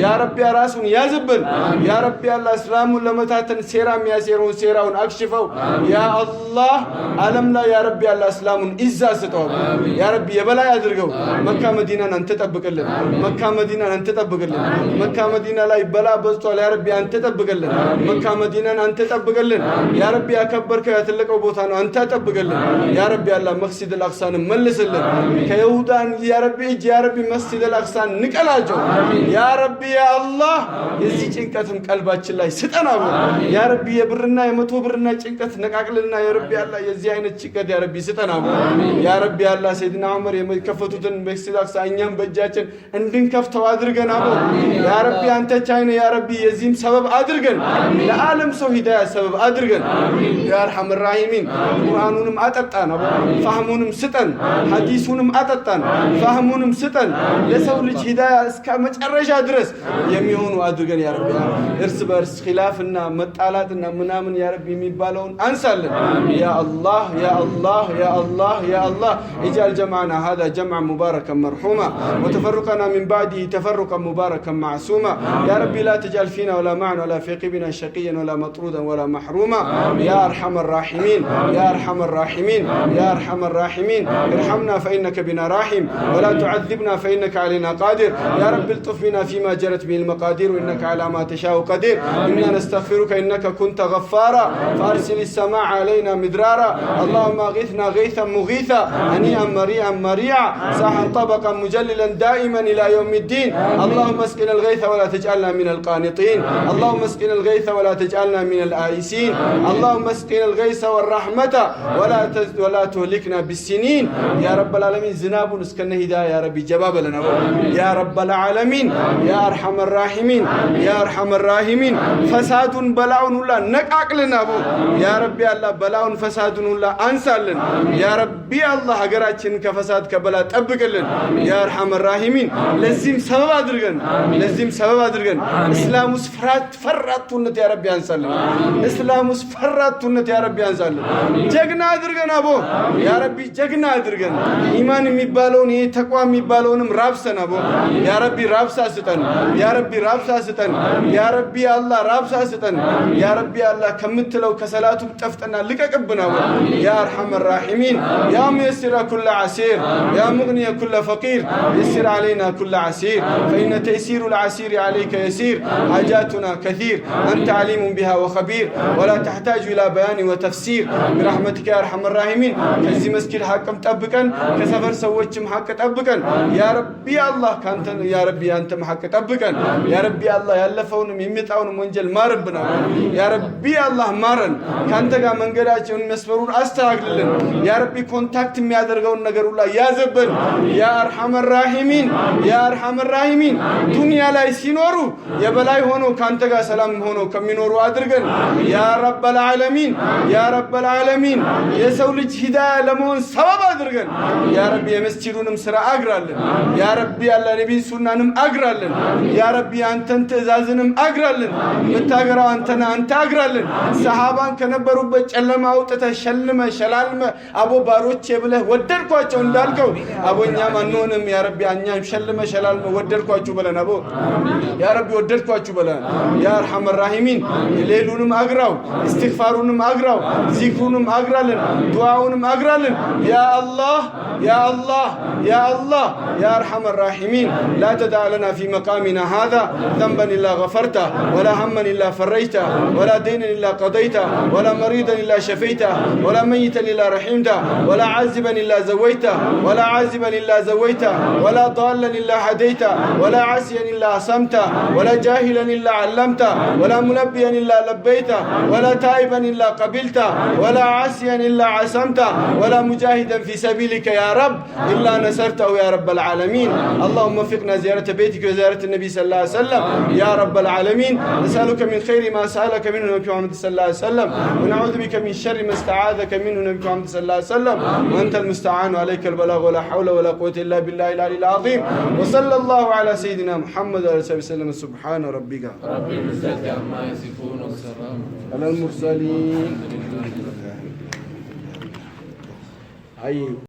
يا ربي ራሱን ያዝብን። يا ربي አላህ እስላሙን ለመበታተን ሴራ የሚያሴረውን ሴራውን አክሽፈው። يا الله ዓለም ላይ يا ربي አላህ እስላሙን ኢዛ ስጠው። يا ربي የበላይ አድርገው። መካ መዲናን አንተ ጠብቅልን። መካ መዲናን አንተ ጠብቅልን። መካ መዲና ላይ በላ በዝቷል። يا ربي አንተ ጠብቅልን። መካ መዲናን አንተ ጠብቅልን። يا ربي ያከበርከው ያተለቀው ቦታ ነው። አንተ ጠብቅልን። يا ربي አላህ መስጂድ አልአቅሳን መልስልን። ከይሁዳን يا ربي እጅ يا ربي መስጂድ አልአቅሳን ንቀላቸው። يا ربي يا الله የዚህ ጭንቀትም ቀልባችን ላይ ስጠን። አቦ يا ربي የብርና የ100 ብርና ጭንቀት ነቃቅልና يا ربي አላህ የዚህ አይነት ጭንቀት يا ربي ስጠን። አቦ يا ربي አላህ ሰይድና ዑመር የከፈቱ ያልከፈቱትን መስጂድ አቅሳ እኛም በእጃችን እንድንከፍተው አድርገን። አቦ ያ ረቢ አንተ ቻይ ነህ። ያ ረቢ የዚህም ሰበብ አድርገን፣ ለዓለም ሰው ሂዳያ ሰበብ አድርገን። ያ አርሐም ራሂሚን ቁርአኑንም አጠጣን፣ አቦ ፋህሙንም ስጠን፣ ሐዲሱንም አጠጣን፣ ፋህሙንም ስጠን። ለሰው ልጅ ሂዳያ እስከ መጨረሻ ድረስ የሚሆኑ አድርገን። ያ ረቢ እርስ በእርስ ኺላፍና መጣላትና ምናምን ያ ረቢ የሚባለውን አንሳለን። ያ አላህ ያ አላህ ያ አላህ ያ አላህ اجعل جمعنا هذا جمعا مباركا مرحوما وتفرقنا من بعده تفرقا مباركا معصوما. يا ربي لا تجعل فينا ولا معنا ولا في قبنا شقيا ولا مطرودا ولا محروما. يا أرحم الراحمين يا أرحم الراحمين يا أرحم الراحمين ارحمنا فإنك بنا راحم ولا تعذبنا فإنك علينا قادر. يا رب الطف بنا فيما جرت به المقادير وإنك على ما تشاء قدير. إنا نستغفرك إنك كنت غفارا فأرسل السماء علينا مدرارا. اللهم أغثنا غيثا مغيثا هنيئا مريئا مريعا ساحا طبقا مجللا دائما إلى يوم الدين. اللهم اسقنا الغيث ولا تجعلنا من القانطين. اللهم اسقنا الغيث ولا تجعلنا من الآيسين. اللهم اسقنا الغيث والرحمة ولا تهلكنا بالسنين. يا رب العالمين ዝናቡን እስከነ ሂዳያ يا ربي ጀባ በለን። يا رب العالمين يا أرحم الراحمين يا أرحم الراحمين ፈሳዱን በላውን ሁላ ነቃቅልን። አቦ يا ربي አላህ በላውን ፈሳዱን ሁላ አንሳልን። يا ربي አላህ ሀገራችንን ከፈሳድ ከበላ ጠብቅልን። يا أرحم الراحمين ለዚህም ሰበብ አድርገን፣ ለዚህም ሰበብ አድርገን። እስላም ውስጥ ፍርሃት ፈራቱነት يا ربي አንሳልን። እስላም ውስጥ ፈራቱነት يا ربي አንሳልን። ጀግና አድርገን አቦ يا ربي ጀግና አድርገን። ኢማን የሚባለውን ይሄ ተቅዋ የሚባለውንም ራብሰን አቦ يا ربي ራብሳ ስጠን። يا ربي ራብሳ ስጠን። يا ربي አላህ ራብሳ ስጠን። يا ربي አላህ ከምትለው ከሰላቱ ጠፍጠና ልቀቅብን አቦ። يا أرحم الراحمين يا ميسر كل عسير يا مغني كل فقير يسر علينا كل عسير فإن تيسير العسير عليك يسير. حاجاتنا كثير أنت عليم بها وخبير ولا تحتاج إلى بيان وتفسير برحمتك يا أرحم الراحمين። ከዚህ መስጊድ ሐቅም ጠብቀን፣ ከሰፈር ሰዎችም ሐቅ ጠብቀን። يا ربي አላህ ካንተ يا ربي አንተም ሐቅ ጠብቀን። يا ربي አላህ ያለፈውንም የሚመጣውንም ወንጀል ማርብን። يا ربي አላህ ማረን። ካንተ ጋር መንገዳቸውን መስመሩን አስተካክልልን። يا ربي contact የሚያደርገውን ነገር ሁላ ያዘብን። يا أرحم الراحمين يا أرحم الراحمين ዱንያ ላይ ሲኖሩ የበላይ ሆኖ ካንተ ጋር ሰላም ሆኖ ከሚኖሩ አድርገን። يا رب العالمين يا رب العالمين የሰው ልጅ ሂዳያ ለመሆን ሰበብ አድርገን። يا ربي የመስጂዱንም ስራ አግራልን። يا ربي ያለ ነቢይ ሱናንም አግራልን። يا ربي አንተን ትእዛዝንም አግራልን። የምታገራው አንተና አንተ አግራልን። ሰሃባን ከነበሩበት ጨለማ አውጥተህ ሸልመ ሸላልመ አቦ ባሮቼ ብለህ ወደድኳቸው እንዳልከው አቦ እኛም አንሆንም። يا ربي እኛም ሸልመ ሸላልመ ወደድኳችሁ በለን። አቦ يا ربي ወደድኳችሁ በለን። يا أرحم الراحمين ሌሉንም አግራው፣ እስትግፋሩንም አግራው፣ ዚክሩንም አግራልን፣ ዱዓውንም አግራልን። يا الله يا الله يا الله يا أرحم الراحمين لا تدع لنا في مقامنا هذا ذنبا إلا غفرته ولا هما إلا فرجته ولا دينا إلا قضيته ولا مريضا إلا شفيته ولا ميتا إلا رحمته ولا عازبا إلا زويته ولا عازبا إلا زويته ولا ضالا إلا هديته ولا عاسيا إلا عصمته ولا جاهلا إلا علمته ولا ملبيا إلا لبيته ولا تائبا إلا قبلته ولا عاسيا إلا عصمته ولا مجاهدا في سبيلك يا رب إلا نصرته يا رب العالمين. اللهم وفقنا زيارة بيتك وزيارة النبي صلى الله عليه وسلم يا رب العالمين. نسألك من خير ما سألك منه نبيك محمد صلى الله عليه وسلم ونعوذ بك من شر ما استعاذك منه نبيك محمد صلى الله عليه وسلم وأنت المستعان وعليك البلاغ ولا حول ولا قوة إلا بالله العلي العظيم. وصلى الله على سيدنا محمد وعلى آله وسلم. سبحان ربك رب العزة عما يصفون وسلام على المرسلين. أي